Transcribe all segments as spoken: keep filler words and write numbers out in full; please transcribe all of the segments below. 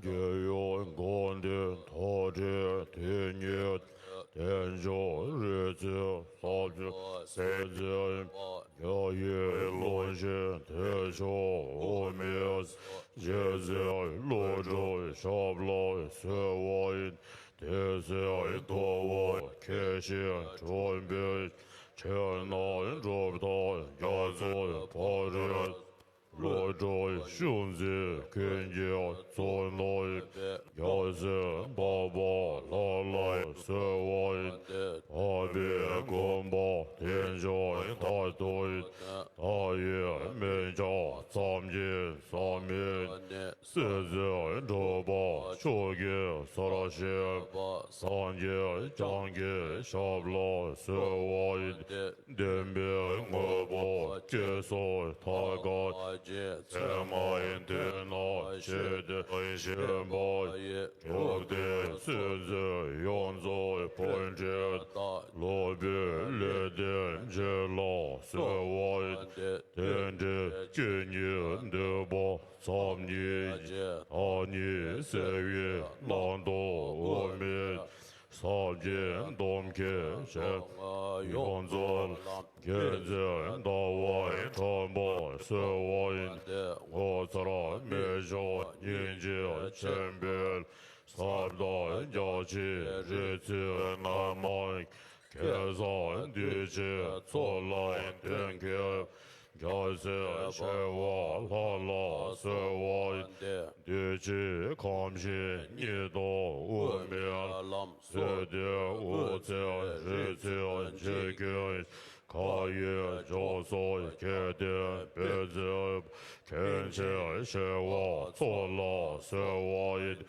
རྒྱལ་ཡོངས་དགོན་སྡེ་མཐོ་གྲས་དེ་ཉིད་བསྟན་སྐྱོང་རིག་རྩལ་གསར་བརྗེ་སྲིད་འཛིན་རྒྱ་ཡི་བློན་ཆེན་བདེ་མཆོག་དབུ་མའི་རྗེས་འཛིན་བློ་གྲོས་ཞབས་ལ་གསོལ་བ་ཡིན། དེ་སྲིད་ལྟ་བ་མཁས་ཤིང་གྲུབ་པའི་ཆོས་རྣམས་གྲུབ་མཐའ་རྒྱ་མཚོའི་ཕ་རོལ། བློ་གྲོས་ཤུགས་འཛིན་ཀུན་གྱི་གཙུག་ན། རྒྱལ་སྲས་འཕགས་པ་ལྷ་ལ་གསོལ་བ་ཡིན། འཕགས་པའི་མགོན་པོ་བདེ་མཆོག་མཐར་ཐུག་ཡིན། བདག་ཡི་མིང་ཀྱང་ཙམ་གྱིས་བསམ་མི་སྲིད་རྩེར་འགྲོ་བ་མཆོག་གི་སར་གཤེགས་པ། སངས་རྒྱས་བསྐྱངས་ཀྱི་ཞབས་ལ་གསོལ་བ་ཡིན། བདེན་པའི་དངོས་པོ་སྐྱེ་སོགས་མཐའ་འགག་ཅིང་། མཚན་མའི་མཐུ་ནི་ཆོས་སྟོན་བཞིན་པ་ཡི། གྲུབ་མཐའི་སྲིད་རྩེ་ཡོངས་རྫོགས་བོད་འདྲེན་དང་། སློབ་བུའི་ལུས་རྟེན་རྗེ་ལ་གསོལ་བ་ཡིན། དེ་འདྲའི་བཅུ་གཉིས་འདུས་པ་ཙམ་ཉིད་ཀྱིས། བདག་ཉིད་གསལ་བའི་རྣམ་རྟོག་དབུ་མའི་ས་བཅད་སྡོམ་མཁན་ཞེས། ཡོངས་རྫོགས་ལམ་རྒྱལ་མཚན་ཟླ་བའི་ཁྲོན་པར་གསོལ་བ་ཡིན། ངོ་མཚར་རྨད་བྱུང་སྙིང་རྗེ་ཆེན་པོའི་ཟབ་དང་རྒྱ་ཆེའི་རིག་རྩལ་རྣལ་མ། སྐལ་བཟང་འདུས་བྱས་ཚོགས་ལ་སྟོན་མཁན། རྒྱལ་སྲས་ཆེ་བ་ལྷ་ལ་གསོལ་བ་ཡིན། འདུས་བྱས་ཁམས་ཤིང་གཉིས་དང་དབུ་མའི་ལམ། སྲིད་དེ་དབུ་རྩེ་རིག་རྩལ་འཇིག་རྟེན། མཁའ་ཡི་ལྗོངས་སུ་ཁྱབ་བརྡལ་སྤེལ་མཛད། མཁན་ཆེན་ཆེ་བ་ཚོགས་ལ་གསོལ་བ་ཡིན།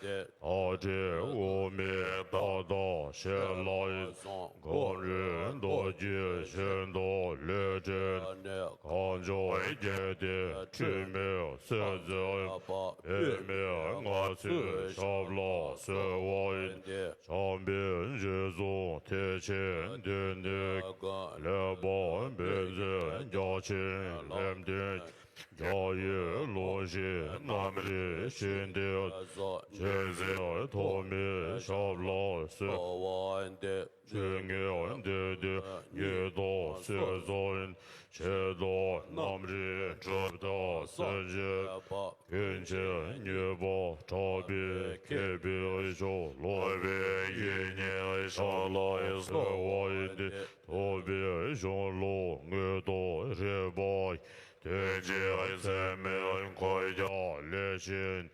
བདག་བྲིས་དབུ་མའི་བརྡ་དང་ཞལ་ལག་ཡིན། སྒོམ་རིམ་མདོ་རྒྱུད་བཞིན་དུ་ལུས་འདྲེན། གངས་ལྗོངས་རྒྱལ་བསྟན་འཁྲུལ་མེད་སྲིད་འཛིན། པདྨའི་མངའ་གསོལ་ཞབས་ལ་གསོལ་བ་ཡིན། བྱམས་པའི་རྗེས་སུ་ཐེག་ཆེན་འདི་ནི། ཀུན་ལེགས་པར་འབད་མཛད་རྒྱ་ཆེན་ལམ་སྟོན། རྒྱ་ཡི་ལུང་བཞིན་རྣམ་རིག་བཞིན་ཏེ། ཆོས་འཛིན་ཐོགས་མེད་ཞབས་ལ་གསོལ་བ་འདེབས། ཆོས་ཉིད་འདོད་དོན་ཉིད་དུ་སེམས་གསུམ། ཆེད་དུ་རྣམ་རིག་སྒྲུབ་དང་སེམས་བསྐྱེད་པ། ཀུན་མཁྱེན་ཉེས་པ་དག་པའི་མཁས་པའི་མཆོག་སློབ་དཔོན་དབྱིག་གཉེན་ཞབས་ལ་གསོལ་བ་འདེབས། ཐུབ་པའི་གཞུང་ལུགས་དངོས་དང་རིགས་པ། དོན་གཅིག་ཚད་མེད་འཁོར་བརྒྱ་ལས་ཕྱིན།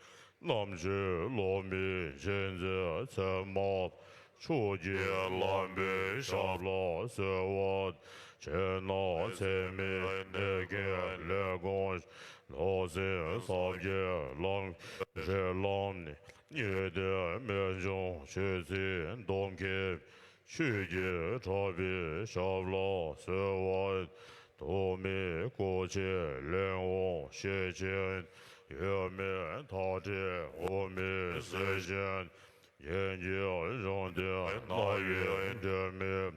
རྣམ་དཔྱོད་སློབ་མའི་གཞི་འཛིན་ཚད་མ། ཕྱོགས་ཀྱི་ལམ་པོའི་ཞབས་ལ་གསོལ་བ། ཕྱི་ནང་ཚད་མེད་གནས་བརྒྱད་ལས་གང་། ལྷག་བསམ་ཟབ་རྒྱས་ལམ་རིགས་ལམ། ཉི་ཟླའི་རྨད་བྱུང་ཆོས་ཚུལ་འདོམ་མཁན། ཆོས་ཀྱི་གྲགས་པའི་ཞབས་ལ་གསོལ་བ། ཐོགས་མེད་སྐུ་ཆེ་ལས་དབང་ཤེར་ཕྱིན། གཡོ་མེད་མཐའ་བྲལ་དབུ་མའི་གསེར་ཞལ། ཡེ་ཤེས་གཞུང་ལྡན་སྣང་བའི་སྒྲོན་མེ།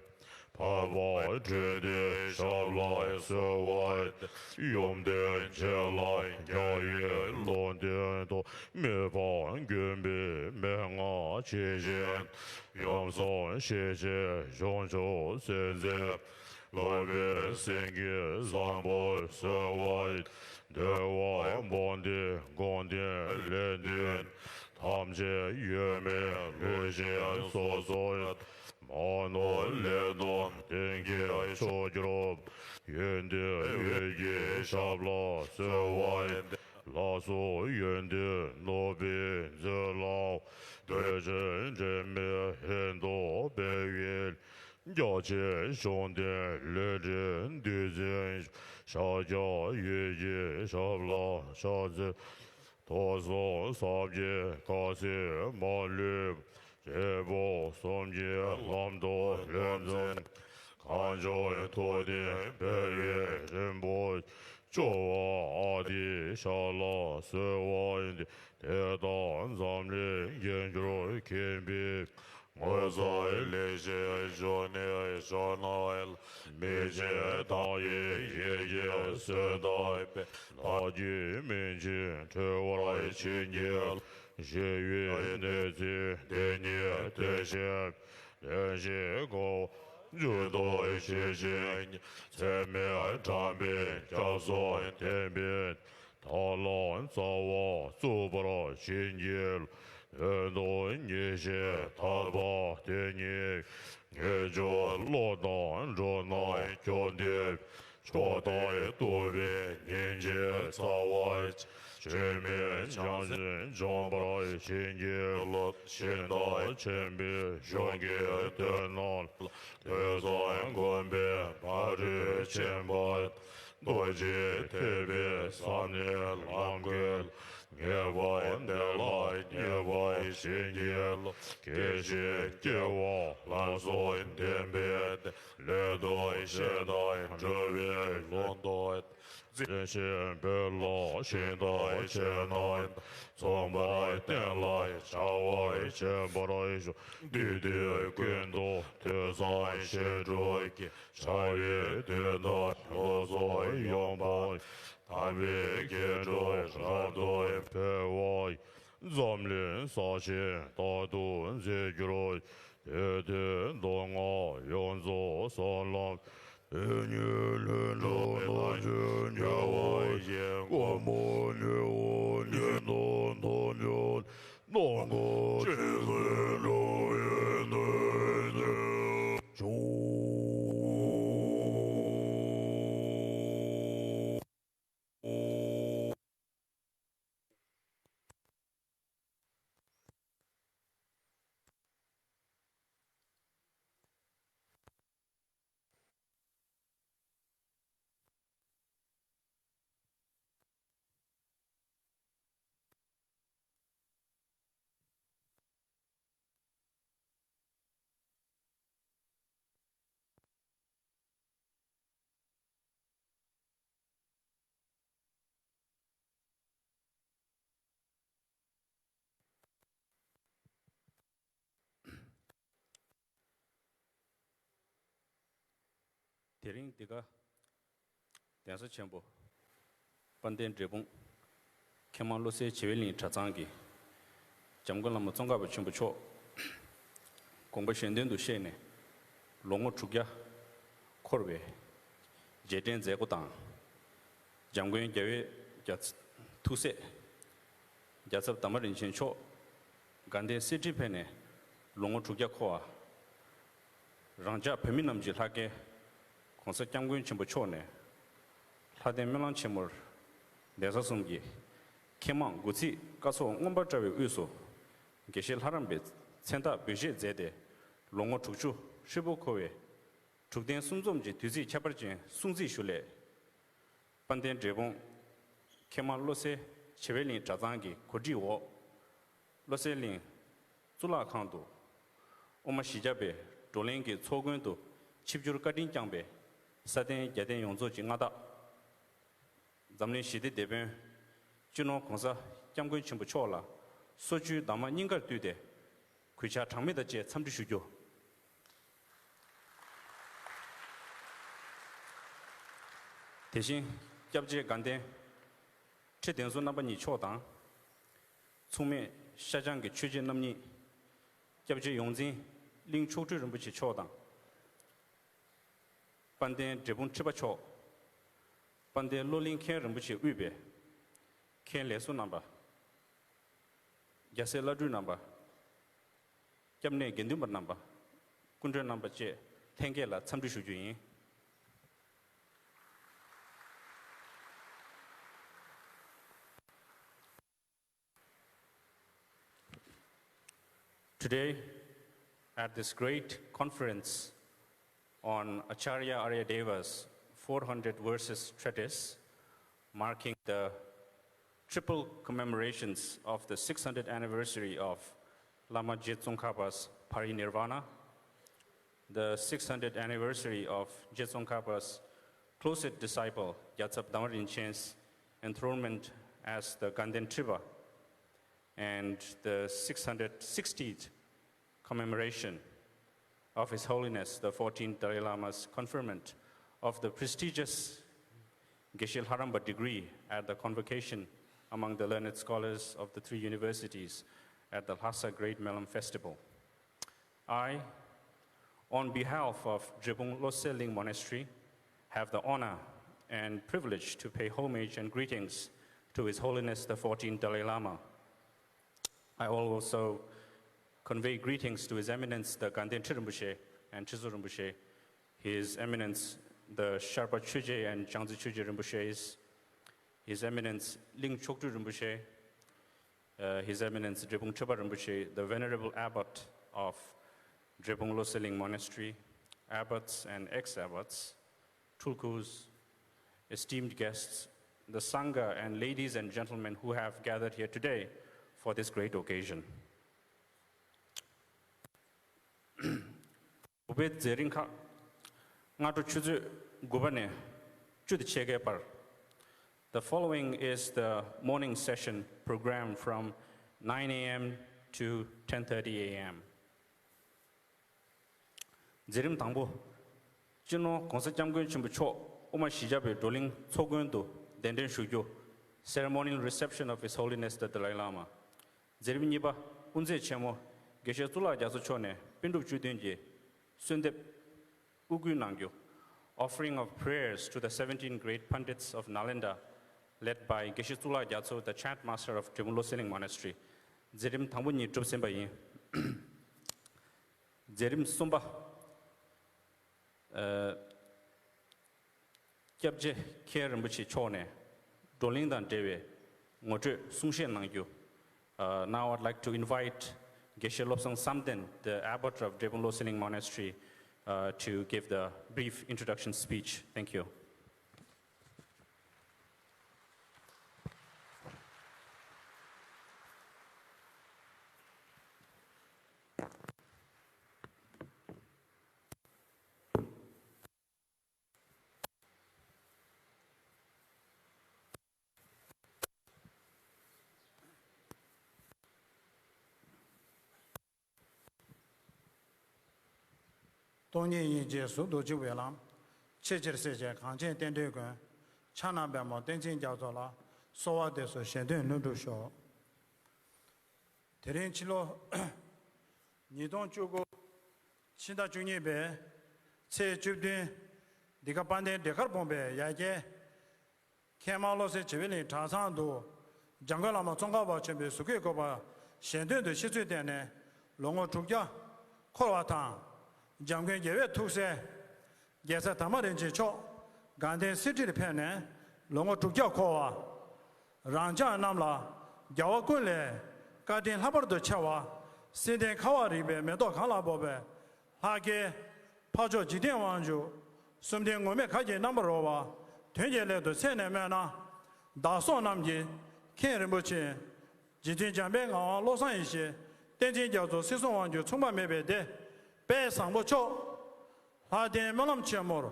འཕགས་པ་སྤྲུལ་པའི་ཞབས་ལ་གསོལ་བ། ཡོན་ཏན་ཆེ་ལ་རྒྱལ་བའི་ལུང་བསྟན་དང་། མི་ཕམ་མགོན་པོའི་མན་ངག་ཇི་བཞིན། ཡུམ་གསུམ་ཞི་བྱེད་གཞུང་མཆོག་སེམས་འཛིན། སློབ་དཔོན་སེང་གེ་བཟང་པོར་གསོལ་བ། འདུལ་བ་འབུམ་སྡེའི་དགོངས་དོན་ལས་བཏོན། ཐམས་ཅད་ཡོད་མེད་ལུགས་བཞིན་སོ་སོར། མ་ནོར་ལས་དང་ལྡན་གྱི་མཆོག་གྱུར། ཡོན་ཏན་འོད་ཀྱི་ཞབས་ལ་གསོལ་བ། ལ་སོགས་ཡོན་ཏན་ནོར་བུས་མཛོད་ལ། འདོད་ཆེན་དྲི་མེད་ཧིན་དུ་སྤེལ་བའི། རྒྱ་ཆེན་གཞུང་ལྡན་ལས་འབྲས་བདུད་རྩིའི། ཕྱག་རྒྱ་འོད་ཀྱི་ཞབས་ལ་ཕྱག་འཚལ། ཐོས་བསམ་ཟབ་རྒྱས་དཀར་གསལ་མ་ལུས། འབྲས་བུ་གསུམ་གྱི་ལམ་དུ་ལྷུན་འཛིན། གངས་ལྗོངས་ཐུབ་བསྟན་འཕེལ་བའི་རིམ་པ། སྐྱོབ་པ་ཨ་ཏིའི་ཞབས་ལ་གསོལ་བ་འདེབས། དེ་ལྟར་འཛམ་གླིང་དགེ་འབྱུང་མཁྱེན་པའི། ངོ་མཚར་ལེགས་བཤད་འབྱུང་གནས་ཕྱོགས་རྣམས་ལ། མི་ཕྱེད་དག་པའི་ཡེ་ཤེས་གསོལ་བ་འདེབས། བདག་རྒྱུད་སྨིན་ཅིང་གྲོལ་བར་བྱིན་གྱིས་རློབས། ཞི་བའི་གནས་ཚུལ་འདི་ཉིད་སྟོན་བྱེད། བདེན་བཞིའི་གོ་འཇུག་ཏུ་ཤེས་བྱའི། ཚད་མེད་དྲན་པའི་སྐྱབས་སུ་མཁྱེན་པས། དག་ལམ་རྩ་བ་བཙུགས་པར་བྱིན་གྱིས་རློབས། དོན་དུ་ངེས་ཤེས་ཐར་པ་དེ་ཉིད། ངེས་འབྱུང་བློ་དང་འགྲོ་རྣམས་སྐྱོབ་འདོད། མཆོག་ཏུ་གཏུགས་པའི་སྙིང་རྗེའི་རྩ་བ། བཅོས་མིན་བྱང་སེམས་འབྱོངས་པར་བྱིན་གྱིས་རློབས། ཤིང་རྟ་ཆེན་པོའི་གཞུང་གི་དོན་རྣམས་ལ། ཐོས་བསམ་སྒོམ་པའི་ཕ་རོལ་ཕྱིན་པ། རྡོ་རྗེ་ཐེག་པའི་ས་ནས་ལམ་བཀོད། ངེས་པ་དེ་ལ་ངེས་པར་བྱིན་གྱིས་རློབས། སྐྱེ་ཤི་སྐྱེ་བ་ལ་སོགས་བདེན་པའི་བདེན། ལས་དང་བྱེད་དང་སྒྲུབ་པའི་ལུང་དང་། འཛིན་ཞེན་འབེལ་ལ་ཤིང་རྟ་ཆེ་རྣམས། མཚུངས་པར་བསྟན་ལ་བྱ་བ་བྱེད་པར་ཤོག། དུས་དུས་ཀུན་ཏུ་ཐོས་བསམ་བྱེད་སྒྲུབ་ཀྱི། བྱ་བའི་དོན་དུ་ལྷོད་སོང་ཡོང་བ། དམ་པའི་དགེ་སྒྲུབ་རབ་ཏུ་འཕེལ་བ། འཛམ་གླིང་ས་ཆེན་རྟག་ཏུ་འཛིན་གྱུར། དེ་དུས་མདོ་སྔགས་ཡོངས་རྫོགས་ས་ལམ། དེ་ཉིད་ལྷུན་གྲུབ་རྣལ་འབྱོར་རྒྱལ་བ་ཡི། སྒོ་མོ་ཉེ་བོ་ཉིད་དུ་མཐོང་འགྱུར། སྣང་གང་ཇི་སྲིད་འགྲོ་བའི་དོན་བྱེད་ཕྱོགས། དེ་རིང་འདི་ག་གདན་ས་ཆེན་པོ་ དཔལ་ལྡན་འབྲས་སྤུངས་མཁས་མང་བློ་གསལ་བྱེ་བའི་གླིང་གྲྭ་ཚང་གི་འཇམ་མགོན་བླ་མ་ཙོང་ཁ་པ་ཆེན་པོ་མཆོག་དགོངས་པ་གཞན་དོན་དུ་གཤེགས་ནས་ལོ་ངོ་དྲུག་བརྒྱ་འཁོར་བའི་རྗེས་དྲན་མཛད་སྒོ་དང་། འཇམ་མགོན་རྒྱལ་བའི་རྒྱ་ཐུགས་སྲས་རྒྱལ་ཚབ་དར་མ་རིན་ཆེན་མཆོག་དགའ་ལྡན་གསེར་ཁྲིར་ཕེབས་ནས་ལོ་ངོ་དྲུག་བརྒྱ་འཁོར་བ། རང་ཅག་བོད་མི་རྣམས་ཀྱི་ལྷ་སྐལ་༸གོང་ས་༸སྐྱབས་མགོན་ཆེན་པོ་མཆོག་ནས་ལྷ་ལྡན་སྨོན་ལམ་ཆེན་མོར་གདན་ས་གསུམ་གྱི་མཁས་མང་དགུ་ཚིགས་སྐར་ཚོགས་མངོན་པར་བཀྲ་བའི་དབུས་སུ་དགེ་བཤེས་ལྷ་རམས་པའི་མཚན་རྟགས་འབུལ་བཞེས་མཛད་དེ་ལོ་ངོ་དྲུག་ཅུ་ཧྲིལ་པོ་འཁོར་བའི་དྲུག་ལྡན་གསུམ་འཛོམས་ཀྱི་དུས་ཚིགས་ཁྱད་པར་ཅན་སྲུང་བརྩི་ཞུ་སླད། དཔལ་ལྡན་འབྲས་སྤུངས་མཁས་མང་བློ་གསལ་བྱེ་བའི་གླིང་གྲྭ་ཚང་གི་གོ་སྒྲིག་འོག་བློ་གསལ་གླིང་གཙུག་ལག་ཁང་དུ་དབུ་མ་བཞི་བརྒྱ་པའི་བགྲོ་གླེང་གི་ཚོགས་མགོན་དུ་ཆིབས་བསྒྱུར་བཀའ་དྲིན་བསྐྱངས་པའི་ས་སྟེང་རྒྱལ་བསྟན་ཡོངས་རྫོགས་ཀྱི་མངའ་བདག་འཛམ་གླིང་ཞི་བདེ་དེད་དཔོན་སྤྱི་ནོར་༸གོང་ས་༸སྐྱབས་མགོན་ཆེན་པོ་མཆོག་ལ་སོ་བཅུའི་གདམས་ངག་སྙིང་གར་བཏུད་དེ་གུས་ཕྱག་གྲངས་མེད་དང་བཅས་འཚམས་འདྲི་ཞུ་རྒྱུ། དེ་བཞིན་སྐྱབས་རྗེ་དགའ་ལྡན་ཁྲི་གདན་ཟུར་རྣམ་པ་གཉིས་མཆོག་དང་། མཚུངས་མེད་ཤར་བྱང་གི་ཆོས་རྗེ་རྣམ་གཉིས། སྐྱབས་རྗེ་ཡོངས་འཛིན་གླིང་མཆོག་སྤྲུལ་རིན་པོ་ཆེ་མཆོག་དང་། དཔལ་ལྡན་འབྲས་སྤུངས་ཁྲི་པ་མཆོག་དཔལ་ལྡན་བློ་གླིང་མཁན་རིན་པོ་ཆེས་དབུས་པའི་མཁན་ལས་ཟུར་རྣམ་པ། རྒྱལ་སྲས་བླ་སྤྲུལ་རྣམ་པ། སྐྱབས་གནས་དགེ་འདུན་པ་རྣམ་པ། སྐུ་མགྲོན་རྣམ་པ་བཅས་ལྷན་རྒྱས་ལ་འཚམས་འདྲི་ཞུ་རྒྱུ་ཡིན། Today, at this great conference on Acharya Aryadeva's four hundred verses treatise, marking the triple commemorations of the six hundredth anniversary of Lama Je Tsongkhapa's Parinirvana, the six hundredth anniversary of Je Tsongkhapa's closest disciple, Gyaltsab Dangma Rinpoche's enthronement as the Ganden Tripa, and the six hundred sixtieth commemoration of His Holiness the fourteenth Dalai Lama's conferment of the prestigious Geshe Lharampa degree at the convocation among the learned scholars of the three universities at the Lhasa Great Melam Festival. I, on behalf of Drepung Losel Ling Monastery, have the honor and privilege to pay homage and greetings to His Holiness the fourteenth Dalai Lama. I also convey greetings to His Eminence the Ganden Tri Rinpoche and Chizu Rinpoche, His Eminence the Sharpa Chuje and Jangzi Chuje Rinpoches, His Eminence Ling Chokdru Rinpoche, uh, His Eminence Drepung Tripha Rinpoche, the Venerable Abbot of Drepung Loseling Monastery, abbots and ex-abbots, tulkus, esteemed guests, the Sangha and ladies and gentlemen who have gathered here today for this great occasion. བོད་པའི་མཛད་རིམ་ཁག་སྔ་དྲོ་ཆུ་ཚོད་དགུ་པ་ནས་བཅུ་དང་ཕྱེད་ཀའི་བར། The following is the morning session program from nine a m to ten thirty a m. མཛད་རིམ་དང་པོ། སྤྱི་ནོར་༸གོང་ས་༸སྐྱབས་མགོན་ཆེན་པོ་མཆོག་དབུ་མ་བཞི་བརྒྱ་པའི་བགྲོ་གླེང་ཚོགས་མགོན་དུ་གདན་འདྲེན་ཞུ་རྒྱུ། Ceremonial reception of His Holiness the Dalai Lama. མཛད་རིམ་གཉིས་པ། དབུ་མཛད་ཆེན་མོ་དགེ་བཤེས་གཙུག་ལག་རྒྱ་མཚོ་མཆོག་ནས་པཎ་གྲུབ་བཅུ་བདུན་གྱི་གསོལ་འདེབས་དབུ་བསྐུལ་གནང་རྒྱུ། Offering of prayers to the seventeen great Pandits of Nalanda, led by དགེ་བཤེས་གཙུག་ལག་རྒྱ་མཚོ, the chant master of Drepung Loseling Monastery. མཛད་རིམ་དང་པོ་གཉིས་གྲུབ་ཟིན་པ་ཡིན། མཛད་རིམ་གསུམ་པ། ཨ། སྐྱབས་རྗེ་མཁན་རིན་པོ་ཆེ་མཆོག་ནས་བགྲོ་གླེང་དང་འབྲེལ་བའི་ངོ་སྤྲོད་གསུང་བཤད་གནང་རྒྱུ། Uh, now I'd like to invite Geshe Lobsang Samden, the abbot of Drepung Loseling Monastery, uh, to give the brief introduction speech. Thank you. སྟོང་ཉིད་སྙིང་རྗེའི་གཟུགས་རྡོ་རྗེ་འོད་ལམ། ཆེས་ཆེར་གསལ་བྱེད་གངས་ཅན་བསྟན་འགྲོའི་མགོན། ཕྱག་ན་པདྨོ་བསྟན་འཛིན་རྒྱ་མཚོ་ལ། གསོལ་བ་འདེབས་སོ་ཞལ་འདོན་ལྷུན་གྲུབ་ཤོག་དེ་རིང་ཕྱི་ལོ་ཉིས་སྟོང་བཅུ་དགུ་ཕྱི་ཟླ་བཅུ་གཉིས་པའི་ཚེས་བཅུ་བདུན། འདི་ག་དཔལ་ལྡན་འབྲས་དཀར་དགོན་པའི་ཡ་གྱལ་མཁལ་མ་བློ་གསལ་བྱེ་བའི་གླིང་གྲྭ་ཚང་དུ། འཇམ་མགོན་བླ་མ་ཙོང་ཁ་པ་ཆེན་པོའི་གཟུགས་སྐུའི་སྐུ་པར་ཞལ་འདོན་དུ་ཤིས་ཚོད་བསྟན་ནས་ལོ་ངོ་དྲུག་བརྒྱ་འཁོར་བ་དང་། འཇམ་མགོན་རྒྱལ་བའི་ཐུགས་སྲས་རྒྱལ་སྲས་དར་མ་རིན་ཆེན་མཆོག་དགའ་ལྡན་གསེར་ཁྲིར་ཕེབས་ནས་ལོ་ངོ་དྲུག་བརྒྱ་འཁོར་བ། རང་ཅག་རྣམས་ལ་རྒྱལ་བ་ཀུན་ལས་བཀའ་དྲིན་ལྷག་པར་དུ་ཆེ་བ། བསིལ་ལྡན་ཁ་བ་རིག་པའི་མེ་ཏོག་གང་ལ་ཕོག་པའི་ལྷ་སྐལ། འཕགས་མཆོག་འཇིག་རྟེན་དབང་ཕྱུག་གསུམ་ལྡན་ངུར་སྨྲིག་གར་གྱི་རྣམ་པར་རོལ་པ། དོན་གྱི་སླད་དུ་ཚད་ནས་སྨོས་ན། བདག་སོགས་རྣམས་ཀྱི་མཁྱེན་རིན་པོ་ཆེ། རྗེ་བཙུན་འཇམ་དཔལ་ངག་དབང་བློ་བཟང་ཡེ་ཤེས། བསྟན་འཛིན་རྒྱ་མཚོ། སྲིད་གསུམ་དབང་ཕྱུག་མཚུངས་པ་མེད་པའི་སྡེ། དཔལ་བཟང་པོ་མཆོག་ལྷ་ལྡན་སྨོན་ལམ་ཆེན་མོར།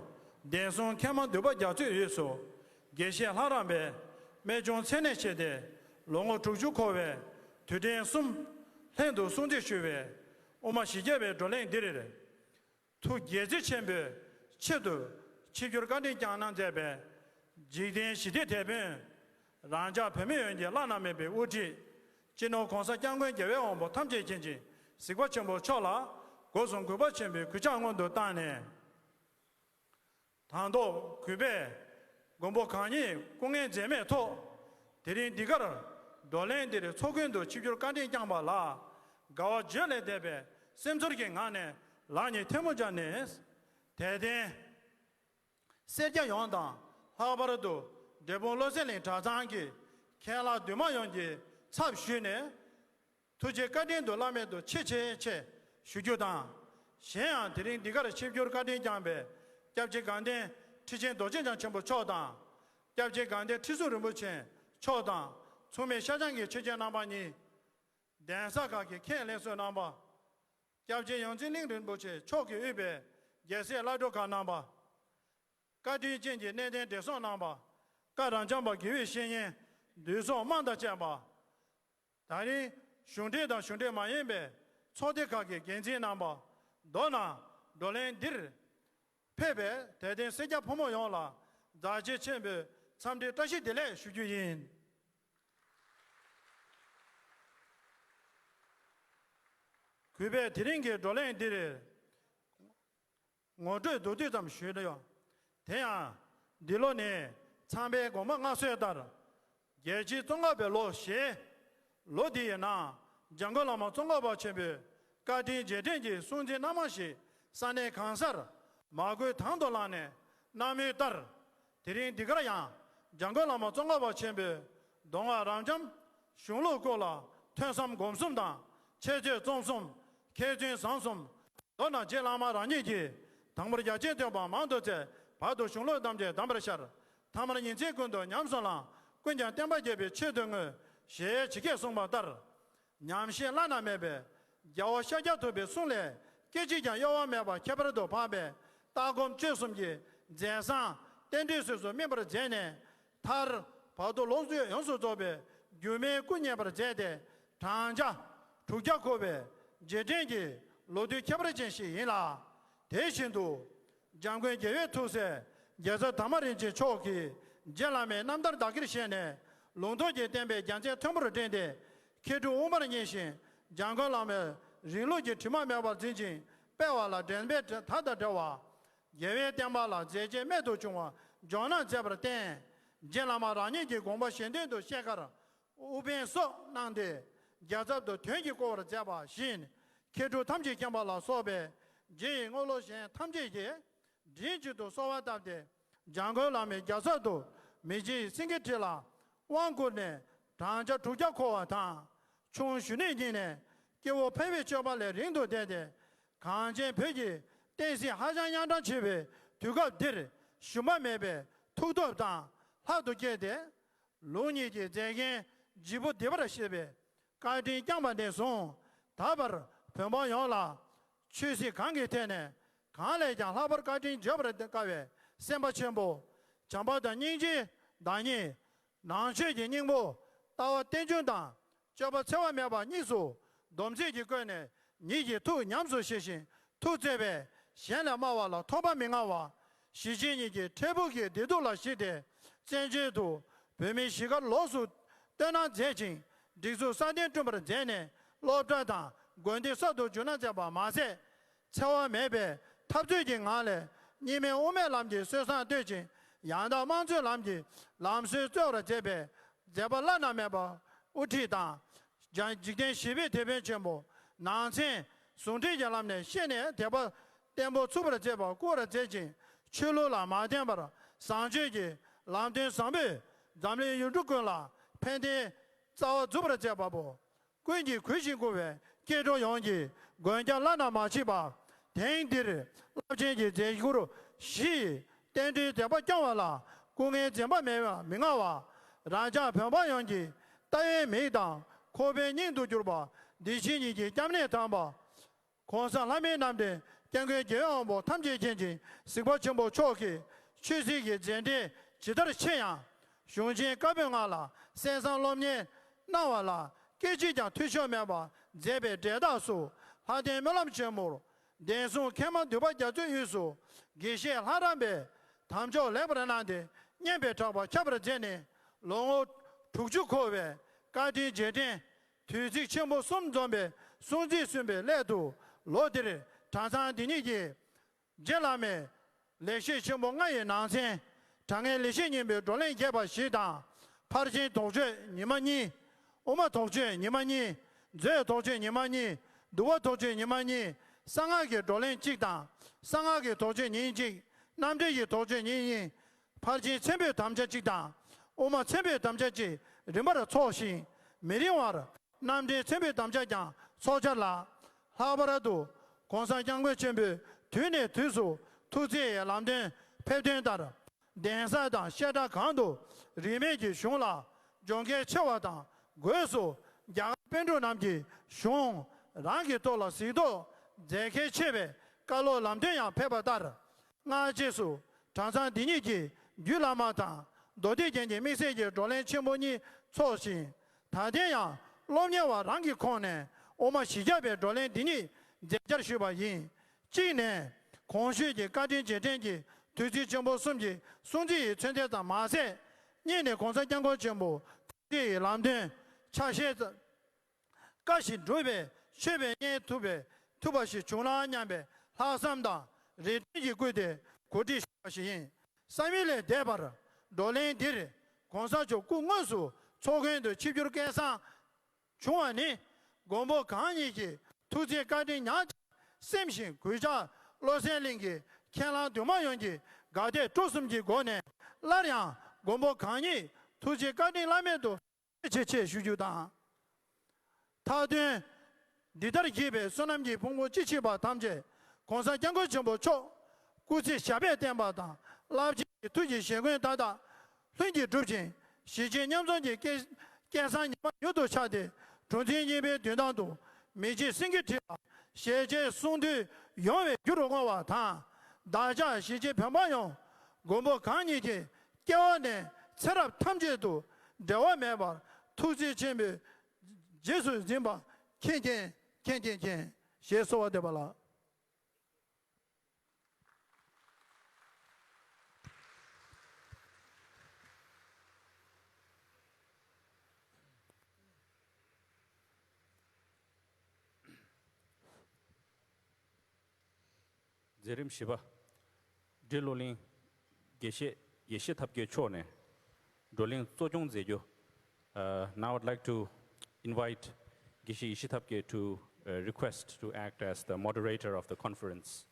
གདན་གསུམ་མཁལ་མ་འདུས་པ་རྒྱ་མཚོའི་དབུས་སུ། དགེ་བཤེས་ལྷ་རམས་པའི་རྨད་བྱུང་མཚན་ནས་ཆེ་སྟེ། ལོ་ངོ་དྲུག་ཅུ་འཁོར་བའི་དུས་དྲན་གསུམ་ལྷན་དུ་སྲུང་བརྩི་ཞུ་བའི་དབུ་མ་བཞི་བརྒྱ་པའི་བགྲོ་གླེང་འདིར། ཐུགས་དགྱེས་མཛད་ཆེན་པོས་ཆེད་དུ་ཆིབས་བསྒྱུར་བཀའ་དྲིན་བསྐྱངས་གནང་མཛད་པའི་འཇིག་རྟེན་ཞི་བདེའི་དེད་དཔོན། རང་ཅག་བོད་མི་ཡོངས་ཀྱི་བླ་ན་མེད་པའི་དབུ་ཁྲིད། སྤྱི་ནོར་༸གོང་ས་༸སྐྱབས་མགོན་རྒྱལ་བའི་དབང་པོ་ཐམས་ཅད་མཁྱེན་ཅིང་གཟིགས་པ་ཆེན་པོ་མཆོག་ལ་སྒོ་གསུམ་གུས་པ་ཆེན་པོས་གུས་ཕྱག་སྔོན་དུ་བཏང་ནས། དང་ཐོག་གུས་པས་མགོན་པོ་གང་ཉིད་སྐུ་ངལ་འཛེམས་མེད་ཐོག་དེ་རིང་འདི་གར་བགྲོ་གླེང་འདིར་ཚོགས་མགོན་དུ་ཆིབས་བསྒྱུར་བཀའ་དྲིན་བསྐྱངས་པ་ལ་དགའ་བ་བརྗོད་ལས་འདས་པའི་སེམས་ཚོར་གྱི་ངང་ནས་ལག་གཉིས་ཐལ་མོ་སྦྱར་ནས། དད་ལྡན་སེར་སྐྱ་ཡོངས་དང་། ལྷག་པར་དུ་འབྲས་སྤུངས་བློ་གསལ་གླིང་གྲྭ་ཚང་གི་མཁན་བླ་འདུས་མང་ཡོངས་ཀྱི་ཚབ་ཞུས་ནས། ཐུགས་རྗེ་བཀའ་དྲིན་དུ་བླ་མེད་དུ་ཆེ་ཆེ་ཆེ་ཞུ་རྒྱུ་དང་། གཞན་ཡང་དེ་རིང་འདི་གར་ཆིབས་བསྒྱུར་བཀའ་དྲིན་བསྐྱངས་པའི་སྐྱབས་རྗེ་དགའ་ལྡན་ཁྲི་ཆེན་རྡོ་རྗེ་འཆང་ཆེན་པོ་མཆོག་དང་། སྐྱབས་རྗེ་དགའ་ལྡན་ཁྲི་ཟུར་རིན་པོ་ཆེ་མཆོག་དང་། མཚུངས་མེད་ཤར་བྱང་གི་ཆོས་རྒྱལ་རྣམ་པ་གཉིས། གདན་ས་ཁག་གི་མཁན་ལྷན་ཚོགས་རྣམ་པ། སྐྱབས་རྗེ་ཡོངས་འཛིན་གླིང་རིན་པོ་ཆེ་མཆོག་གིས་དབུས་པའི་རྒྱལ་སྲས་བླ་སྒྲུབ་ཁག་རྣམ་པ། བཀའ་དྲིན་ཅན་གྱི་གནས་བརྟན་བགྲེས་སོང་རྣམ་པ། བཀའ་རབ་འབྱམས་པ་དགེ་བའི་བཤེས་གཉེན་འདུས་ཚོགས་དམངས་དང་བཅས་པ། ད་རིང་གཞུང་འབྲེལ་དང་གཞུང་འབྲེལ་མ་ཡིན་པའི་ཚོགས་སྡེ་ཁག་གི་འགན་འཛིན་རྣམ་པ། མདོར་ན་བགྲོ་གླེང་འདིར་ཕེབས་པའི་དད་ལྡན་སེར་སྐྱ་ཕོ་མོ་ཡོངས་ལ་མཛའ་བརྩེ་ཆེན་པོས་འཚམས་འདྲི་བཀྲ་ཤིས་བདེ་ལེགས་ཞུ་རྒྱུ་ཡིན། གུས་པས་དེ་རིང་གི་བགྲོ་གླེང་འདིར་ངོ་སྤྲོད་མདོར་བསྡུས་ཙམ་ཞུས་ཡོད། དེ་ཡང་འདི་ལོ་ནི་ཚངས་པའི་དགོང་མོ་སྔ་སོས་ལྟར། རྒྱལ་སྤྱི་ཙོང་ཁ་པའི་ལོ་ཞེས། ལོ་འདི་ཡི་ནང་འཇམ་མགོན་བླ་མ་ཙོང་ཁ་པ་ཆེན་པོའི་བཀའ་དྲིན་རྗེས་དྲན་གྱི་སྲུང་བརྩིའི་སྣང་བ་ཞིག་ས་གནས་གང་སར་མ་བཀོད་དང་དུ་བླངས་ནས་གནང་མུས་ལྟར། དེ་རིང་འདི་གར་ཡང་འཇམ་མགོན་བླ་མ་ཙོང་ཁ་པ་ཆེན་པོའི་མདོ་སྔགས་རབ་འབྱམས་གཞུང་ལུགས་སྐོར་ལ་ཐོས་བསམ་སྒོམ་གསུམ་དང་འཆད་རྩོད་རྩོམ་གསུམ་མཁས་བཙུན་བཟང་གསུམ། མདོར་ན་རྗེ་བླ་མ་རང་ཉིད་ཀྱིས་དང་པོར་རྒྱ་ཆེན་ཐོས་པ་མང་དུ་བཙལ། བར་དུ་གཞུང་ལུགས་ཐམས་ཅད་གདམས་པར་ཤར། ཐ་མར་ཉིན་མཚན་ཀུན་ཏུ་ཉམས་སུ་བླངས། ཀུན་ཀྱང་བསྟན་པ་རྒྱས་པའི་ཆེད་དུ་བསྔོས། ཞེས་ཇི་སྐད་གསུངས་པ་ལྟར། ཉམས་བཞེས་བླ་ན་མེད་པའི་རྒྱལ་བ་ཤཱཀྱ་ཐུབ་པའི་གསུང་ལས་སྐད་ཅིག་ཀྱང་གཡོ་བ་མེད་པར་ཁྱད་པར་དུ་འཕགས་པའི་ལྟ་སྒོམ་སྤྱོད་གསུམ་གྱི་མཛད་བཟང་རྟེན་འབྲེལ་ཚུལ་དུ་སྨིན་པར་མཛད་ནས། མཐར་བར་དུ་ལོངས་སྤྱོད་ཡོངས་སུ་རྫོགས་པའི་སྒྱུ་མའི་སྐུ་བརྙེས་པར་མཛད་དེ། བགྲང་བྱ་དྲུག་བརྒྱ་འཁོར་བའི་རྗེས་དྲན་གྱི་ལོ་དུས་ཁྱད་པར་ཅན་ཞིག་ཡིན་ལ། དེ་བཞིན་དུ་འཇམ་མགོན་རྒྱལ་བའི་ཐུགས་སྲས་རྒྱལ་ཚབ་དར་མ་རིན་ཆེན་མཆོག་གིས་རྗེ་བླ་མའི་རྣམ་ཐར་བདག་གིར་བཞེས་ནས་ལུང་རྟོགས་ཀྱི་བསྟན་པའི་རྒྱལ་མཚན་མཐོན་པོར་བསྒྲེངས་ཏེ། མཁས་གྲུབ་དབུ་མར་བརྙེས་ཤིང་འཇམ་མགོན་བླ་མའི་རིང་ལུགས་ཀྱི་དྲི་མ་མེད་པར་འཛིན་ཅིང་སྤེལ་བ་ལ་འགྲན་པའི་མཐའ་དང་བྲལ་བ། རྒྱལ་བའི་བསྟན་པ་ལ་མཛད་རྗེས་རྨད་དུ་བྱུང་བ་འཇོག་གནང་མཛད་པར་བརྟེན། རྗེ་བླ་མ་རང་ཉིད་ཀྱི་དགོངས་པ་གཞན་དོན་དུ་བཤད་ཁར་དབུ་འཕེན་སོགས་གནང་སྟེ། རྒྱལ་ཚབ་ཏུ་དོན་གྱིས་བསྐོར་བར་མཛད་པ་བཞིན། མཁས་གྲུབ་ཐམས་ཅད་མཁྱེན་པ་ལ་སོགས་པའི་རྗེ་ཡི་དངོས་སློབ་གཞན་ཐམས་ཅད་ཀྱིས་མགྲིན་གཅིག་ཏུ་གསོལ་བ་བཏབ་སྟེ། འཇམ་མགོན་བླ་མའི་རྒྱལ་ཚབ་ཏུ་མི་རྗེ་ཡི་སེང་གེའི་ཁྲི་ལ་དབང་བསྐུར་ནས་བགྲང་བྱ་དྲུག་བརྒྱ་འཁོར་བ་དང་། ཆུང་གཞོན་ནུའི་སྙིང་ནས་སྐྱེ་བོ་ཕལ་པའི་སྤྱོད་པ་ལས་རིང་དུ་བསྡད་དེ། གངས་ཅན་བོད་ཀྱི་བསྟན་སྲིད་ཧ་ཅང་ཉམ་ཐག་ཆེ་བའི་དུས་སྐབས་འདིར་ཞུམ་པ་མེད་པའི་ཐུགས་སྟོབས་དང་ལྷག་ཏུ་སྐྱེས་ཏེ། ལུགས་གཉིས་ཀྱི་མཛད་འགན་ལྗིད་པོ་འདེགས་པར་བཞེས་པའི་བཀའ་དྲིན་བསྐྱངས་པ་ནས་བཟུང་། ད་བར་བོད་འབངས་ཡོངས་ལ་ཆོས་སྲིད་གང་གི་ཐད་ནས་གང་ལས་ཀྱང་ལྷག་པར་བཀའ་དྲིན་བརྗོད་པར་དཀའ་བའི་སེམས་དཔའ་ཆེན་པོ། བྱམས་པ་དང་སྙིང་རྗེའི་བདག་ཉིད། ནང་ཆོས་ཀྱི་སྙིང་པོ། ལྟ་བ་རྟེན་འབྱུང་དང་སྤྱོད་པ་འཚེ་བ་མེད་པ་གཉིས་སུ་སྡོམ་ཚིག་གིས་བསྐོས་ནས་ཉིད་ཀྱི་ཐུགས་ཉམས་སུ་བཞེས་ཤིང་ཐུགས་བརྩེ་བས་གཞན་ལས་དམའ་བ་ལ་ཐོགས་པ་མི་མངའ་བ། ཞི་བྱེད་ཉིད་ཀྱི་འཕྲལ་ཕུགས་ཀྱི་བདེ་སྡུག་ལ་གཞིགས་ཏེ་ བཙན་བྱོལ་དུ་བོད་མིའི་གཞིས་སྒར་ལོགས་སུ་བཏོན་གནང་མཛད་ཅིང་། སྒྲིག་འཛུགས་སྲ་བརྟན་བསྐྲུན་པར་མཛད་ནས། སློབ་གྲྭ་དང་དགོན་སྡེ་གསར་དུ་འབྱུང་གནང་མཛད་པ་མ་ཟད། འཚེ་བ་མེད་པའི་འཐབ་རྩོད་ཀྱི་ངང་ལས། གཉིས་སྨན་དབུ་མའི་ལམ་གྱི་སྲོལ་བཟང་གཏོད་ཅིང་། ཡང་དག་དམངས་གཙོའི་ལམ་གྱི་ལམ་སྲོལ་སྩོལ་བར་མཛད་པའི་མཛད་པ་བླ་ན་མེད་པ་དབུ་ཁྲིད་དང་། འཇིག་རྟེན་ཞི་བའི་དེད་དཔོན་ཆེན་པོ། ནང་ཚན་ཟུང་འབྲེལ་གྱི་ལམ་ནས་ཤེས་ནས་དད་པ་བརྟན་པོ་ཚུགས་པར་མཛད་པ་བཀུར་བར་མཛད་ཅིང་། ཆོས་ལུགས་ལ་མ་བརྟེན་པར་བཟང་སྤྱོད་ཀྱི་ལམ་སྟོན་བཟང་པོས་འཛམ་གླིང་ཡུལ་གྲུ་ཀུན་ལ་ཕན་བདེའི་རྩ་བ་འཛུགས་པར་མཛད་པ་པོ། ཀུན་གྱིས་གུས་ཤིང་བཀུར་བའི་སྐྱེ་འགྲོ་ཡོངས་ཀྱི་མགོན་སྐྱབས་བླ་ན་མ་མཆིས་པ། དེང་འདིར་རླབས་ཆེན་གྱི་མཛད་ཁུར་བཞི་ཡི་བསྟན་འགྲོའི་མཛད་པ་སྐྱོང་བ་ལ། སྐུ་ངལ་འཛེམ་པ་མེད་པ་མི་མངའ་བ། རང་ཅག་བོད་པ་ཡོངས་ཀྱི་ལྟ་བའི་མིག་དང་ཁོག་པའི་སྙིང་དུ་གྱུར་པ། འདི་ཕྱི་གཉིས་ཀྱི་སྐྱབས་གནས་དམ་པ། ༸གོང་ས་ལྷ་མིའི་རྣམ་འདྲེན་སྐྱབས་མགོན་རྒྱལ་བའི་དབང་པོ་ཐམས་ཅད་མཁྱེན་ཅིང་གཟིགས་པ་ཆེན་པོ་མཆོག་གི་ཆོས་སྲིད་ཀྱི་མཛད་འཕྲིན་ཇི་ལྟར་ཆེ་ཡང་། གཞུང་ཆེན་བཀའ་པོད་ལྔ་ལ་གསན་བསམ་སློབ་གཉེར་གནང་བ་ལ་སྐད་ཅིག་ཀྱང་འཐུས་ཤོར་མེད་པར་མཛད་པའི་འབྲས་རྟགས་སུ། ལྷ་ལྡན་སྨོན་ལམ་ཆེན་མོར་གདན་ཟུར་མཁལ་མ་འདུས་པ་རྒྱ་མཚོའི་དབུས་སུ་དགེ་བཤེས་ལྷ་རམས་པའི་དམ་ཆོས་ལེགས་པར་གནང་སྟེ། སྙན་པའི་གྲགས་པ་ཁྱབ་པར་མཛད་ནས། ལོ་ངོ་དྲུག་ཅུ་འཁོར་བའི་བཀའ་དྲིན་རྗེས་དྲན་དུས་ཚིགས་ཆེན་པོ་གསུམ་འཛོམས་པའི་སྲུང་བརྩི་སོན་པའི་སླད་དུ། ལོ་འདིར་གྲྭ་ཚང་འདི་ཉིད་ཀྱི་རྗེ་བླ་མའི་ལེགས་བཤད་ཆེན་པོ་ལྔ་ཡི་ནང་ཚན། དྲང་ངེས་ལེགས་བཤད་སྙིང་པོའི་བགྲོ་གླེང་རྒྱས་པ་བཞི་དང་། ཕར་ཕྱིན་དོགས་གཅོད་ཉི་མ་གཉིས། དབུ་མ་དོགས་གཅོད་ཉི་མ་གཉིས། མཛོད་དོགས་གཅོད་ཉི་མ་གཉིས། འདུལ་བ་དོགས་གཅོད་ཉི་མ་གཉིས། གསང་སྔགས་ཀྱི་བགྲོ་གླེང་གཅིག་དང་། གསང་སྔགས་ཀྱི་དོགས་གཅོད་ཉིན་གཅིག། རྣམ་འགྲེལ་གྱི་དོགས་གཅོད་ཉིན་གཉིས། ཕར་ཕྱིན་ཚན་པའི་དམ་བཅའ་གཅིག་དང་། དབུ་མ་ཚན་པའི་དམ་བཅའ་གཅིག་རིམ་པར་འཚོགས་ཤིང་། མི་རིང་བར་རྣམ་འགྲེལ་ཚན་པའི་དམ་བཅའ་ཀྱང་འཚོགས་འཆར་ལ། ལྷག་པར་དུ་༸གོང་ས་༸སྐྱབས་མགོན་ཆེན་པོས་དུས་ནས་དུས་སུ་ཐུགས་བརྩེ་ཡི་ལམ་སྟོན་ཕེབས་དོན་ལྟར། གདན་ས་དང་བཤད་གྲྭ་གང་དུ་རིས་མེད་ཀྱི་གཞུང་ལ་སྦྱོང་མཁན་ཆེ་བ་དང་། སྒོས་སུ་རྒྱ་གར་པཎ་གྲུབ་རྣམས་ཀྱི་གཞུང་རང་གི་ཐོག་ལ་གཟིགས་རྟོག་མཛད་མཁན་ཆེ་བའི་བཀའ་སློབ་ལམ་སྟོན་ཡང་ཕེབས་པ་ལྟར། སྔ་རྗེས་སུ་གྲྭ་ཚང་འདི་ཉིད་ཀྱི་རྒྱུད་བླ་མ་དང་མདོ་སྡེ་རྒྱན་གྱི་དམིགས་བསལ་གྱི་བགྲོ་གླེང་ཆེན་པོ་གཉིས་འཚོགས་ཤིང་། ད་ཐེངས་ཡང་སློབ་གཉེར་བ་རང་གི་ཁོངས་ནས་དབུ་མ་བཞི་བརྒྱ་པའི་བགྲོ་གླེང་འདི་ཉིད་མཛད་འཆར་ཞུས་པ་ཡིན། གཅིག་ནས། གོང་ཞུས་ཀྱི་བཀའ་དྲིན་རྗེས་དྲན་གྱི་དུས་ཚིགས་ཆེན་པོ་གསུམ་གྱི་སྲུང་བརྩི་ཡི་མཚོན་རྟགས་ཙམ་མ་ཟད། གཉིས་ནས། ༸གོང་ས་༸སྐྱབས་མགོན་ཆེན་པོ་ཐུགས་བསྐྱེད་ཡི་ལམ་སྟོན་ཆ་ཤས་བཀའ་བཞིན་སྒྲུབ་པའི་མཆོད་པའི་གཉེན་ཐུབ་པའི་ཐུབ་པ་ཞིག་བྱུང་ན་སྙམ་པའི་ལྷག་བསམ་དང་རེ་འདུན་གྱིས་བསྐུལ་ཏེ་གོ་སྒྲིག་ཞུས་པ་ཞིག་ཡིན། བསམ་ཡུལ་ལས་འདས་པར་བགྲོ་གླེང་འདིར་གོང་ས་མཆོག་སྐུ་དངོས་སུ་ཚོགས་མཁན་དུ་ཆིབས་བསྒྱུར་སྐལ་བཟང་བྱུང་བ་ནི། མགོན་པོ་གང་ཉིད་ཀྱི་ཐུགས་བརྩེའི་བཀའ་དྲིན་ཉག་གཅིག་སེམས་ཤིང་གུས་ཕྱག་བློ་གསལ་གླིང་གི་ཁྱེད་རང་འདུས་མ་ཡོངས་ཀྱི་དགའ་དད་སྤྲོ་གསུམ་གྱི་སྒོ་ནས་སླར་ཡང་མགོན་པོ་གང་ཉིད་ཐུགས་རྗེའི་བཀའ་དྲིན་བླ་མེད་དུ་ཆེ་ཆེ་ཞུ་རྒྱུ་དང་། མཐའ་དོན་འདི་ལྟར་བགྱིས་པའི་བསོད་ནམས་ཀྱི་ཕུང་པོ་ཅི་མཆིས་པ་ཐམས་ཅད་གོང་ས་༸སྐྱབས་མགོན་ཆེན་པོ་མཆོག་སྐུ་ཚེ་ཞབས་པད་བརྟན་པ་དང་། རླབས་ཆེན་གྱི་ཐུགས་ཀྱི་བཞེད་དགོངས་མཐའ་དག་ལྷུན་གྱིས་འགྲུབ་ཅིང་། གཞིས་བྱེས་མཉམ་འཛོམས་ཀྱི་སྐལ་སྐལ་བཟང་ཉི་མ་མྱུར་དུ་ཤར་ཏེ། གྲུ་འཛིན་གཉིས་པའི་མདུན་ཐང་དུ་མི་བརྗེད་སེང་གེའི་ཁྲི་ལ་ཞལ་མཇལ་གསུང་ཐོས་ཡོང་བའི་རྒྱུ་རུ་བསྔོ་བ་དང་། བདག་ཅག་གཞིས་བྱེས་བོད་པ་ཡོངས་མགོན་པོ་གང་ཉིད་ཀྱི་སྐྱེ་བ་ནས་ཚེ་རབས་ཐམས་ཅད་དུ་འབྲལ་བ་མེད་པར་ཐུགས་རྗེ་ཆེན་པོས་རྗེས་སུ་འཛིན་པ་མཁྱེན་མཁྱེན་མཁྱེན་མཁྱེན་མཁྱེན་ཞེས་གསོལ་བ་འདེབས་པ་ལགས། མཛད་རིམ་བཞི་པ། འབྲི་བློ་གླིང་དགེ་བཤེས་ཡེ་ཤེས་ཐབས་མཁས་མཆོག་ནས་བགྲོ་གླེང་གཙོ་སྐྱོང་མཛད་རྒྱུ། Uh, now I'd like to invite དགེ་བཤེས་ཡེ་ཤེས་ཐབས་མཁས་to, uh, request to act as the moderator of the conference.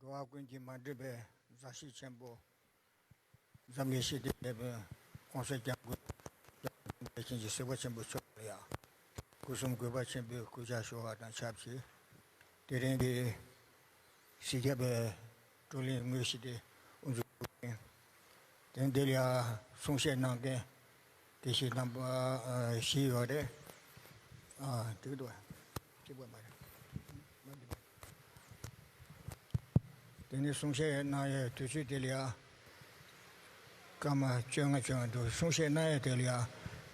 འགྲོ་བ་ཀུན་གྱི་མ་འདྲིས་པའི་མཛའ་བཤེས་ཆེན་པོ། འཛམ་གླིང་ཞི་བདེའི་དེད་དཔོན་༸གོང་ས་༸སྐྱབས་མགོན་རྒྱལ་བ་ཐམས་ཅད་མཁྱེན་ཅིང་གཟིགས་པ་ཆེན་པོ་མཆོག་ལ་ཡང་སྒོ་གསུམ་གུས་པ་ཆེན་པོས་གུས་ཕྱག་ཞུ་བ་དང་ཆབས་ཅིག་དེ་རིང་གི་གཞི་རྒྱ་བའི་བགྲོ་གླེང་དངོས་གཞི་དེ་དབུ་འཛུགས་ཞུ་མཁན། དེ་འདི་ལ་ཡང་གསུང་བཤད་གནང་མཁན་དགེ་བཤེས་རྣམ་པ་ཨ་བཞི་ཡོད་རེད། ཨ་འགྲིག་འདུག་གཅིག་པ་མ་རེད། དེ་ནས་གསུང་བཤད་གནང་ཡའི་དུས་ཚོད་དེ་ལ་ཡང་སྐར་མ་བཅོ་ལྔ་བཅོ་ལྔ་འདུག་གསུང་བཤད་གནང་ཡ་དེ་ལ་ཡང་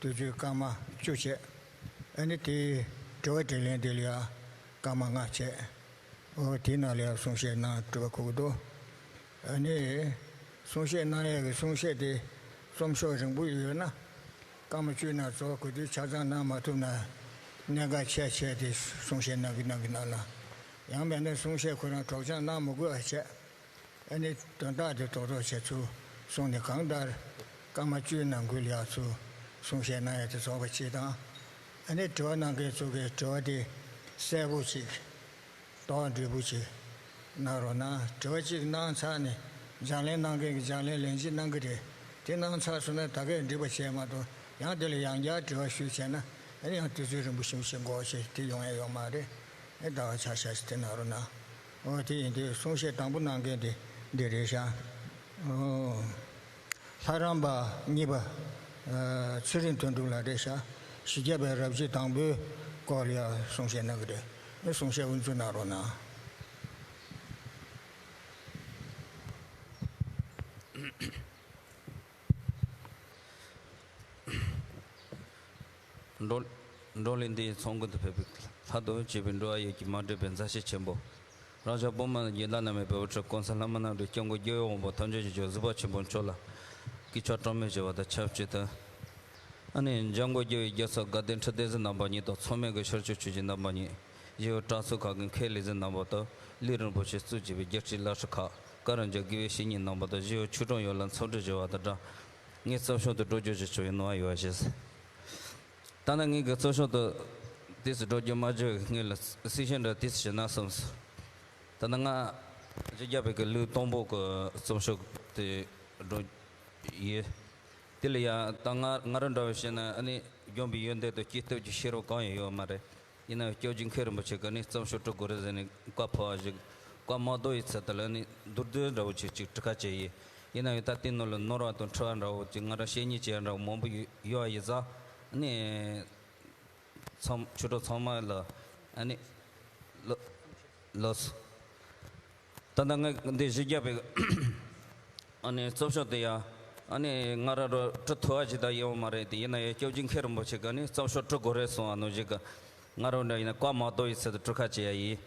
དུས་ཚོད་སྐར་མ་བཅུ་བྱས། ཨ་ནི་དེའི་དྲི་བ་དྲིས་ལན་དེ་ལ་ཡང་སྐར་མ་ལྔ་བྱས། འོ་དེའི་ནང་ལ་ཡང་གསུང་བཤད་གནང་དྲི་བ་གོ་གི་འདུག་ཨ་ནི་གསུང་བཤད་གནང་ཡ་གི་གསུང་བཤད་དེ་རྩོམ་ཤོག་རིང་པོ་ཡོད་ན། སྐར་མ་བཅུའི་ནང་རྫོགས་དགོས་དུས་ཆ་ཚང་གནང་མ་ཐུབ་ན། གནད་འགག་ཆེ་ཆེ་དེ་གསུང་བཤད་གནང་གི་གནང་གི་གནང་ན། ཡང་མེད་ན་གསུང་བཤད་ཁོ་རང་སྒྲོག་སྦྱང་གནང་མི་དགོས་པ་བྱས། ཨ་ནི་དོན་དག་དེ་རྡོག་རྡོག་བྱས་ཚུར་གསུངས་ནས་གང་ལྟར་སྐར་མ་བཅུའི་ནང་ཁུལ་ལ་ཡང་ཚུར་གསུང་བཤད་གནང་ཡ་དེ་རྫོགས་པ་གཅིག་དང་། ཨ་ནི་དྲི་བ་གནང་མཁན་ཚོ་གིས་དྲི་བ་དེ་གསལ་པོ་ཅིག་དོགས་འདྲི་པོ་ཅིག་གནང་རོགས་གནང་། དྲི་བ་གཅིག་གནང་ཚར་ནས་སྦྱང་ལན་གནང་མཁན་གྱིས་སྦྱང་ལན་ལན་གཅིག་གནང་གི་རེད། དེ་གནང་ཚར་སོང་ན་ད་གས་འགྲིག་པ་བྱས་མ་གཏོགས་ཡང་དེ་ལ་ཡང་བསྐྱར་དྲི་བ་ཞུས་བྱས་ན་ཨ་ནི་ཡང་དུས་ཚོད་རིང་པོ་ཞེ་པོ་ཞིག་འགོར་བྱས་དེ་ཡོང་ཡ་ཡོད་མ་རེད། ཨེ་ད་ག་ཆ་ཤས་ཤིག་དེ་གནང་རོགས་གནང་། འོ་དེ་ཡིན་དུས་གསུང་བཤད་དང་པོ་གནང་མཁན་དེ་འདི་རེད་ཤག་འོ། ལྷ་རམས་པ་གཉིས་པ་ཨ་ཚེ་རིང་དོན་གྲུབ་ལགས་རེད་ཤག་གཞི་རྒྱ་བའི་རབ་བྱེད་དང་པོའི་སྐོར་ལ་ཡང་གསུང་བཤད་གནང་གི་རེད། ཨེ་གསུང་བཤད་དབུ་འཛུགས་གནང་རོགས་གནང་། བགྲོ་བགྲོ་གླེང་འདིའི་ཚོགས་མགོན་དུ་ཕེབས་པའི་ལྷག་ཏུ་བྱས་པའི་འགྲོ་བ་ཡིད་ཀྱི་མ་འདྲེས་པའི་མཛའ་བཤེས་ཆེན་པོ། རང་ཅག་བོད་མི་རྒྱལ་དར་རྣམ་དབྱེ་བོད་ཕྲུག་གོང་ས་ལྷ་མི་རྣམས་དང་སྐྱབས་མགོན་རྒྱལ་བའི་དབང་པོ་ཐམས་ཅད་ཀྱི་ཆོས་གཟིགས་པ་ཆེན་པོ་མཆོག་ལ་སྐུ་ཕྱག་གྲངས་མེད་ཞུ་བ་དང་ཆབས་ཅིག་ཏུ། ཨ་ནི་འཇམ་མགོན་རྒྱལ་བའི་རྒྱལ་ཚབ་དགའ་ལྡན་ཁྲི་ལྡེ་བཙན་རྣམ་པ་གཉིས་དང་ཚང་མས་ཀྱི་ཤར་ཕྱོགས་ཆོས་ཀྱི་རྣམ་པ་གཉིས། གཞིས་ཡོད་གྲྭ་ཚང་ཁག་གི་མཁན་ལས་ཚན་རྣམ་པ་དང་ལས་རིམ་པོ་ཆེ་གཙོས་བྱས་པའི་རྒྱལ་སྤྱིའི་བླ་སྤྲུལ་ཁག་བཀའ་རམས་ཀྱི་དགེ་བའི་བཤེས་གཉེན་རྣམ་པ་དང་གཞིས་ཡོད་ཆོས་གྲོང་ཡོངས་ལ་འཚམས་འདྲི་ཞུ་བ་དང་སྦྲགས། ངས་རྩོམ་ཤོག་ཏུ་སྒྲོག་སྦྱང་ཞིག་ཞུ་བའི་གནང་བ་ཡོད་པ་བྱས། ད་ནི་ངས་ཀྱི་རྩོམ་ཤོག་ཏུ་དུས་སུ་སྒྲོག་སྦྱང་མ་བྱས་པའི་སྔོན་ལ་གསལ་བཤད་འདྲ་དུས་སུ་ཞུ་ན་བསམས་སོ། ད་ནི་ང་གཞི་རྒྱ་བོད་ཀྱི་ལེའུ་དང་པོ་གི་རྩོམ་ཤོག་དེ་སྒྲོག་ཡོད། དེ་ལ་ཡང་ད་ང་ང་རང་འདྲ་བོ་བཤད་ན་ཨ་ནི་འཇོན་པའི་ཡོན་ཏན་དང་སྐྱེས་སྟོབས་ཀྱི་ཤེས་རབ་གང་ཡང་ཡོད་མ་རེད། ཡིན་ནའང་སྐྱབས་རྗེ་མཁན་རིན་པོ་ཆེ་གིས་ནི་རྩོམ་ཤོག་འབྲི་དགོས་རེད་ཟེར་ནས་བཀའ་ཕབ་པ་ཞིག་བཀའ་མ་ལྡོག་པའི་ཚུལ་དུ་ལ་ནི་མདོར་བསྡུས་འདྲ་བོ་ཅིག་ཅིག་འབྲི་ཁ་བྱས་ཡིན། ཡིན་ནའང་ད་ལྟའི་ནང་ལ་ནོར་བ་དང་འཁྲུལ་བ་འདྲ་བོ་ཅིག་ང་རང་བཤད་སྙིང་རྗེ་འདྲ་བོ་མང་པོ་ཡོད་ཡོད་པ་ཡིན་ཙང་ནི། ཚང་ཆོས་གྲོགས་ཚང་མ་ལ་ཨ་ནི་ལ་ལགས་སོ། ད་ལྟ་ངས་འདི་གཞི་རྒྱ་བོད་ཀྱི་ཨ་ནི་རྩོམ་ཤོག་དེ་ཡང་ཨ་ནི་ང་རང་རང་འབྲི་ཐུབ་པ་ཞིག་ད་ཡོད་མ་རེད་དེ། ཡིན་ན་ཡང་སྐྱབས་རྗེ་མཁན་རིན་པོ་ཆེ་གིས་ནི་རྩོམ་ཤོག་འབྲི་དགོས་རེད་གསུངས་པ་ནང་བཞིན་གྱི་ང་རང་འདྲ་ཡིན་ན་བཀའ་མ་ལྡོག་པའི་ཚུལ་དུ་འབྲི་ཁ་བྱེད་ཡ་ཡིན།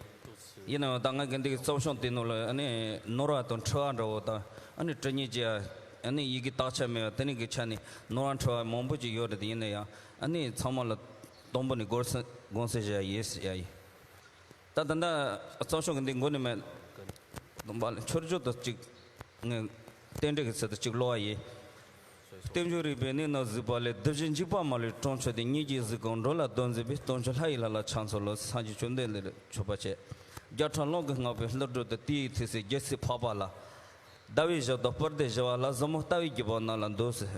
ཡིན་ནའང་ད་ང་གི་འདི་གི་རྩོམ་ཤོག་དེ་ནང་ལ་ཨ་ནི་ནོར་བ་དང་འཁྲུལ་བ་འདྲ་བོ་དང་ཨ་ནི་འབྲི་སྙིང་རྗེ་ཡ་ཨ་ནི་ཡི་གེ་དག་ཆ་མེད་པ་དེ་ནི་གི་ཆ་ནས་ནོར་བ་འཁྲུལ་བ་མང་པོ་ཅིག་ཡོད་རེད་དེ། ཡིན་ན་ཡང་ཨ་ནི་ཚང་མ་ལ་དང་པོ་ནས་དགོངས་སེལ་དགོངས་སེལ་ཞུ་ཡ་ཡིན་ཟེར་ཡ་ཡིན། ད་ད་ལྟ་རྩོམ་ཤོག་གི་འདི་མགོ་ནས་མེད། མཆོད་བརྗོད་དུ་གཅིག་ངས་རྟེན་འབྲེལ་གྱི་ཚུལ་དུ་གཅིག་ཀློག་པ་ཡིན། རྟེན་འབྱུང་རིག་པའི་གནས་རྣམས་གཟིགས་པ་ལས། བདུད་བཞི་འཇིགས་པ་མ་ལུས་དྲུང་ཆོས་ཏེ། སྙིང་རྗེའི་གཟུགས་ཀུན་འགྲོ་ལ་སྟོན་མཛད་པའི། སྟོན་མཆོག་ལྷ་ཡི་ལྷ་ལ་ཕྱག་འཚལ་ལོ། སངས་རྒྱས་བཅོམ་ལྡན་འདས་ལ་མཆོད་པ་བྱས། བརྒྱ་ཕྲག་ཀློང་གིས་བསྔགས་པའི་ཀླུ་སྒྲུབ་ཏུ། དེ་ཡི་ཐུགས་སྲས་རྒྱལ་སྲས་འཕགས་པ་ལྷ། ཟླ་བའི་ཞབས་དང་སྤར་ལྡེ་བཞི་པ་ལ། ཟབ་མོ་ལྟ་བའི་བརྒྱུད་པ་རྣམས་ལ་འདུད་ཟེར།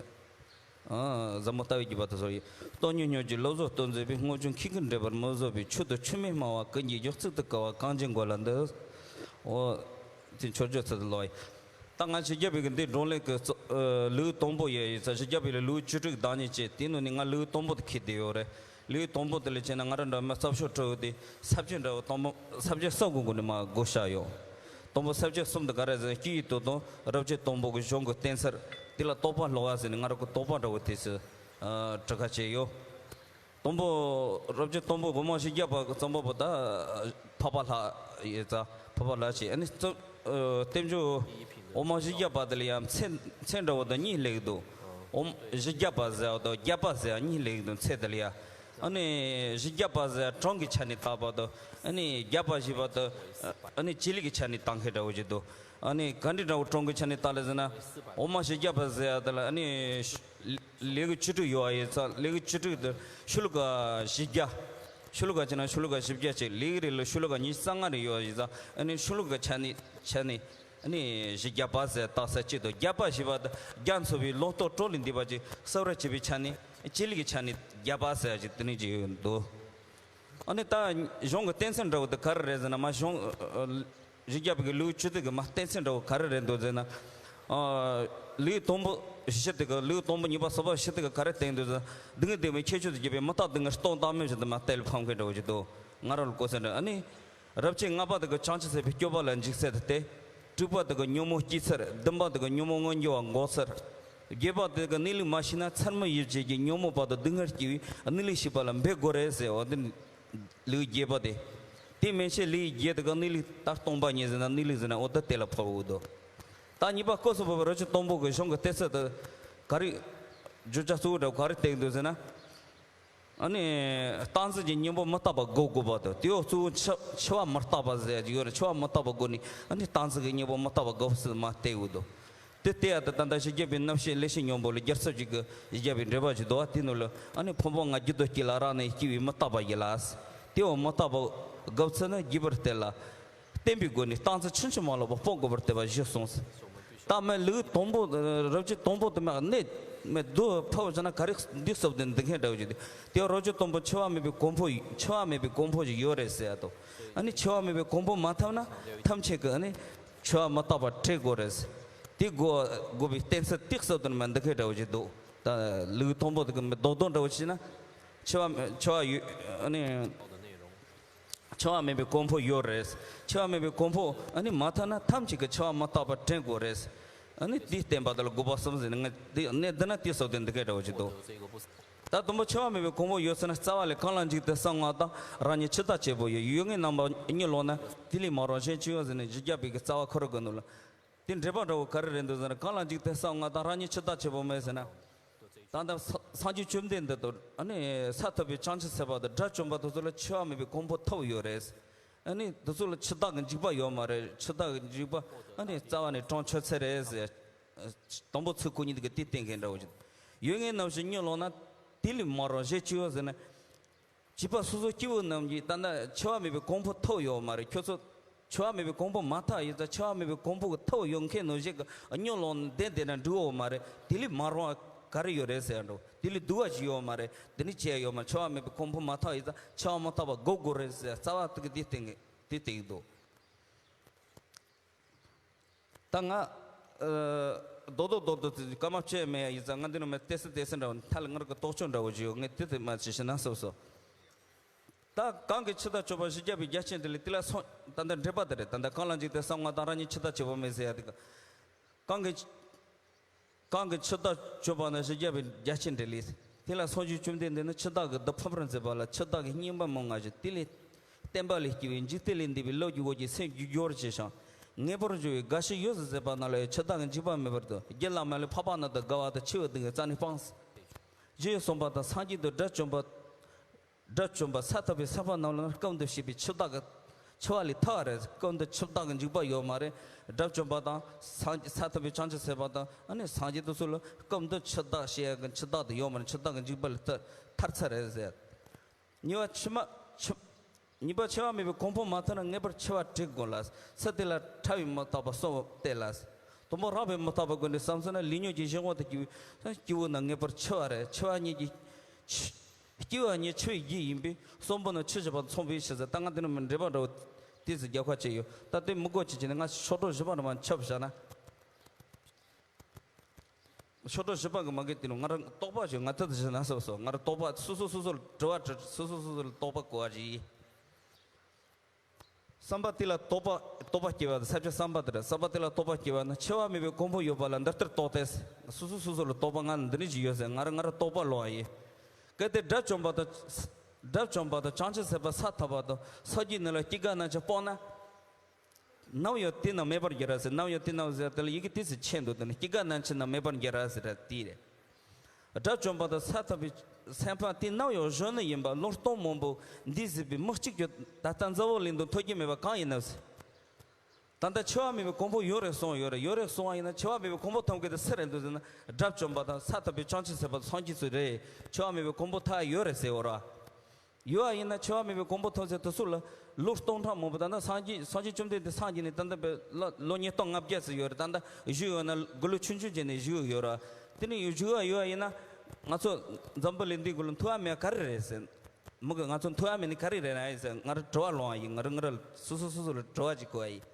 ཨ། ཟབ་མོ་ལྟ་བའི་བརྒྱུད་པ་དང་ཟབ་ཡིན། སྟོང་ཉིད་སྙོམས་ཀྱི་ལུགས་གསུམ་སྟོན་མཛད་པའི། དངོས་བྱུང་ཁྱི་གུ་འདྲེན་པར་མི་བཟོད་པའི། མཆོག་ཏུ་ཆུད་མི་སྨྲ་བ་ཀུན་གྱི་རྒྱུ། གཙུག་ཏུ་བཀུར་བ་གངས་ཅན་མགོན་ལ་འདུད། འོ། དེ་མཆོད་བརྗོད་ཚུལ་དུ་ལོག་ཡིན། ད་ང་གཞི་རྒྱ་བོད་ཀྱི་འདི་བགྲོ་གླེང་གི་རྩོ་ཨ་ལེའུ་དང་པོ་ཡོད་ཡིན་ཙང་། གཞི་རྒྱ་བོད་ལ་ལེའུ་བཅུ་དྲུག་བདག་ཉིད་ཅེས། དེའི་ནང་ནས་ང་ལེའུ་དང་པོ་དེ་འཁེལ་བསྡད་ཡོད་རེད། ལེའུ་དང་པོ་དེ་ལ་བྱས་ན་ང་རང་འདྲ་མི་རྩོམ་ཤོག་འབྲི་བ་དེ་ས་བཅད་འདྲ་བོ་དང་པོ་ས་བཅད་གསུམ་གྱི་སྒོ་ནས་མར་བགོ་བཤའ་ཡོད། དང་པོ་ས་བཅད་གསུམ་དེ་ག་རེ་ཟེར་ན། སྐྱེས་ཡུལ་དུ་དང་རབ་བྱེད་དང་པོ་གི་གཞུང་གི་བསྟན་ཚར། དེ་ལ་རྟོགས་པ་སློབ་པ་ཟེར་ནས་ང་རང་གི་རྟོགས་པ་འདྲ་བོ་དེ་ཚོ་ཨ་འབྲི་ཁ་བྱས་ཡོད། དང་པོ་རབ་བྱེད་དང་པོ་དབུ་མ་བཞི་བརྒྱ་པ་གི་རྩོམ་པ་པོ་ད་འཕགས་པ་ལྷ་ཡིན་ཙང་། འཕགས་པ་ལྷ་ཞེས་ཨ་ནི་རྩོམ་ཨ་རྟེན་འབྱུང་དབུ་མ་བཞི་བརྒྱ་པ་དེ་ལ་ཡང་མཚན་མཚན་འདྲ་བོ་དང་གཉིས་སླེབས་འདུག་དབུ་མ་བཞི་བརྒྱ་པ་ཟེར་བ་དང་བརྒྱ་པ་ཟེར་བ་གཉིས་སླེབས་འདུག་མཚན་དེ་ལ་ཡང་། ཨ་ནི་བཞི་བརྒྱ་པ་ཟེར་བ་གྲངས་ཀྱི་ཆ་ནས་བཏགས་པ་དང་། ཨ་ནི་བརྒྱ་པ་ཞེས་པ་དང་ཨ་ནི་བྱེད་ལས་ཀྱི་ཆ་ནས་བཏགས་མཁན་འདྲ་བོ་ཅིག་འདུག་ཨ་ནི་ག་འདྲ་འདྲ་བོ་གྲངས་ཀྱི་ཆ་ནས་བཏགས་ལ་ཟེར་ན། དབུ་མ་བཞི་བརྒྱ་པ་ཟེར་བ་དེ་ལ་ཨ་ནི་ལེའུ་བཅུ་དྲུག་ཡོད་པ་ཡིན་ཙང་། ལེའུ་བཅུ་དྲུག་དེ་ཤོ་ལོ་ཀ་བཞི་བརྒྱ། ཆོས་ལུགས་ག་བྱས་ན་ཆོས་ལུགས་ག་བཞི་བརྒྱ་ཅིག་ལུགས་རེ་ལ་ཆོས་ལུགས་ག་ཉི་ཤུ་རྩ་ལྔ་རེ་ཡོད་ཡིན་ཙང་ཨ་ནི་ཆོས་ལུགས་ག་ཆ་ནས་ཆ་ནས་ཨ་ནི་བཞི་བརྒྱ་པ་ཟེར་བཏགས་ས་གཅིག་དང་བརྒྱ་པ་ཞེས་པ་དང་རྒྱ་མཚོ་བའི་ལོ་ཐོག་དྲུག་ལས་འདས་པ་ཅིག་གསོ་ར་བྱེད་པའི་ཆ་ནས་སྤྱི་ལུགས་ཀྱི་ཆ་ནས་བརྒྱ་པ་ཟེར་ཡ་ཅིག་དེ་ནས་ཅིག་ཡོད་འདུག་ཨ་ནི་ད་གཞུང་གི་གཏན་ཚིགས་འདྲ་བོ་དེ་ག་རེ་རེད་ཟེར་ན་མ་གཞུང་བཞི་བརྒྱ་པའི་ལེའུ་བཅུ་དེ་གི་མ་གཏན་ཚིགས་འདྲ་བོ་ག་རེ་རེད་འདུག་ཟེར་ན། ལེའུ་དང་པོ་བཞི་དེ་གི་ལེའུ་དང་པོ་གཉིས་པ་གསུམ་པ་བཞི་དེ་གི་ག་རེ་བསྟན་འདུག་ཟེར་ན། སྡུག་བསྔལ་བདེན་པའི་ཁྱད་ཆོས་སུ་གྱུར་པའི་མི་རྟག་སྡུག་བསྔལ་སྟོང་བཏང་མིན་ཞིག་ཏུ་མ་གཏད་ལ་ཕམ་མཁན་འདྲ་བོ་ཞིག་འདུག་ང་རང་ལ་གོ་ས་འདྲ་ཨ་ནི། རབ་བྱེད་ལྔ་པ་དེ་གི་བྱང་ཆུབ་སེམས་དཔའི་སྤྱོད་པ་ལ་འཇིགས་ཚུལ་དེ། དྲུག་པ་དེ་གི་ཉོན་མོངས་སྐྱེ་ཚུལ། བདུན་པ་དེ་གི་ཉོན་མོངས་མངོན་གྱུར་བ་འགོག་ཚུལ། བརྒྱད་པ་དེ་གི་གནས་ལུགས་མ་ཤེས་ན་མཚན་མ་ཡིད་བྱེད་ཀྱི་ཉོན་མོངས་པ་དང་སྡུག་བསྔལ་སྐྱེ་བའི་གནས་ལུགས་ཤེས་པ་ལ་འབད་དགོས་རེད་ཟེར་བ་འདི་ལེའུ་བརྒྱད་པ་དེ། དེ་མན་ཆད་ལེའུ་བརྒྱད་དེ་གི་གནས་ལུགས་ད་སྟོང་པ་ཉིད་ཟེར་ན་གནས་ལུགས་ཟེར་ན་འོ་ད་དེ་ལ་ཕབ་འོ་དོ། ད་གཉིས་པ་སྐབས་སུ་བབ་པའི་རབ་བྱེད་དང་པོ་གི་གཞུང་གི་གཏན་ཚིགས་དེ་ག་རེ། བརྗོད་བྱ་གཙོ་བོ་འདྲ་ག་རེ་བསྟན་འདུག་ཟེར་ན། ཨ་ནི། སྟངས་འཛིན་གྱི་གཉེན་པོ་མི་རྟག་པ་དགག་དགོས་པ་དང་དེའོ་གཙོ་བོ་འཆི་འཆི་བ་མི་རྟག་པ་ཟེར་གྱི་ཡོད་རེད། འཆི་བ་མི་རྟག་པ་དགོས་ནས་ཨ་ནི་སྟངས་འཛིན་གྱི་གཉེན་པོ་མི་རྟག་པ་དགག་སྲིད་མ་བལྟས་འོ་དོ། དེ་བལྟས་ཡ་དེ་ད་ལྟ་བཞི་བརྒྱ་པའི་རྣམ་བཤད་ལེགས་བཤད་སྙིང་པོ་ལ་རྒྱལ་ཚབ་ཅིག་གི་བཞི་བརྒྱ་པའི་འགྲེལ་པ་ཞིག་འདུག་བ་དེ་ནང་ལ་ཨ་ནི་ཕུང་པོ་ལྔ་རྒྱུ་དང་རྐྱེན་ལ་རག་ནས་སྐྱེ་བའི་མི་རྟག་པ་ཡིན་ལ། དེའོ་མི་རྟག་པ་དགག་ཚུལ་ནི་རྒྱས་པར་བསྟན་ལ། བསྟན་པའི་སྒོ་ནས་སྟངས་འཛིན་ཕྱིན་ཅི་མ་ལོག་པ་སྤོང་དགོས་པར་བསྟན་པ་བཞི་གསུངས། ད་མི་ལེའུ་དང་པོ་རབ་བྱེད་དང་པོ་དེ་མ་གནས་མི་བསྡུ་ཕབ་བྱས་ན་ག་རེ་འདི་སོབ་དེ་འདི་མཁན་འདྲ་བོ་ཞིག་དེ་དེ་རབ་བྱེད་དང་པོ་འཆི་བ་མེད་པའི་གོ་འཕང་འཆི་བ་མེད་པའི་གོ་འཕང་ཞིག་ཡོད་རེད་ཟེར་ཡ་དོ། ཨ་ནི་འཆི་བ་མེད་པའི་གོ་འཕང་མ་ཐོབ་ན་ཐམས་ཅད་ཀྱི་ཨ་ནི་འཆི་བ་མི་རྟག་པ་དྲན་དགོས་རེད། དེ་དགོས་དགོས་པའི་གཏན་ཚིགས་དེ་སོབ་དེ་མ་འདི་མཁན་འདྲ་བོ་ཞིག་འདུག་ད་ལེའུ་དང་པོ་དེ་གི་མི་རྡོག་རྡོག་འདྲ་བོ་ཞིག་ན་འཆི་བ་འཆི་བ་ཡོད་ཨ་ནི། འཆི་བ་མེད་པའི་གོ་འཕང་ཡོད་རེད། འཆི་བ་མེད་པའི་གོ་འཕང་ཨ་ནི་མ་ཐོབ་ན་ཐམས་ཅད་ཀྱི་འཆི་བ་མི་རྟག་པ་དྲན་དགོས་རེད། ཨ་ནི་དེའི་བསྟན་པ་དེ་ལ་དགོས་པ་གསུམ་ཟེར་ནས་ངས་དེ་གནས་འདི་ན་དེ་སོགས་དེ་འདི་སྐད་འདྲ་བོ་ཅིག་འདུག་ད་དུམ་བུ་འཆི་བ་མེད་པའི་གོ་འཕང་ཡོད་ཟེར་ན་རྩ་བ་ལས་གང་ལ་འཇིགས་ཏེ་བསམ་ངོ་དང་རང་ཉིད་འཆི་བདག་བྱེད་པོ་ཡོད་ཡོད་ངེས་རྣམ་པ་གཉིད་ལོག་ན་དེ་ལས་མ་རུངས་གཞན་ཅི་ཡོད་ཟེར་ནས་བཞི་བརྒྱ་པའི་གི་རྩ་བ་ཁོ་ར་གི་ནང་ལ། དེ་འགྲེལ་པ་འདྲ་བོ་ག་རེ་རེད་འདུག་ཟེར་ན་གང་ལ་འཇིགས་ཏེ་བསམ་ངོ་དང་རང་ཉིད་འཆི་བདག་བྱེད་པོ་མེད་ཟེར་ན། ད་ལྟ་སངས་རྒྱས་བཅོམ་ལྡན་འདས་དང་ཨ་ནི་ས་ཐོབ་པའི་བྱང་ཆུབ་སེམས་དཔའ་དང་དགྲ་བཅོམ་པ་དེ་ཚོ་ལ་འཆི་བ་མེད་པའི་གོ་འཕང་ཐོབ་ཡོད་རེད། ཨ་ནི་དེ་ཚོ་ལ་འཆི་བདག་གི་འཇིགས་པ་ཡོད་མ་རེད། འཆི་བདག་གི་འཇིགས་པ་ཨ་ནི་རྩ་བ་ནས་གྲོངས་ཆོད་ཚར་རེད་ཟེར། དང་པོ་ཚིག་ཁོ་གཉིས་དེ་གི་དེ་བསྟན་མཁན་འདྲ་བོ་ཅིག་ཡོད་ངེས་རྣམ་ཤེས་གཉིད་ལོག་ན་དེ་ལས་མ་རུངས་གཞན་ཅི་ཡོད་ཟེར་ན། བྱིས་པ་སོ་སོ་སྐྱེ་བོ་རྣམས་ཀྱིས་ད་ལྟ་འཆི་བ་མེད་པའི་གོ་འཕང་ཐོབ་ཡོད་མ་རེད། ཁྱོད་ཚོ་འཆི་བ་མེད་པའི་གོ་འཕང་མ་ཐོབ་ཡིན་ཙང་འཆི་བ་མེད་པའི་གོ་འཕང་གི་ཐོབ་ཡོད་མཁན་ནང་བཞིན་གྱི་གཉིད་ལོག་ནས་བསྡད་བསྡད་ན་འགྲིག་ཡོད་མ་རེད། དེ་ལས་མ་རུང་བ་ག་རེ་ཡོད་རེད་ཟེར་འགྲོ། དེ་ལས་སྡུག་པ་ཞིག་ཡོད་མ་རེད། དེ་ནི་བྱས་ཡོད་མ་རེད། འཆི་བ་མེད་པའི་གོ་འཕང་མ་ཐོབ་ཡིན་ཙང་འཆི་བ་མ་ཐོབ་པ་དགོས་དགོས་རེད་ཟེར་རྩ་བ་དེ་གི་དེ་བསྟན་གི་དེ་བསྟན་གི་འདུག་ད་ང་། ཨ། རྡོག་རྡོག་རྡོག་རྡོག་དེ་སྐར་མ་བཅད་མེད་ཡ་ཡིན་ཙང་ང་འདི་ནང་མ་ཏོག་ཙམ་ཏོག་ཙམ་འདྲ་བོ་མཐའ་ལ་ང་རང་གི་རྟོགས་བཅས་འདྲ་བོ་ཞིག་ཡོད། ངས་དེ་དེ་མ་བྱས་ཤེ་ན་སོ་སོ། ད་གང་གིས་འཆི་བདག་བཅོམ་པ་བཞི་བརྒྱ་པའི་རྒྱ་ཆེན་དེ་ལས་དེ་ལ་སོང་ད་ལྟ་འགྲེལ་པ་དེ་རེད། ད་ལྟ་གང་ལ་འཇིགས་ཏེ་བསམ་ངོ་དང་རང་ཉིད་འཆི་བདག་བྱེད་པོ་མེད་ཟེར་ཡ་དེ་ག་གང་གིས། གང་གིས་འཆི་བདག་བཅོམ་པ་ན་བཞི་བརྒྱ་པའི་རྒྱ་ཆེན་འགྲེལ་ལས། དེ་ལ་སངས་རྒྱས་བཅོམ་ལྡན་འདས་ནི་འཆི་བདག་གི་བདག་ཕམ་པར་མཛད་པ་ལ་འཆི་བདག་གི་རྔན་པ་མང་ང་ཞིང་དེ་ལས་བསྟན་པ་ལས་སྐྱེ་བའི་འཇིག་རྟེན་ལས་འདས་པའི་ལོ་རྒྱུས་འོག་གི་སེམས་རྒྱུད་སྦྱོར་བྱས་ཤིང་ངེས་པར་འབྱུང་བའི་དགའ་བཞི་ཡོད་ཟེར་མཛད་པ་རྣམས་ལ་ཡང་འཆི་བདག་གི་འཇིགས་པ་མེད་པར་འདུག་རྒྱུད་བླ་མ་ལས་འཕགས་པ་རྣམས་དང་དགའ་བ་དང་འཆི་བའི་སྡུག་བསྔལ་རྩ་ནས་སྤངས། ཞེས་གསུངས་པ་དང་སངས་རྒྱས་དང་དགྲ་བཅོམ་པ། དགྲ་བཅོམ་པ་ས་ཐོབ་པའི་སེམས་དཔའ་རྣམས་ལ་སྐབས་འདིར་བཤད་པའི་འཆི་བདག་གི་འཆི་བ་ལས་ཐར་བ་རེད། སྐབས་འདིར་འཆི་བདག་གི་འཇིགས་པ་ཡོད་མ་རེད། དགྲ་བཅོམ་པ་དང་སངས་རྒྱས་ས་ཐོབ་པའི་བྱང་ཆུབ་སེམས་དཔའ་དང་ཨ་ནི་སངས་རྒྱས་དེ་ཚོ་ལ་སྐབས་འདིར་འཆི་བདག་ཞེས་ཡང་གི་འཆི་བདག་དེ་ཡོད་མ་རེད། འཆི་བདག་གི་འཇིགས་པ་ལས་ཐར་ཐར་ཚར་རེད་ཟེར། གཉིས་པ་འཆི་མ་འཆི། གཉིས་པ་འཆི་བ་མེད་པའི་གོ་འཕང་མ་ཐོབ་ན་ངེས་པར་འཆི་བ་དྲན་དགོས་ལ། ཚེ་དེ་ལ་ཕྲ་བའི་མི་རྟག་པ་གསུམ་བསྟན་ལ། དང་པོ་རགས་པའི་མི་རྟག་པ་ཀུན་ནས་བསམ་ཚུལ་ན་ལས་ཉོན་གྱི་གཞན་དབང་དུ་སྐྱེ་བའི་སྐྱེ་བོ་རྣམས་ངེས་པར་འཆི་བ་རེད། འཆི་བ་ཉིད་ཀྱི་འཆི། སྐྱེ་བ་ཉིད་འཆི་བའི་རྒྱུ་ཡིན་པས་གསུམ་པོ་ནི་འཆི་བྱེད་པ་མཚུངས་པའི་ཕྱིར་ཟེར། ད་ང་འདི་ནས་མི་འགྲེལ་པ་འདྲ་བོ་ཏོག་ཙམ་རྒྱབ་ཁ་བྱས་ཡོད། ད་དེ་མི་དགོས་ཅི་བྱས་ནས་ང་ཕྱོགས་གྲུ་བཞི་པ་ནས་མར་ཁྱབ་བཞག་ན། ཕྱོགས་གྲུ་བཞི་པ་གི་མ་གི་དེ་ནི་ང་རང་རྟོག་པ་ཞིག་ང་ཐུར་དུ་བཞག་ན་སོ་སོ་ང་རང་རྟོག་པ་སོ་སོ་སོ་སོ་ལ་དྲི་བ་དྲི། སོ་སོ་སོ་སོ་ལ་རྟོག་པ་གོ་བ་ཞིག་ཡིན། བསམ་པ་དེ་ལ་རྟོག་པ་རྟོག་པ་སྐྱེ་བ་དང་ས་བཅད་བསམ་པ་དེ་རེད། བསམ་པ་དེ་ལ་རྟོག་པ་སྐྱེ་བ་ན་འཆི་བ་མེད་པའི་གོ་འཕང་ཡོད་པ་ལ་འདི་ལྟར་རྟོགས་ཏེ། སོ་སོ་སོ་སོ་ལ་རྟོག་པ་ང་ལ་འདི་འདྲ་ཞིག་ཡོད་ཟེར་ང་རང་ང་རང་རྟོག་པ་ལོག་པ་ཡིན། གལ་ཏེ་དགྲ་བཅོམ་པ་དང་། དགྲ་བཅོམ་པ་དང་བྱང་ཆུབ་སེམས་དཔའ་ས་ཐོབ་པ་དང་སངས་རྒྱས་ནི་ལ་སྐྱེ་རྒ་ན་འཆི་སྤངས་ན། ནམ་ཡང་དེ་རྣམས་མེད་པར་འགྱུར་ར་ཟེར། ནམ་ཡང་དེ་རྣམས་ཟེར་དེ་ལ་ཡི་གེ་དེ་ཚོ་ཆད་འདུག་དེ་ནི་སྐྱེ་རྒ་ན་འཆི་རྣམས་མེད་པར་འགྱུར་ར་ཟེར་ར་དེ་རེད། དགྲ་བཅོམ་པ་དང་ས་ཐོབ་པའི་སེམས་དཔའ་དེ་ནམ་ཡང་གཞོན་ནུ་ཡིན་པ་ལོ་སྟོང་མང་པོ་འདས་ཟིན་པའི་མི་གཅིག་ཀྱང་ད་ལྟ་འཛམ་བུ་གླིང་དུ་ཐོབ་ཀྱི་མེད་པ་གང་ཡིན་ནམ་ཟེར། ད་ལྟ་འཆི་བ་མེད་པའི་གོ་འཕང་ཡོད་རེད་གསུངས་ཡོད་རེད། ཡོད་རེད་གསུངས་པ་ཡིན་ན་འཆི་བ་མེད་པའི་གོ་འཕང་ཐོབ་མཁན་དེ་སུ་རེད་འདུག་ཟེར་ན་དགྲ་བཅོམ་པ་དང་ས་ཐོབ་པའི་བྱང་ཆུབ་སེམས་དཔའ་སངས་རྒྱས་ཚོ་རེད། འཆི་བ་མེད་པའི་གོ་འཕང་ཐོབ་ཡོད་རེད་ཟེར་བ་ར། ཡོད་པ་ཡིན་ན་འཆི་བ་མེད་པའི་གོ་འཕང་ཐོབ་ཚེ་དེ་ཚོ་ལ་ལོ་སྟོང་ཕྲག་མང་པོ། ད་ལྟ་སངས་རྒྱས་སངས་རྒྱས་བཅོམ་ལྡན་འདས་སངས་རྒྱས་ནས་ད་ལྟ་བའི་ལོ་ལོ་ཉིས་སྟོང་ལྔ་བརྒྱ་ཙམ་ཡོད་རེད། ད་ལྟ་བཞུགས་ཡོད་ན་དགུང་ལོ་ཆུང་ཆུང་བྱས་ནས་བཞུགས་ཡོད་རེད། དེ་ནས་བཞུགས་པ་ཡོད་པ་ཡིན་ན་ང་ཚོ་འཛམ་བུ་གླིང་འདིའི་སྒང་ལ་འཐུས་པ་མེད་པ་ག་རེ་རེད་ཟེར། མི་གི་ང་ཚོ་འཐུས་པ་མེད་ནི་ག་རེ་རེད་ན་ཡིན་ཟེར། ང་རང་དྲི་བ་སློང་བ་ཡིན། ང་རང་ང་རང་སོ་སོ་སོ་སོ་ལ་དྲི་བ་ཅིག་བཀོད་པ་ཡིན།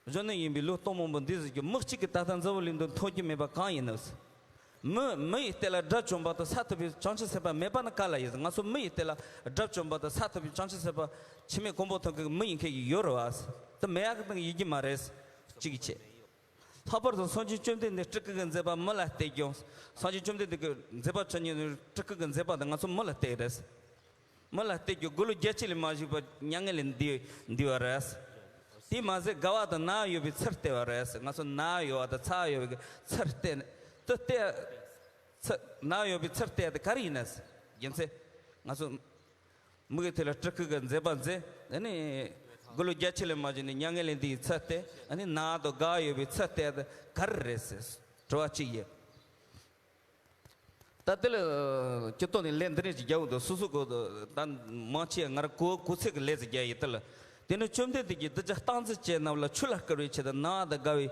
གཞོན་ནུ་ཡིན་པའི་ལོ་སྟོང་མང་པོ་འདས་ཟེར་རྒྱུ་མི་གཅིག་གིས་ད་ལྟ་འཛམ་བུ་གླིང་འདི་མཐོང་རྒྱུ་མེད་པ་གང་ཡིན་ནམ། མི་མི་ཡི་སྟེང་ལ་དགྲ་བཅོམ་པ་དང་ས་ཐོབ་པའི་བྱང་ཆུབ་སེམས་དཔའ་མེད་པ་ནི་ག་ལ་ཡིན། ང་ཚོ་མི་ཡི་སྟེང་ལ་དགྲ་བཅོམ་པ་དང་ས་ཐོབ་པའི་བྱང་ཆུབ་སེམས་དཔའ་འཆི་མེད་གོ་འཕང་ཐོབ་མཁན་གྱི་མི་ཡིན་མཁན་ཡོད་རེད་བ། དེ་མེད་ཡག་གི་སྟེང་ཡིན་གྱི་མ་རེད། གཅིག་བྱས། ལྷག་པར་དུ་སངས་རྒྱས་བཅོམ་ལྡན་འདས་སྤྲུལ་སྐུ་གི་མཛད་པ་མི་ལ་སྟེར་རྒྱུ། སངས་རྒྱས་བཅོམ་ལྡན་འདས་ཀྱི་མཛད་པ་ཆ་མཉམ་སྤྲུལ་སྐུ་གི་མཛད་པ་དེ་ང་ཚོ་མི་ལ་སྟེར་རེད། མི་ལ་སྟེར་རྒྱུ་དགུང་ལོ་བརྒྱད་ཅུ་ལས་མ་བཞུགས་པར་མྱ་ངན་ལས་འདས་འདས་པ་རེད། དེ་མ་ཟད་རྒ་བ་དང་ན་བ་ཡོད་པའི་ཚུལ་སྟེར་བ་རེད། ང་ཚོ་ན་བ་ཡོད་པ་དང་ཚ་བ་ཡོད་པའི་ཚུལ་སྟེར་ནས་དེ་སྟེར་ཚུལ་ན་བ་ཡོད་པའི་ཚུལ་སྟེར་དེ་ག་རེ་ཡིན་ན། རྒྱུ་མཚན་ང་ཚོ་མི་གི་ཐད་ལ་སྤྲུལ་སྐུ་གི་མཛད་པ་མཛད། ཨ་ནི་དགུང་ལོ་བརྒྱད་ཅུ་ལས་མ་བཞུགས་ནས་མྱ་ངན་ལས་འདས་པའི་ཚུལ་སྟེར། ཨ་ནི་ན་བ་དང་རྒ་བ་ཡོད་པའི་ཚུལ་སྟེར་དེ་ག་རེ་རེད་ཟེར་དྲི་བ་གཅིག་ཡིན། ད་དེ་ལ་སྤྱིར་བཏང་ནས་ལན་འདི་འདྲ་ཞིག་རྒྱག་འོང་དུས་སོ་སོ་གོ་ད་མང་ཆེ་ང་རང་གོ་གོ་ཚད་ཀྱི་ལན་ཞིག་རྒྱག་ཡིན། དེ་ལ་དེ་ནི་བཅོམ་ལྡན་འདས་ཀྱིས་གདུལ་བྱ་རྟག་འཛིན་ཅན་རྣམས་ལ་ཆོས་ལ་བསྐུལ་བའི་ཆེད་དུ་ན་བ་དང་རྒ་བའི་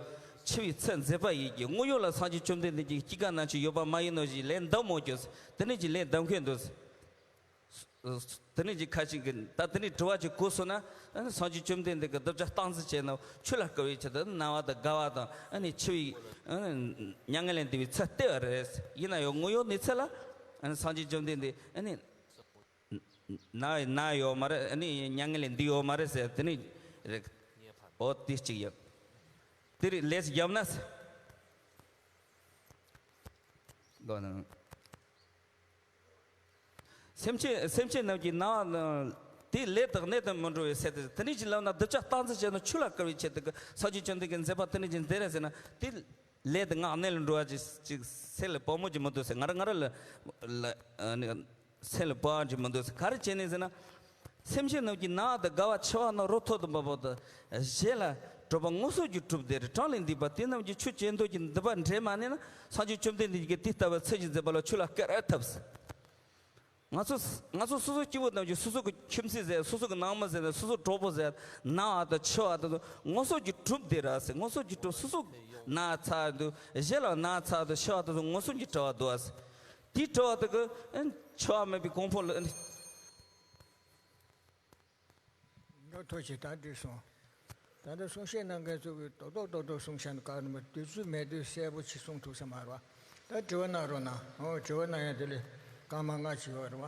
འཆི་བའི་ཚུལ་མཛད་པ་ཡིན་གྱི། དངོས་ཡོད་ལ་སངས་རྒྱས་བཅོམ་ལྡན་འདས་ཀྱི་སྐྱེ་རྒ་ན་འཆི་ཡོད་པ་མ་ཡིན་ནོ་ཞེས་ལན་གདམ་མོ་གྱོས། དེ་ནི་ཅིག་ལན་གདམ་མཁན་འདུག། དེ་ནས་ཀྱི་ཁ་ཅིག་གིས་ད་དེ་ནས་དྲི་བ་ཅིག་གོ་སོང་ན། ཨ་ནི་སངས་རྒྱས་བཅོམ་ལྡན་འདས་ཀྱིས་གདུལ་བྱ་རྟག་འཛིན་བྱས་ན་ཆོས་ལ་བསྐུལ་བའི་ཆེད་དུ་ན་བ་དང་རྒ་བ་དང་ཨ་ནི་འཆི་བའི་ཨ་ནི་མྱ་ངན་ལས་འདས་པའི་ཚུལ་སྟེར་བ་རེད། ཡིན་ན་ཡང་དངོས་ཡོད་གནས་ཚུལ་ལ་ཨ་ནི་སངས་རྒྱས་བཅོམ་ལྡན་འདས་ཨ་ནི་ན་ན་ཡོད་མ་རེད། ཨ་ནི་མྱ་ངན་ལས་འདས་ཡོད་མ་རེད་ཟེར་དེ་ནས་རེད། འོ་དེ་གཅིག་ཡོད། དེ་རིགས་ལས་བརྒྱབ་ན་ཟེར། སེམས་ཅན་སེམས་ཅན་རྣམས་ཀྱི་ནང་དེ་ལས་དང་གནས་དང་མི་འགྲོ་བའི་ཚུལ་དེ། དེ་ནས་ཀྱི་ལམ་ན་གདུལ་བྱ་རྟག་འཛིན་བྱས་ན་ཆོས་ལ་བསྐུལ་བའི་ཆེད་དུ་སངས་རྒྱས་བཅོམ་ལྡན་འདས་ཀྱི་མཛད་པ་དེ་ནས་ཀྱི་འདི་རེད་ཟེར་ན། དེ་ལས་དང་ངག་གནས་ལ་འགྲོ་བ་ཅིག་ཅིག་སེམས་ལ་བབ་མོ་ཅིག་མི་འདུག་ཟེར། ང་རང་ང་རང་ལ་ལ་ཨ་ནི་སེམས་ལ་བབ་ཅིག་མི་འདུག་ཟེར། ག་རེ་བྱས་ནས་ཟེར་ན། སེམས་ཅན་རྣམས་ཀྱི་ན་བ་དང་རྒ་བ་འཆི་བ་རྣམས་རབ་ཏུ་མ་བབ་དང་གཞན་ལ་གྲོགས་པ་ངོ་སོ་བཅུ་དྲུག་སྟེ་གྲངས་ལས་འདས་པ་དེ་རྣམས་ཀྱི་ཆོས་ཀྱི་མདོ་གི་འདུན་པ་འདྲེས་མ་ནུས་ན། སངས་རྒྱས་བཅོམ་ལྡན་འདས་ཀྱིས་དེ་ལྟ་བུའི་ཚུལ་གྱི་མཛད་པ་ལ་ཆོས་ལ་བསྐུལ་ཐབས། ང་ཚོ་ང་ཚོ་སོ་སོ་སྐྱེ་བོ་རྣམས་ཀྱིས་སོ་སོ་གི་ཁྱིམ་མཚེས་ཟེར། སོ་སོ་གི་ནང་མི་ཟེར། སོ་སོ་གྲོགས་པོ་ཟེར། ན་བ་དང་འཆི་བ་དང་ངོ་སོ་བཅུ་དྲུག་སྟེ་ར་ཟེར། ངོ་སོ་བཅུ་དྲུག། སོ་སོ་ན་ཚ་འདུག། གཞན་ལ་ན་ཚ་དང་འཆི་བ་དང་ངོ་སོ་གཉིས་བྲལ་བ་འདུག་ཟེར། དེའི་བྲལ་བ་དེ་གི་འཆི་བ་མེད་པའི་གོ་འཕང་ལ། འགྲོ་ཐུབ་ཅིག་ད་འགྲིག་སོང་། ད་ལྟ་གསུང་བཤད་གནང་མཁན་ཚོ་གིས་རྡོག་རྡོག་རྡོག་རྡོག་གསུང་བཤད་གནང་ག་ནི་མ་དུས་ཚོད་མེད་དུས་གསལ་པོ་ཅིག་གསུང་ཐུབ་ས་མ་རེད་བ། ད་དྲི་བ་གནང་རོགས་གནང་། ཨོ་དྲི་བ་གནང་ཡ་དེ་ལས་སྐར་མ་ལྔ་ཅིག་ཡོད་རེད་བ།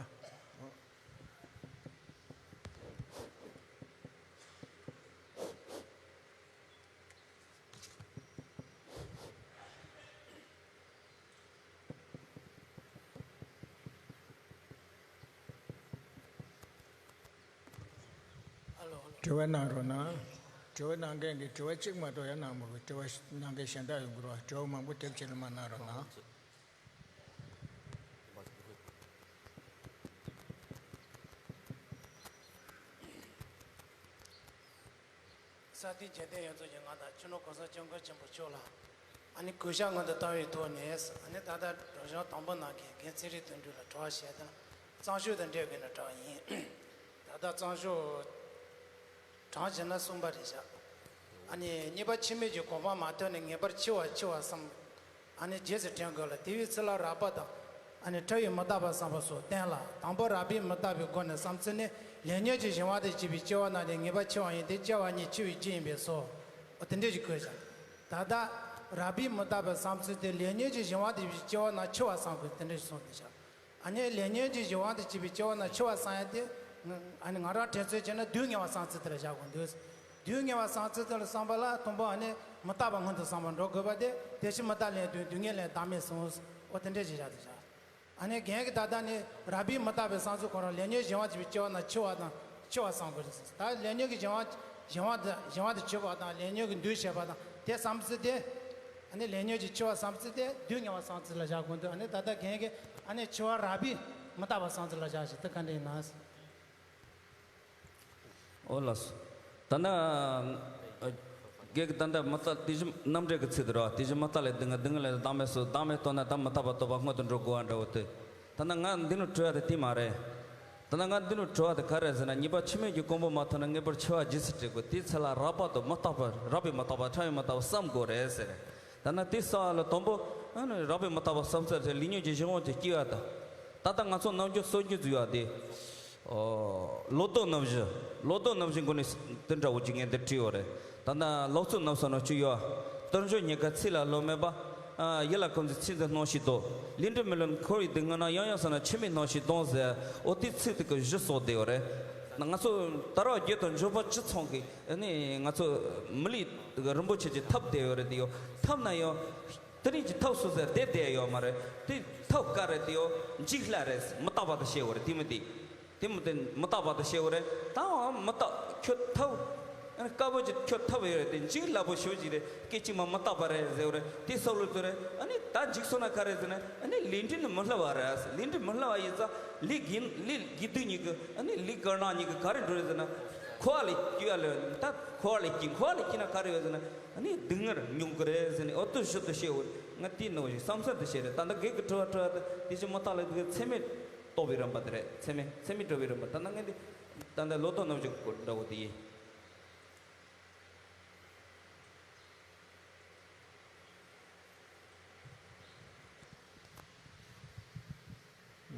ཨོ། དྲི་བ་གནང་རོགས་གནང་། དྲི་བ་གནང་མཁན་གྱིས་དྲི་བ་གཅིག་མ་གཏོགས་ཡང་གནང་མི་དགོས། དྲི་བ་གནང་མཁན་གཞན་དག་ཡོང་གི་རེད་བ། དྲི་བ་མང་པོ་དེབ་ཆེ་ལ་མ་གནང་རོགས་གནང་། ས་སྟེང་རྒྱལ་བསྟན་ཡོངས་རྫོགས་ཀྱི་ང་དང་སྤྱི་ནོར་གོང་ས་སྐྱབས་མགོན་ཆེན་པོ་མཆོག་ལ་ཨ་ནི་གུས་ཞབས་སྔོན་དུ་བཏང་བའི་ཐོག་ནས། ཨ་ནི་ད་ལྟ་སྒྲོག་སྦྱང་དང་པོ་གནང་མཁན་རྒན་ཚེ་རིང་དོན་གྲུབ་ལ་དྲི་བ་བཤད་དོན་གཙང་ཤོས་དང་འབྲེལ་དགོས་ན་དྲི་བ་ཡིན། ད་ལྟ་གཙང་ཤོས་གྲངས་བྱས་ན་གསུམ་པ་རེད་བཞག། ཨ་ནི་གཉིས་པ་འཆི་མེད་ཀྱི་གོ་འཕང་མ་ཐོབ་ནས་ངེས་པར་འཆི་བ་འཆི་བ་བསམ། ཨ་ནི་རྗེས་སུ་དྲན་དགོས་ལ། དེ་བས་ཚུར་ལ་རགས་པ་དང་། ཨ་ནི་ཕྲ་བའི་མི་རྟག་པ་བསམ་པ་སོགས་བསྟན་ལ། དང་པོ་རགས་པའི་མི་རྟག་པའི་སྒོ་ནས་བསམ་ཚུལ་ནི། ལས་ཉོན་གྱི་གཞན་དབང་དུ་གྱུར་པའི་སྐྱེ་བ་རྣམས་ནི་ངེས་པར་འཆི་བ་ཡིན་ཏེ། སྐྱེ་བ་ཉིད་འཆི་བའི་རྒྱུ་ཡིན་པས་སོ། འོ་དེ་འདྲས་ཀྱི་དགོས་ཤིང་། ད་ལྟ་རགས་པའི་མི་རྟག་པའི་བསམ་ཚུལ་དེ་ལས་ཉོན་གྱི་གཞན་དབང་དུ་གྱུར་པའི་སྐྱེ་བ་རྣམས་འཆི་བ་བསམ་དགོས་དེ་འདྲས་གསུངས་ཏེ་བཞག། ཨ་ནི་ལས་ཉོན་གྱི་གཞན་དབང་དུ་གྱུར་པའི་སྐྱེ་བ་རྣམས་འཆི་བ་བསམ་ཡ་དེ། ཨ་ནི་ང་རང་དྲན་ཚོད་བྱས་ན་སྡུག་བསྔལ་བ་བསམ་ཚུལ་དེ་ལ་བཞག་དགོས་འདུག། སྡུག་བསྔལ་བ་བསམ་ཚུལ་དེ་ལ་བསམ་པ་ལ་དང་པོ་ཨ་ནི་མི་རྟག་པ་སྔོན་དུ་བསམ་པར་འགྲོ་དགོས་པ་དེ། དེ་ཕྱིར་མི་རྟག་ལས་ལྡོག། སྡུག་བསྔལ་ལས་བདག་མེད་གསུངས། འོ་དེ་འདྲས་ཞིག་བཞག་དེ་བཞག། ཨ་ནི་རྒན་གྱིས་ད་ལྟ་ནི་རགས་པའི་མི་རྟག་པའི་བསམ་ཚུལ་ཁོ་རང་ལས་ཉོན་གཞན་དབང་དུ་གྱུར་པའི་སྐྱེ་བ་རྣམས་འཆི་བ་དང་འཆི་བ་བསམ་དགོས་ཟེར། ད་ལས་ཉོན་གྱི་གཞན་དབང་གཞན་དབང་དུ་གཞན་དབང་དུ་གྱུར་པ་དང་ལས་ཉོན་གྱི་འདུ་བྱེད་པ་དང་དེ་བསམ་ཚུལ་དེ། ཨ་ནི་ལས་ཉོན་གྱི་འཆི་བ་བསམ་ཚུལ་དེ་སྡུག་བསྔལ་བ་བསམ་ཚུལ་ལ་བཞག་དགོས་འདུག། ཨ་ནི་ད་ལྟ་རྒན་གྱིས་ཨ་ནི་འཆི་བ་རགས་པའི་མི་རྟག་པ་བསམ་ཚུལ་ལ་བཞག་ཞེས་དེ་ག་འདྲ་ཡིན་ན། ཨོ་ལགས་སོ། ད་ནི་རྒན་གྱིས་ད་ལྟ་མི་རྟག་དེ་བཞིན་རྣམ་འགྲེལ་གྱི་ཚིག་དེ་རེད་བ། དེ་བཞིན་མི་རྟག་ལས་སྡུག་བསྔལ། སྡུག་བསྔལ་ལས་བདག་མེད་གསུངས། བདག་མེད་རྟོགས་ན་ད་མི་རྟག་པ་རྟོགས་པ་སྔོན་དུ་འགྲོ་དགོས་པ་འདྲ་བོ་དེ། ད་ནི་ང་འདི་ནི་དྲི་བ་དེ་དེ་མ་རེད། ད་ནང་ང་འདི་ནས་དྲི་བ་དེ་ག་རེ་ཟེར་ན། གཉིས་པ་ཕྱི་མིག་གི་རྐང་པ་མ་ཐོན་ན་ངེས་པར་འཆི་བ་རྗེས་སུ་དྲན་དགོས། དེའི་ཚེ་ལ་རགས་པ་དང་མི་རྟག་པ། རགས་པས་མི་རྟག་པ། ཕྲ་བས་མི་རྟག་པ་བསམ་དགོས་རེད་ཟེར། ད་ནང་དེ་གསལ་བ་ལ་དང་པོ་ཨ་ནི་རགས་པས་མི་རྟག་པ་བསམ་ཚར་ཚེ་ལས་ཉོན་གྱི་གཞན་དབང་གི་སྐྱེ་བ་དང་། ད་ལྟ་ང་ཚོ་རྣམ་འགྱུར་སོ་བརྒྱད་ཟེར་བ་དེ། ཨོ། ལོ་ཏོག་རྣམ་བཞི། ལོ་ཏོག་རྣམ་བཞི་འགོ་ནས་དེ་འདྲ་བོ་ཅིག་ངས་འདིར་བྲིས་ཡོད་རེད། ད་ལྟ་ལོ་ཚོད་རྣམས་སོ་ནང་བཅུག་ཡོད། དལ་འབྱོར་རྙེད་དཀའ་ཚིག་ལ་བློ་མེད་པ། ཨ། ཡིད་ལ་འཁོར་འཛིན་ཚིག་འདི་སྣང་ཞིག་ལྡོག། ལས་འབྲས་མི་ལེགས་འཁོར་བའི་སྡུག་བསྔལ་ན། ཡང་ཡང་བསམ་ན་འཆི་མེད་སྣང་ཞིག་ལྡོག་ཟེར། ཨོ་དེ་ཚིག་དེ་གི་གཞི་གསོག་བསྡད་ཡོད་རེད། ང་ཚོ་དལ་བ་བརྒྱད་དང་འབྱོར་པ་བཅུ་ཚང་གི་ཨ་ནི་ང་ཚོ་མི་ལུས་རིན་པོ་ཆེ་ཅིག་ཐོབ་བསྡད་ཡོད་རེད། དེ་ཡོད་ཐོབ་ན་ཡང་། དེ་རིང་གི་ཐབས་སུ་ཟེར་དེ་བསྡད་ཡོད་མ་རེད། དེ་ཐབས་ག་རེ་དེ་ཡོད། འཇིག་སླ་རེད། མི་རྟག་པ་དེ་ཤེས་དགོས་རེད། དེ་མི་དེ། དེ་མི་དེ་མི་རྟག་པ་དེ་ཤེས་དགོས་རེད། ད་འང་མི་རྟག་ཁྱོད་ཐབས། ཨ་ནི་དཀར་པོ་ཅིག་ཁྱོད་ཐབས་ཡོད་རེད། དེ་འཇིག་སླ་པོ་ཞེ་པོ་ཅིག་རེད། སྐད་ཅིག་མ་མི་རྟག་པ་རེད་ཟེར་དགོས་རེད། དེ་བསམ་བློ་བཏང་རེད། ཨ་ནི་ད་འཇིག་སོང་ན་ག་རེ་ཟེར་ན། ཨ་ནི་ལས་འབྲས་ནི་མི་སླུ་བ་རེད། ལས་འབྲས་མི་སླུ་བ་ཡིན་ཙང་ལས་དགེ་ལས་དགེ་སྡིག་གཉིས་ཀྱི། ཨ་ནི་ལས་དཀར་ནག་གཉིས་ཀྱི་ག་རེ་འགྲོ་རེད་ཟེར་ན། འཁོར་བ་ལས་སྐྱེ་བ་ལས། ད་འཁོར་བ་ལས་སྐྱེ། འཁོར་བ་ལས་སྐྱེས་ན་ག་རེ་ཡོད་ཟེར་ན། ཨ་ནི་སྡུག་བསྔལ་མྱོང་གི་རེད་ཟེར་ནས། ཨོ་དེ་ཞིབ་ཏུ་བཤད་འོ། ང་དེའི་ནང་བཞིན་བསམ་ཚུལ་དུ་བཤད་རེད། ད་ལྟ་བགེགས་ཀྱི་དྲི་བ་དྲི་བ་དེ་དེ་བཞིན་མི་རྟག་ལ་དེ་ཚད་མས་རྟོགས་པའི་རིམ་པ་དེ་རེད། ཚད་མས་ཚད་མས་གྲུབ་པའི་རིམ་པ། ད་ལྟ་ངས་འདི་ད་ལྟ་ལོ་ཏོག་རྣམ་བཞི་སྐོར་འདྲ་བོ་དེ་ཡིན།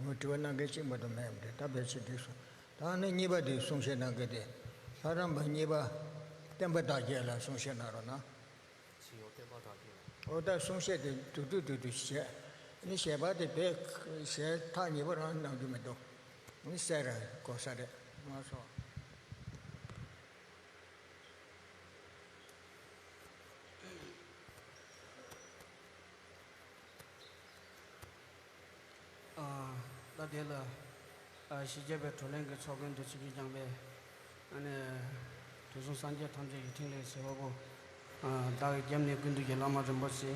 ངོ་དྲི་བ་གནང་མཁན་གཅིག་མ་གཏོགས་མེད་པ་འདྲ། ད་ཕལ་ཆེར་འགྲིག་སོང་། ད་ནི་གཉིས་པ་དེ་གསུང་བཤད་གནང་མཁན་དེ། ལྷ་རམས་པ་གཉིས་པ་བསྟན་པ་དར་རྒྱས་ལགས་གསུང་བཤད་གནང་རོགས་གནང་། ཅི་ཡོད་བསྟན་པ་དར་རྒྱས་ལགས། ཨོ་ད་གསུང་བཤད་དེ་དུས་དུས་དུས་དུས་བཤད། ནི་བཤད་པ་དེ་བས་གཞས་ཐག་ཉེ་པོ་རང་གནང་རྒྱུ་མི་འདུག། ནི་གསལ་རང་གོ་ས་རེད་མ་སོང་། ཨ། ད་དེ་ལ་ཨ་གཞིས་བྱེས་པའི་བགྲོ་གླེང་གི་ཚོགས་མགོན་དུ་ཆིབས་བསྒྱུར་བསྐྱངས་པའི་ཨ་ནི་དུས་གསུམ་སངས་རྒྱས་ཐམས་ཅད་ཀྱི་ཕྲིན་ལས་བྱེད་པ་པོ། ཨ་བདག་གི་རྒྱབ་ནས་ཀུན་འདུས་ཀྱི་བླ་མ་རིན་པོ་ཆེ།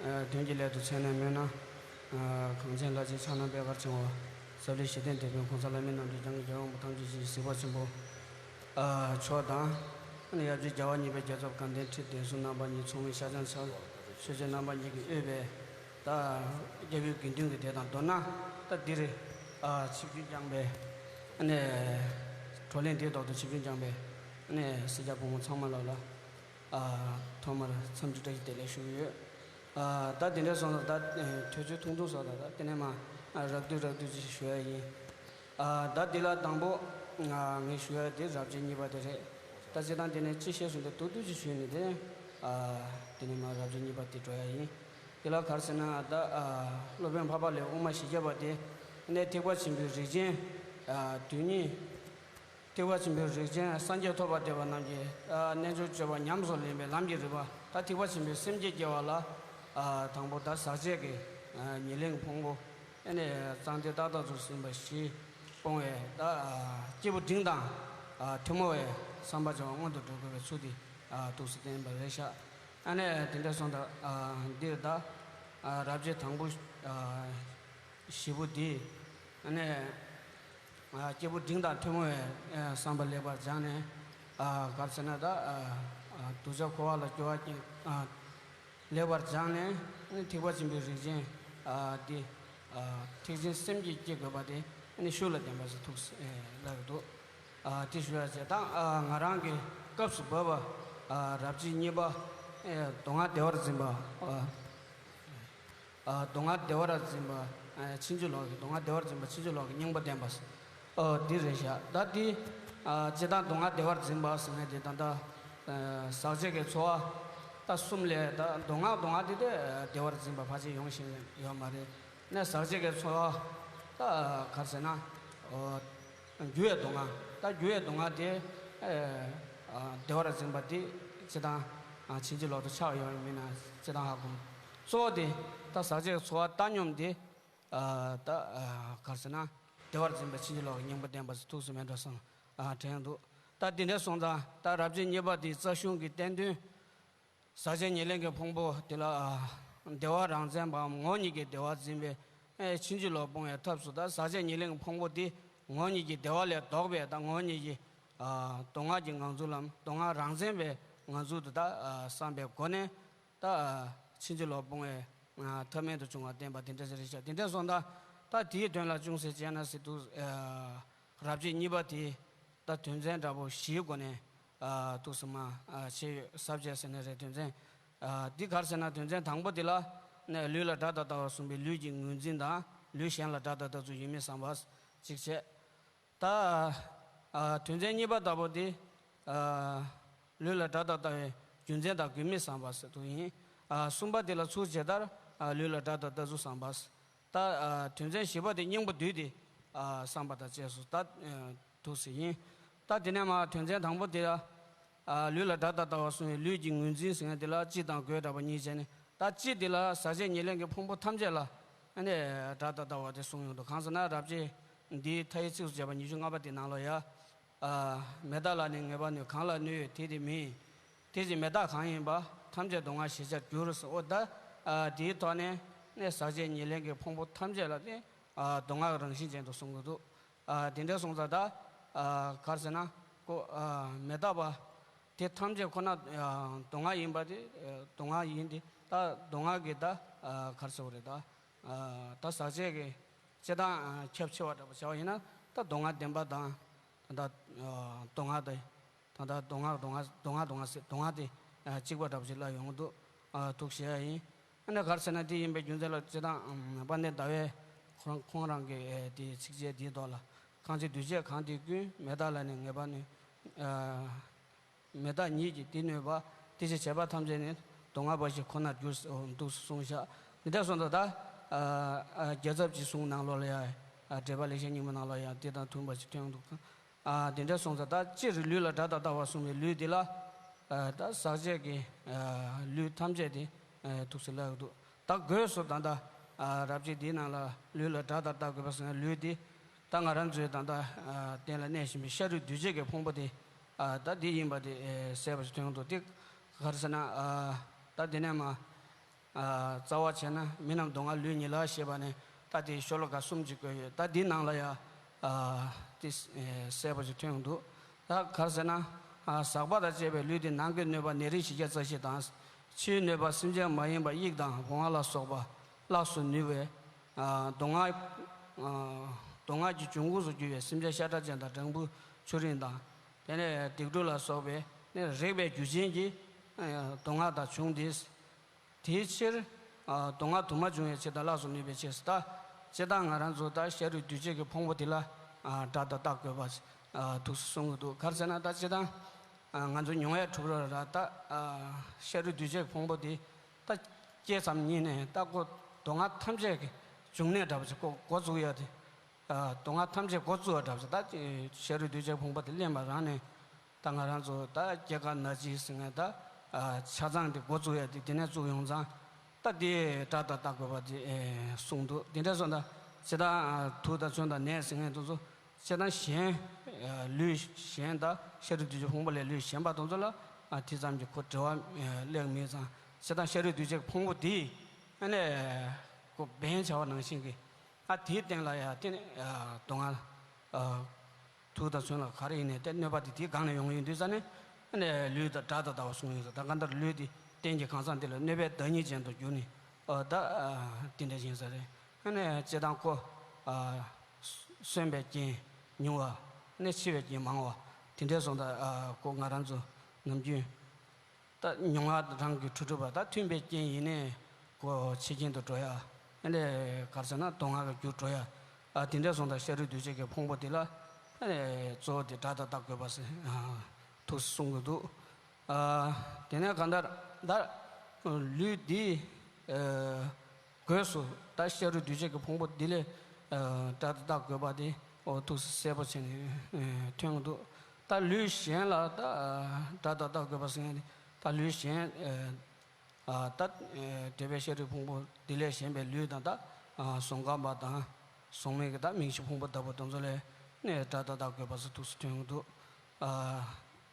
ཨ་དོན་གྱི་ལས་དང་མཚན་ནས་སྨོས་ན། ཨ་གངས་ཅན་བླ་སྤྱིའི་ཕྱག་ན་པད་དཀར་ཆེན་པོ། ཟབ་ལྷའི་གཞི་རྟེན་དེད་དཔོན་གོང་ས་ལྷ་མིའི་རྣམ་འདྲེན་འཇམ་མགོན་རྒྱལ་བ་དབང་པོ་ཐམས་ཅད་ཀྱི་གཟིགས་པ་ཆེན་པོ། ཨ་མཆོག་དང་། ཨ་ནི་ཡབ་རྗེ་རྒྱལ་བ་གཉིས་པའི་རྒྱལ་ཚབ་དགའ་ལྡན་ཁྲི་ལྡན་ཟུར་རྣམ་པ་གཉིས། མཚུངས་མེད་ཤཱཀྱ་ཚ་ཆོས་རྗེ་རྣམ་པ་གཉིས་ཀྱིས་དབུས་པའི་ད་རྒྱལ་བའི་དགེ་འདུན་གྱི་སྡེ་དང་། མདོར་ན་ད་འདིར་ཨ་ཆིབས་བསྒྱུར་བསྐྱངས་པའི་ཨ་ནི་བགྲོ་གླེང་འདིའི་ཐོག་ཏུ་ཆིབས་བསྒྱུར་བསྐྱངས་པའི་ཨ་ནི་སེར་སྐྱ་ཕོ་མོ་ཚང་མ་ལ་ལ། ཨ་ཐོག་མར་འཚམས་འདྲི་བཀྲ་ཤིས་བདེ་ལེགས་ཞུ་གི་ཡོད། ཨ་ད་དེ་འདྲ་སོང་ཙང་ད་ཨེ་དུས་ཚོད་ཐུང་ཐུང་སོང་ཙང་། ད་དེ་ནས་མ་ཨ་རགས་བསྡུས་རགས་བསྡུས་ཅིག་ཞུ་ཡ་ཡིན། ཨ་ད་དེ་ལ་དང་པོ་ཨ་ངས་ཞུ་ཡ་དེ་རབ་བྱེད་གཉིས་པ་དེ་རེད། ད་སྤྱིར་བཏང་དེ་ནས་ཅི་བཤད་སོང་དེ་ཐུང་ཐུང་ཅིག་ཞུས་ནས། དེ་ནས་ཨ་དེ་ནས་མ་རབ་བྱེད་གཉིས་པ་དེ་འགྲོ་ཡ་ཡིན། དེ་ལ་ག་རེ་ཟེར་ན། ད་ཨ་སློབ་དཔོན་འཕགས་པ་ལྷའི་དབུ་མ་བཞི་བརྒྱ་པ་དེ་ནས་ཐེག་པ་ཆེན་པོའི་རིགས་ཅན་ཨ་དོན་གཉིས། ཐེག་པ་ཆེན་པོའི་རིགས་ཅན་སངས་རྒྱས་ཐོབ་པར་འདོད་པ་རྣམས་ཀྱིས། ཨ་རྣལ་འབྱོར་སྤྱོད་པ་ཉམས་སུ་ལེན་པའི་ལམ་གྱི་རིམ་པ། ད་ཐེག་པ་ཆེན་པོའི་སེམས་བསྐྱེད་སྐྱེ་བ་ལ། ཨ་དང་པོ་ད་ཟག་བཅས་ཀྱི་ཨ་ཉེར་ལེན་གྱི་ཕུང་པོ། ཨ་ནི་གཙང་སྟེ་རྟག་ཏུ་ཟིན་པ་བཞི་སྤོང་བའི། ད་ཨ་སྐྱེས་བུ་འབྲིང་དང་ཨ་ཐུན་མོང་བའི་བསམ་པ་བྱ་བ་སྔོན་དུ་འགྲོ་དགོས་པའི་ཚུལ་དེ་ཨ་ཐུགས་སུ་བསྟན་པ་རེད་ཤག། ཨ་ནི་དེ་འདྲ་སོང་ཙང་ཨ་འདིར་ད་ཨ་རབ་བྱེད་དང་པོ་ཨ་བཞི་པོ་འདི་ཨ་ནི། ཨ་སྐྱེས་བུ་འབྲིང་དང་ཐུན་མོང་བའི་ཨ་བསམ་པ་ལེགས་པར་སྦྱངས་ནས། ཨ་ག་རེ་ཟེར་ན། ད་ཨ་ཨ་གདུལ་བྱ་འཁོར་བ་ལ་སྐྱོ་བ་སྐྱེ་ཨ་ལེགས་པར་སྦྱངས་ནས། ཨ་ནི་ཐེག་པ་ཆེན་པོའི་རིགས་ཅན་ཨ་འདི་ཨ་ཐེག་ཆེན་སེམས་བསྐྱེད་སྐྱེ་དགོས་པ་དེ། ཨ་ནི་ཤུགས་ལ་ལྡན་པ་ཟེར་ཐུགས་སུ་ཨེ་ལབ་ཀྱི་འདུག། ཨ་དེ་ཞུ་ཡ་བྱས། ད་ཨ་ང་རང་གི་སྐབས་སུ་བབས་པ་ཨ་རབ་བྱེད་གཉིས་པ་ཨེ་མདོ་སྔགས་བདེ་བར་འཛིན་པ། ཨ། ཨ་མདོ་སྔགས་བདེ་བར་འཛིན་པ། ཨ་ཕྱིན་ཅི་ལོག་གི། མདོ་སྔགས་བདེ་བར་འཛིན་པ་ཕྱིན་ཅི་ལོག་གི་སྙིང་པོ་བསྟན་པ། ཨོ་འདི་རེད་ཤག། ད་འདི་ཨ་སྤྱིར་བཏང་མདོ་སྔགས་བདེ་བར་འཛིན་པ་ཟེར་མཁན་དེ་ད་ལྟ་ཨ་ཟག་བཅས་ཀྱི་ཚོར་བ་ད་གསུམ་ལས། ད་མདོ་སྔགས་མདོ་སྔགས་དེ་དེ་བདེ་བར་འཛིན་པ་ཕལ་ཆེར་ཡོང་བཞིན་ཡོད་མ་རེད། ནས་ཟག་བཅས་ཀྱི་ཚོར་བ་ད་ག་རེ་ཟེར་ན། ཨོ། འགྱུ་བའི་མདོ་སྔགས། ད་འགྱུ་བའི་མདོ་སྔགས་དེ་ཨ་བདེ་བར་འཛིན་པ་དེ་སྤྱིར་བཏང་ཨ་ཕྱིན་ཅི་ལོག་ཏུ་ཆགས་ཡོད་མིན་ན་སྤྱིར་བཏང་ཧ་གོ་མི་འདུག། གཙོ་བོ་དེ་ད་ཟག་བཅས་ཀྱི་ཚོར་བ་བཏང་སྙོམས་དེ་ཨ་ད་ཨ་ག་རེ་ཟེར་ན། བདེ་བར་འཛིན་པ་ཕྱིན་ཅི་ལོག་གི་སྙིང་པོ་བསྟན་པ་ཟེར་ཐུགས་སུ་མེད་འགྲོ་བསམ་ཨ་དྲན་འདུག། ད་དེ་འདྲ་སོང་ཙང་ད་རབ་བྱེད་གཉིས་པ་དེའི་རྩ་གཞུང་གི་བསྟན་དོན། ཟག་བཅས་ཉེར་ལེན་གྱི་ཕུང་པོ་དེ་ལ་ཨ་བདེ་བ་རང་མཚན་པའམ་ངོ་བོ་ཉིད་ཀྱིས་བདེ་བ་འཛིན་པའི་ཨེ་ཕྱིན་ཅི་ལོག་སྤོང་བའི་ཐབས་སུ། ད་ཟག་བཅས་ཉེར་ལེན་གྱི་ཕུང་པོ་དེ་ངོ་བོ་ཉིད་ཀྱིས་བདེ་བ་ལས་ལྡོག་པའི། ད་ངོ་བོ་ཉིད་ཀྱིས་ཨ་མདོ་སྔགས་ཀྱི་ངང་ཚུལ་ལམ། མདོ་སྔགས་རང་མཚན་པའི་ངང་ཚུལ་དུ་ད་ཨ་བསམ་པའི་སྒོ་ནས། ད་ཨ་ཕྱིན་ཅི་ལོག་སྤོང་བའི་ཨ་ཐབས་རྣམས་དུ་བྱུང་བ་བསྟན་པ་དེ་འདྲ་ཞིག་རེད་ཤག། དེ་འདྲ་སོང་ཙང་ད་དེའི་དོན་ལ་ཅུང་ཟད་དཔྱད་ན་ཟེར་འདུག། ཨ་ རབ་བྱེད་གཉིས་པ་དེ་ད་དོན་ཚན་འདྲ་པོ་བཞིའི་སྒོ་ནས་ཨ་ཐུགས་སུ་མ་ཨ་ཕྱེ་ཡོད། ས་བཅད་ཟེར་ན་རེད། དོན་ཚན་ཨ་འདི་ག་རེ་ཟེར་ན། དོན་ཚན་དང་པོ་དེ་ལ་ནས་ལུས་ལ་སྒྲ་དང་ལྟ་བ་གསུངས་པའི་ལུས་ཀྱི་ངོས་འཛིན་དང་། ལུས་གཞན་ལ་སྒྲ་དང་ལྟ་ཚུལ་ཡོད་མེད་བསམ་པ་གཅིག་བྱས། ད་ཨ་དོན་ཚན་གཉིས་པ་ལྟ་བུ་དེ་ཨ་ལུས་ལ་སྒྲ་དང་ལྟ་བའི་རྒྱུ་མཚན་དང་དགོས་དམིགས་བསམ་པ་ཟེར་དུ་ཡིན། ཨ་གསུམ་པ་དེ་ལ་ཚུལ་ཇི་ལྟར་ཨ་ལུས་ལ་སྒྲ་དང་ལྟ་ཚུལ་བསམ་པ། ད་ཨ་དོན་ཚན་བཞི་པ་དེ་སྙིང་པོ་བསྡུས་ཏེ་ཨ་བསམ་པ་དང་བཅས་སུ་ད་ཨ་ཐུགས་སུ་ཡིན། ད་དེ་ནས་མ་དོན་ཚན་དང་པོ་དེ་ལ་ཨ་ལུས་ལ་སྒྲ་དང་ལྟ་བ་གསུངས་པའི་ལུས་ཀྱི་ངོས་འཛིན་ཟེར་མཁན་དེ་ལ་སྤྱི་དང་དགོས་འདྲ་པོ་གཉིས་བྱས་ནས། ད་སྤྱི་དེ་ལ་ཟག་བཅས་ཉེར་ལེན་གྱི་ཕུང་པོ་ཐམས་ཅད་ལ་ཨ་ནི་སྒྲ་དང་ལྟ་བ་དེ་གསུངས་ཡོང་འདུག་གང་ཟེར་ན་རབ་བྱེད་འདིའི་མཐའ་ཡི་ཚིགས་སུ་བཅད་པ་ཉི་ཤུ་ལྔ་པ་དེ་ནང་ལ་ཡ། ཨ་མི་རྟག་ལ་ནི་ངེས་པར་ནུས། གང་ལ་ནུས་ཡོད་དེ་དེ་མིན། དེ་བཞིན་མི་རྟག་གང་ཡིན་པ། ཐམས་ཅད་སྡུག་བསྔལ་ཞེས་བྱར་འགྱུར་ཟེར། འོ་ད་ཨ་དེའི་ཐོག་ནས་ནི་ཟག་བཅས་ཉེར་ལེན་གྱི་ཕུང་པོ་ཐམས་ཅད་ལ་ནི་ཨ་སྡུག་བསྔལ་གྱི་རང་བཞིན་ཅན་དུ་གསུང་གི་འདུག་ཨ་དེ་འདྲ་སོང་ཙང་ད་ཨ་ག་རེ་ཟེར་ན་ཁོ་ཨ་མི་རྟག་པ་དེ་ཐམས་ཅད་ཁོ་ན་ཨ་སྡུག་བསྔལ་ཡིན་པ་དེ་ཨ་སྡུག་བསྔལ་ཡིན་ཏེ། ད་སྡུག་བསྔལ་གྱི་ད་ཨ་ག་རེ་ཟེར་དགོས་རེད། ད་ཨ་ད་ཟག་བཅས་ཀྱི་སྤྱི་དང་ཨ་ཁྱབ་ཆེ་བ་འདྲ་པོ་བྱ་བ་ཡིན་ན། ད་སྡུག་བསྔལ་བདེན་པ་དང་། ད་ལྟ་ཨ་སྡུག་བསྔལ་དེ། ད་ལྟ་སྡུག་བསྔལ་སྡུག་བསྔལ་སྡུག་བསྔལ་སྡུག་བསྔལ་ཟེར། སྡུག་བསྔལ་དེ་ཨ་གཅིག་པ་འདྲ་པོ་ཞིག་ལབ་ཡོང་གི་འདུག་ཨ་ཐུགས་བཞེད་ཡ་ཡིན། ཨ་ནི་ག་རེ་ཟེར་ན། དེ་ཡིན་པའི་རྒྱུ་མཚན་ལ་སྤྱིར་བཏང་ཨམ་དཔལ་ལྡན་ཟླ་བས་ཁོ་རང་ཁོང་རང་གི་ཨེ་དེ་ཚིགས་བཅད་འདིའི་ཐོག་ལ། གང་ཕྱིར་འདུས་བྱས་གང་དེ་ཀུན། མི་རྟག་ལ་ནི་ངེས་པར་ནུས། ཨ་མི་རྟག་ཉིད་ཀྱིས་དེ་ནུས་པ། དེ་ཕྱིར་བྱས་པ་ཐམས་ཅད་ནི། སྡུག་བསྔལ་འབའ་ཞིག་ཁོ་ནར་འགྱུར། འདུག་གསུངས་བཞག་འདི་འདྲ་སོང་ཙང་ད་ཨ་ཨ་རྒྱལ་ཚབ་ཀྱི་གསུང་ནང་ལོགས་ལ་ཡང་། ཨ་འགྲེལ་པ་ལེགས་བཤད་སྙིང་པོ་ནང་ལ་ཡང་དེ་དང་མཐུན་པ་ཞིག་ཐོན་འདུག་ཨ་དེ་འདྲ་སོང་ཙང་ད་སྤྱིར་ལུས་ལ་སྒྲ་དང་ལྟ་བ་གསུངས་པའི་ལུས་འདི་ལ། ཨ་ད་ཟག་བཅས་ཀྱི་ཨ་ལུས་ཐམས་ཅད་དེ་ཨ་ཐུགས་སུ་ལྷག་འདུག་ད་སྒོས་སུ་ད་ལྟ་ཨ་རབ་བྱེད་འདིའི་ནང་ལ་ལུས་ལ་སྒྲ་དང་ལྟ་དགོས་པ་ཟེར་ན། ལུས་འདི་ད་ང་རང་ཚོའི་ད་ལྟ་ཨ་སྟེང་ལ་གནས་བཞིན་པའི་ཤ་རུས་འདུས་བྱས་ཀྱི་ཕུང་པོ་དེ་ཨ་ད་འདི་ཡིན་པ་དེ་ཨེ་གསལ་པོ་ཞིག་ཐོན་འདུག་དེ་ག་རེ་ཟེར་ན། ཨ་ད་འདི་ནས་མ་ཨ་རྩ་བ་བྱས་ན་མི་རྣམས་སྡུག་བསྔལ་ལུས་ཉིད་ལ་ཞེས་པ་ནས། ད་དེ་ཤོ་ལོ་ཀ་གསུམ་ཅིག་བཀོད་ཡོད། ད་འདི་ནང་ལ་ཡང་ཨ་དེ་ཨེ་གསལ་པོ་ཞིག་ཐོན་འདུག་ད་ག་རེ་ཟེར་ན། ཨ་ཟག་པ་དང་བཅས་པའི་ལུས་དེ་ནང་གི་གནོད་པ་ནད་རིགས་བཞི་བརྒྱ་རྩ་བཞི་དང་། ཕྱིའི་གནོད་པ་སེམས་ཅན་མ་ཡིན་པ་དབྱིག་དང་བུང་བ་ལ་སོགས་པ་ལ་སོགས་ནུས་པས། ཨ་སྡུག་བསྔལ་ཨ་སྡུག་བསྔལ་གྱི་འབྱུང་ཁུངས་སུ་གྱུར་པའི་སེམས་ཅན་ཤ་ཁྲག་ཅན་དང་སྦྲང་བུ་ཆུ་རིན་དང་། དེ་ནས་སྡིག་སྒྲིབ་ལ་སོགས་པའི་ནི་རེག་པའི་རྒྱུ་ཅན་གྱི་ཨ་སྡུག་བསྔལ་དག་བྱུང་སྟེ། དེའི་ཕྱིར་ཨ་སྡུག་བསྔལ་དུ་མ་འབྱུང་བའི་ཕྱིར་དང་། ལགས་སོ་ནུས་པའི་ཕྱིར། ད་སྤྱིར་བཏང་ང་རང་ཚོ་ད་ཤ་རུས་འདུས་བྱས་ཀྱི་ཕུང་པོ་དེ་ལ་ཨ་སྒྲ་དང་རྟགས་དགོས་པ་ཨ་ཐུགས་སུ་གསུང་གི་འདུག་ག་རེ་ཟེར་ན། ད་སྤྱིར་བཏང་ཨ་ང་ཚོ་མྱོང་ཡ་གྲུབ་ར་ར་ད་ཨ་ཤ་རུས་འདུས་བྱས་ཀྱི་ཕུང་པོ་དེ་ད་སྐྱེས་ཙམ་ཉིད་ནས་ད་ཁོ་སྡུག་བསྔལ་ཐམས་ཅད་ཀྱི་འབྱུང་གནས་འདྲ་པོ་ཞིག་ཁོ་འགོ་བཙུགས་ཡ་དེ། ཨ་སྡུག་བསྔལ་ཐམས་ཅད་འགོ་བཙུགས་པ་འདྲ་པོ་ཞིག་ད་ཤ་རུས་འདུས་བྱས་ཕུང་པོ་དེ་ལེན་པ་རང་ནས། ད་ང་རང་ཚོ་ད་སྐྱེ་རྒ་ན་འཆི་ཟེར་མཁན་ད་ཨ་ཆ་ཚང་དེ་འགོ་བཙུགས་ཡ་དེ་དེ་ནས་བཙུགས་ཡོང་ཙང་། ད་དེ་སྒྲ་དང་རྟགས་དགོས་པ་དེ་ཨེ་གསུངས་འདུག་དེ་འདྲ་སོང་ད་སྤྱིར་བཏང་ཨ་དུག་དང་མཚོན་དང་ནད་ཟེར་མཁན་དེ་ཚོ་སྤྱིར་བཏང་གཞན་ཨ་ལུས་གཞན་ད་ཤ་རུས་འདུས་བྱས་ཕུང་པོ་ལས་ལུས་གཞན་པ་དེ་ཚོ་ལ་ཨ་དེ་ཙམ་གྱི་ཁོ་འབྲེལ་བ་ཨེ་སླེབས་མེད་ཙང་། སྤྱིར་བཏང་ཤ་རུས་འདུས་བྱས་ཕུང་པོ་དེ་ཨ་ནི་ཁོ་འབེན་བྱ་བ་ནང་བཞིན་གྱི། ཨ་དེའི་སྟེང་ལ་ཡང་དེ་ནི་ཨ་སྡུག་བསྔལ་ཨ་དུག་དང་མཚོན་ལ་ག་རེ་ཡིན་ནའི་དེ་གནོད་པ་དེ་དེའི་སྒང་ནས་ཡོང་གི་ཡོད་དུས་ཙ་ནས། ཨ་ནི་ལུས་དང་སྒྲ་དང་ལྟ་བ་གསུངས་ཡོད་ཙང་། ད་གང་ལྟར་ལུས་དེ་རྟེན་གྱི་གང་ཟག་འདི་ལ་གནོད་པའི་བདག་ཉིད་ཅན་དུ་གྱུར་ནས། ཨ་ད་ཨ་དེ་འདྲ་ཡིན་ས་རེད། ཨ་ནི་སྤྱིར་བཏང་ཁོ་ཨ་གསོན་པའི་རྐྱེན་ཉུང་བ། ཨ་ནི་འཆི་བའི་རྐྱེན་མང་བ། དེ་འདྲ་སོང་ཙང་ཨ་ཁོ་ང་རང་ཚོ་ནམ་རྒྱུན། ད་མྱོང་བ་རང་གི་འཁྲུལ་འཁྲུལ་པ་དང་མཐུན་པའི་རྐྱེན་ཡིན་ནས་ཁོ་འཆི་རྐྱེན་དུ་འགྲོ་ཡ། ཨ་ནི་ག་རེ་ཟེར་ན་སྡུག་བསྔལ་གྱི་རྒྱུར་འགྲོ་ཡ། ཨ་དེ་འདྲ་སོང་ཙང་ཤ་རུས་འདུས་བྱས་ཀྱི་ཕུང་པོ་དེ་ལ་ཨ་ནི་གཙོ་བོ་དེ་སྒྲ་དང་རྟགས་དགོས་པ་ཟེར་ཨ་ཐུགས་སུ་གསུང་གི་འདུག་ཨ་དེ་ནས་གང་ལྟར་ད་ལུས་འདི་ཨ་སྒོས་སུ་ད་ཤ་རུས་འདུས་བྱས་ཀྱི་ཕུང་པོ་འདི་ལས་ཨ་སྒྲ་དང་རྟགས་དགོས་པ་དེ་འོ་ཐུགས་སུ་གསལ་པོ་བྱས་ནས་ཨ་ཐོན་གྱི་འདུག་ད་ལུས་གཞན་ལ་ད་ཨ་སྒྲ་དང་རྟགས་དགོས་པ་ཟེར་མཁན་དེ། ད་ལུས་གཞན་ཨ་ཨ་ད་ཨ་འདོད་པའི་ཤ་རུས་ཕུང་པོ་འདི་ལས་གཞན་པའི་ལུས་དང་། ད་ཨ་གཟུགས་ཁམས་པ་དང་གཟུགས་མེད་ཀྱི་ད་མིང་གཞི་ཕུང་པོ་ལྟ་བུ་དེ་ཚོ་ལས་ནས་སྒྲ་དང་རྟགས་དགོས་པ་ཟེར་ཐུགས་སུ་ཐོན་གྱི་འདུག་ཨ་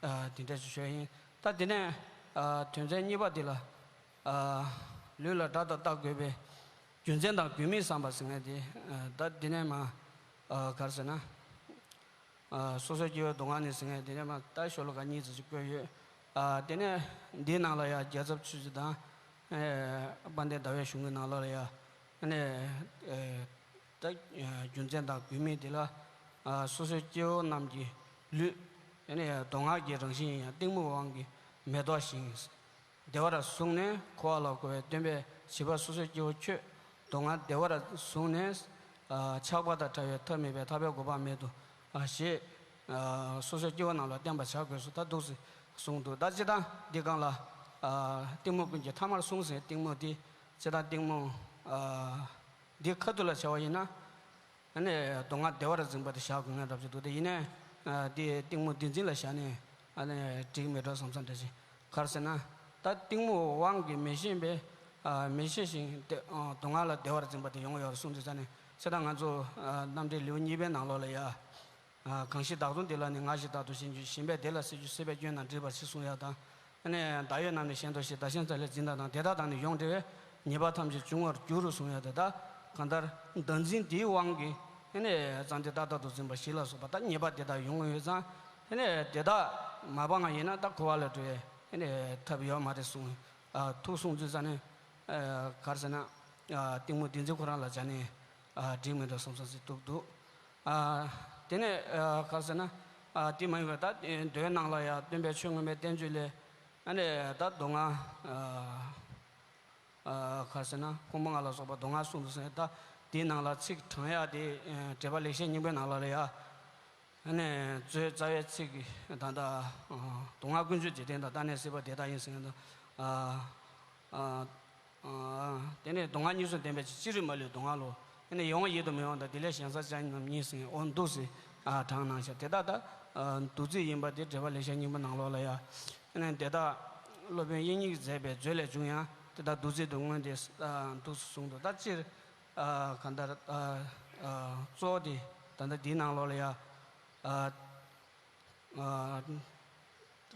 ཨ་དེ་འདྲ་ཞིག་ཤོད་ཡིན། ད་དེ་ནས་ཨ་དོན་ཚན་གཉིས་པ་འདི་ལ། ཨ་ལུས་ལ་སྒྲ་དང་རྟགས་དགོས་པའི་རྒྱུ་མཚན་དང་དགོས་དམིགས་བསམ་པ་ཟེར་མཁན་དེ། ཨ་ད་འདི་ནས་མ་ཨ་ག་རེ་ཟེར་ན། ཨ་སོ་སོའི་སྐྱེ་བོའི་སྡུག་བསྔལ་ནི་ཟེར་མཁན་དེ་ནས་མ་ད་ཤོ་ལོ་ཀ་གཉིས་ཙམ་ཞིག་བཀོད་ཡོད། ཨ་དེ་ནས་འདིའི་ནང་ལ་ཡང་རྒྱལ་ཚབ་ཆོས་རྗེ་དང་ཨ་དཔལ་ལྡན་ཟླ་བའི་གཞུང་གི་ནང་ལ་ཡང་ཨ་ནས་ཨ་ད་རྒྱུ་མཚན་དང་དགོས་དམིགས་དེ་ལ། ཨ། སོ་སོའི་སྐྱེ་བོ་རྣམས་ཀྱི་ལུས། ཨ་ནི་མདོ་སྔགས་ཀྱི་རང་བཞིན་ཡང་གཏི་མུག་དབང་གིས་མི་ལྡོག་ཞིང་། བདེ་བར་བཟུང་ནས་འཁོར་བ་ལ་འཁོར་བའི་སྟོན་པས་བྱིས་པ་སོ་སོའི་སྐྱེ་བོ་ཁྱོད། མདོ་སྔགས་བདེ་བར་བཟུང་ནས། ཨ། ཆགས་པ་དང་བྲལ་བའི་ཐབས་མེད་པས་ཐར་པའི་གོ་འཕང་མེད་དོ། ཨ། ཞེས། ཨ། སོ་སོའི་སྐྱེ་བོ་རྣམས་ལ་བསྟན་པ་བྱ་དགོས་སོ། ད་འདུག་སེ་གསུངས་འདུག་ད་སྤྱིར་བཏང་འདི་སྒང་ལ། ཨ། གཏི་མུག་ཀུན་གྱི་ཐ་མར་སོང་ཟེར། གཏི་མུག་འདི་སྤྱིར་བཏང་གཏི་མུག་ཨ། འདི་ཁ་ཐུག་ལ་བྱ་བ་ཡིན་ན། ཨ་ནི་མདོ་སྔགས་བདེ་བར་འཛིན་པ་དེ་བཞག་དགོས་ངེས་འདྲ་པོ་ཅིག་འདུག་དེ་ཡིན་ནའི། ཨ། དེ་གཏི་མུག་བདེན་འཛིན་ལ་བཞག་ནས། ཨ་ནི་འགྲིག་མེད་འགྲོ་བསམ་བསམ་འདྲ་ཞིག་ག་རེ་ཟེར་ན། ད་གཏི་མུག་དབང་གིས་མི་ཤེས་པའི། ཨ། མི་ཤེས་ཤིང་དེ། ཨ། མདོ་སྔགས་ལ་བདེ་བར་འཛིན་པ་དེ་ཡོང་གི་ཡོད་རེད་གསུངས་དུས་ཙ་ནས། ཚེ་ད་ང་ཚོ། ཨ། རྣམ་འགྲེལ་ལེའུ་གཉིས་པའི་ནང་ལོགས་ལ་ཡ། ཨ། གང་ཞིག་བདག་མདོ་འདི་ལ་ནི། ང་ཞིག་བདག་མདོ་ཞེན་གྱུར། ཞེན་པས་དེ་ལ་སྲིད་རྒྱུ། སྲིད་པས་སྐྱོན་རྣམས་འདྲེས་པར་བྱེད་གསུངས་ཡ་དང་། ཨ་ནི་བདག་ཡོད་རྣམས་ནི་གཞན་དོ་ཞེས། བདག་གཞན་བཙལ་ལས་འཛིན་པ་དང་། དེ་དག་དང་ནི་ཡོངས་འབྲེལ་བས། ཉེས་པ་ཐམས་ཅད་འབྱུང་བར་འགྱུར་རོ་གསུངས་ཡ་དེ། ད་གང་ལྟར་བདག་འཛིན་དེའི་དབང་གིས། ཨ་ནི་ཙམ་དེ་བདག་ལྟར་དུ་འཛིན་པ་ཞིག་ལ་སོགས་པ། ད་ཉེས་པ་དེ་དག་ཡོང་གི་ཡོད་ཙང་། ཨ་ནི་དེ་དག་མ་སྤངས་པ་ཡིན་ན་ད་འཁོར་བ་ལས་གྲོལ་བའི། ཨ་ནི་ཐབས་ཡོད་མ་རེད་གསུངས། ཨ། ཐུགས་གསུངས་དུས་ཙ་ནས། ཨ། ག་རེ་ཟེར་ན། ཨ། གཏི་མུག་བདེན་འཛིན་ཁོ་རང་ལ་སྦྱར་ནས། ཨ། འགྲིག་མི་འདུག་བསམ་བསམ་ཞིག་འདུག་འདུག་ཨ། དེ་ནས། ཨ། ག་རེ་ཟེར་ན། ཨ། དེ་མ་ཡིན་པར་ད་མདོའི་ནང་ལ་ཡང་སྟོན་པས་ཆོས་མངོན་པའི་བསྟན་བཅོས་ལས། ཨ་ནི་ད་མདོ་སྔགས། ཨ། ཨ། ག་རེ་ཟེར་ན། ཕུང་པོ་ལྔ་ལ་སོགས་པ་མདོ་སྔགས་གསུངས་འདུག་ཟེར། ད་དེའི་ནང་ལ་ཚིག་དྲངས་ཡག་དེ། ཨ། འགྲེལ་པ་ལེགས་བཤད་སྙིང་པོའི་ནང་ལ་ལ་ཡ། ཨ་ནི་མཛོད་རྩ་བའི་ཚིག་གི་ད་ལྟ། ཨ། མདོ་སྔགས་ཀུན་བརྗོད་འཇིག་རྟེན་དང་། རྟ་ནི་སྲིད་པ་དེ་དག་ཡིན་ཟེར་མཁན་དང་། ཨ། ཨ། ཨ། དེ་ནས་མདོ་སྔགས་གཉིས་སུ་ལྡན་པའི་ཕྱིར། ཅི་རིགས་མ་ལུས་མདོ་སྔགས་ལུགས། ཨ་ནི་ཡིད་འོང་ཡིད་དུ་མི་འོང་དང་། དེ་ལས་གཞན་ས་ཅི་ཡང་མིན་ཟེར། འོ་འདུག་སེ། ཨ། དྲངས་གནང་ཤག་དེ་དག་ད། ཨ། བསྡུས་ཚིག་ཡིན་པ་དེ་འགྲེལ་པ་ལེགས་བཤད་སྙིང་པོའི་ནང་ལོགས་ལ་ཡ། ཨ་ནི་དེ་དག་སློབ་དཔོན་དབྱིག་གཉེན་གྱིས་མཛད་པའི་མཛོད་ལས་བྱུང་ཡང་། དེ་དག་བསྡུས་ཚིག་ཏུ་མངོན་ཏེ། ཨ། འདུག་སེ་གསུངས་འདུག་ད་སྤྱིར། ཨ། གང་ལྟར། ཨ། ཨ། གཙོ་བོ་དེ་ད་ལྟ་འདིའི་ནང་ལོགས་ལ་ཡ། ཨ། ཨ།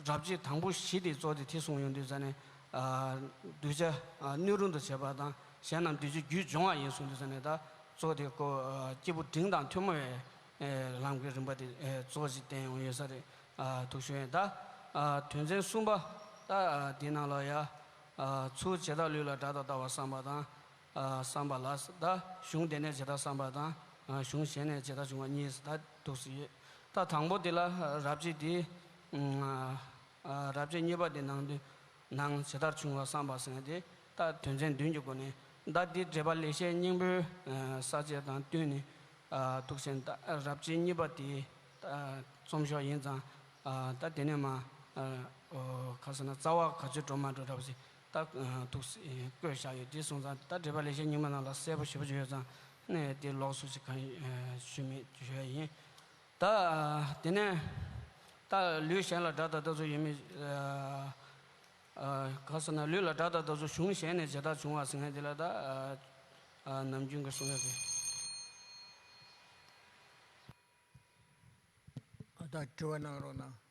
རབ་བྱེད་དང་པོ་བཞི་དེ་གཙོ་བོ་དེ་དེ་གསུངས་ཡོང་དུས་ཙ་ནས། ཨ། གདུལ་བྱ། ཨ། སྣོད་རུང་དུ་བྱེད་པ་དང་། གཞན་རྣམས་གདུལ་བྱའི་རྒྱུད་སྦྱོང་བ་ཡིན་གསུངས་དུས་ཙ་ནས། ད་གཙོ་བོ་དེ་ཁོ། ཨ། སྐྱེས་བུ་འབྲིང་དང་ཐུན་མོང་བའི། ཨེ། ལམ་གྱི་རིམ་པ་དེ། ཨེ། གཙོ་བོ་ཞིག་བསྟན་ཡོང་ཡོད་ས་རེད། ཨ། འདུག་ཞུ་ཡིན། ད། ཨ། དོན་ཚན་གསུམ་པ། ད་དེའི་ནང་ལ་ཡ། ཨ། ཚུལ་ཇི་ལྟར་ལུས་ལ་དགྲ་དང་ལྟ་བར་བསམ་པ་དང་། ཨ། བསམ་པ་ལ། ད་གཞུང་དེ་ནས་ཇི་ལྟར་བསམ་པ་དང་། ཨ། གཞུང་གཞན་ནས་ཇི་ལྟར་བྱུང་བ་གཉིས། ད་འདུག་སེ་ཡོད། ད་དང་པོ་དེ་ལ་རབ་བྱེད་དེ། ཨ། རབ་བྱེད་གཉིས་པ་དེ་ནང་དོན་ནང་ཇི་ལྟར་བྱུང་བ་བསམ་པ་ཟེར་ན་དེ། ད་དོན་ཚན་བདུན་གྱི་སྒོ་ནས། ད་འདི་འགྲེལ་པ་ལེགས་བཤད་སྙིང་པོའི། ཨ། ས་བཅད་དང་བསྟུན་ནས། ཨ། འདུག་སེ། ད་རབ་བྱེད་གཉིས་པ་དེ། ཨ། རྩོམ་ཤོག་ཡིན་ཙང་། ཨ། ད་དེ་ནས་མ། ཨ། ཨོ། ག་རེ་ཟེར་ན། རྩ་བ་ག་ཚོད་འགྲོ་མ་འགྲོ་འདྲ་པོ་ཞིག་ད། ཨ། འདུག་སེ་བཀོད་བཞག་ཡོད། དེ་སོང་ཙང་ད་འགྲེལ་པ་ལེགས་བཤད་སྙིང་པོ་ནང་ལ་གསལ་པོ་ཞེ་པོ་ཅིག་ཡོད་ཙང་། ནས་དེ་ལོགས་སུ་ཞིག་གང་། ཨ། ཞུ་མེད་ཞུ་ཡ་ཡིན། ད། ཨ། དེ་ནས་ད་ལུས་གཞན་ལ་དགྲ་དང་ལྟ་ཚུལ་ཡོད་མེད། ཨ། ཨ། ག་རེ་ཟེར་ན། ལུས་ལ་དགྲ་དང་ལྟ་ཚུལ་གཞུང་གཞན་ནས་ཇི་ལྟར་བྱུང་བ་ཟེར་མཁན་དེ་ལ། ད། ཨ། ཨ། ནམ་རྒྱུན་གྱི་གསུང་ཡ་དེ། ཨ། ད་དྲི་བ་གནང་རོགས་གནང་།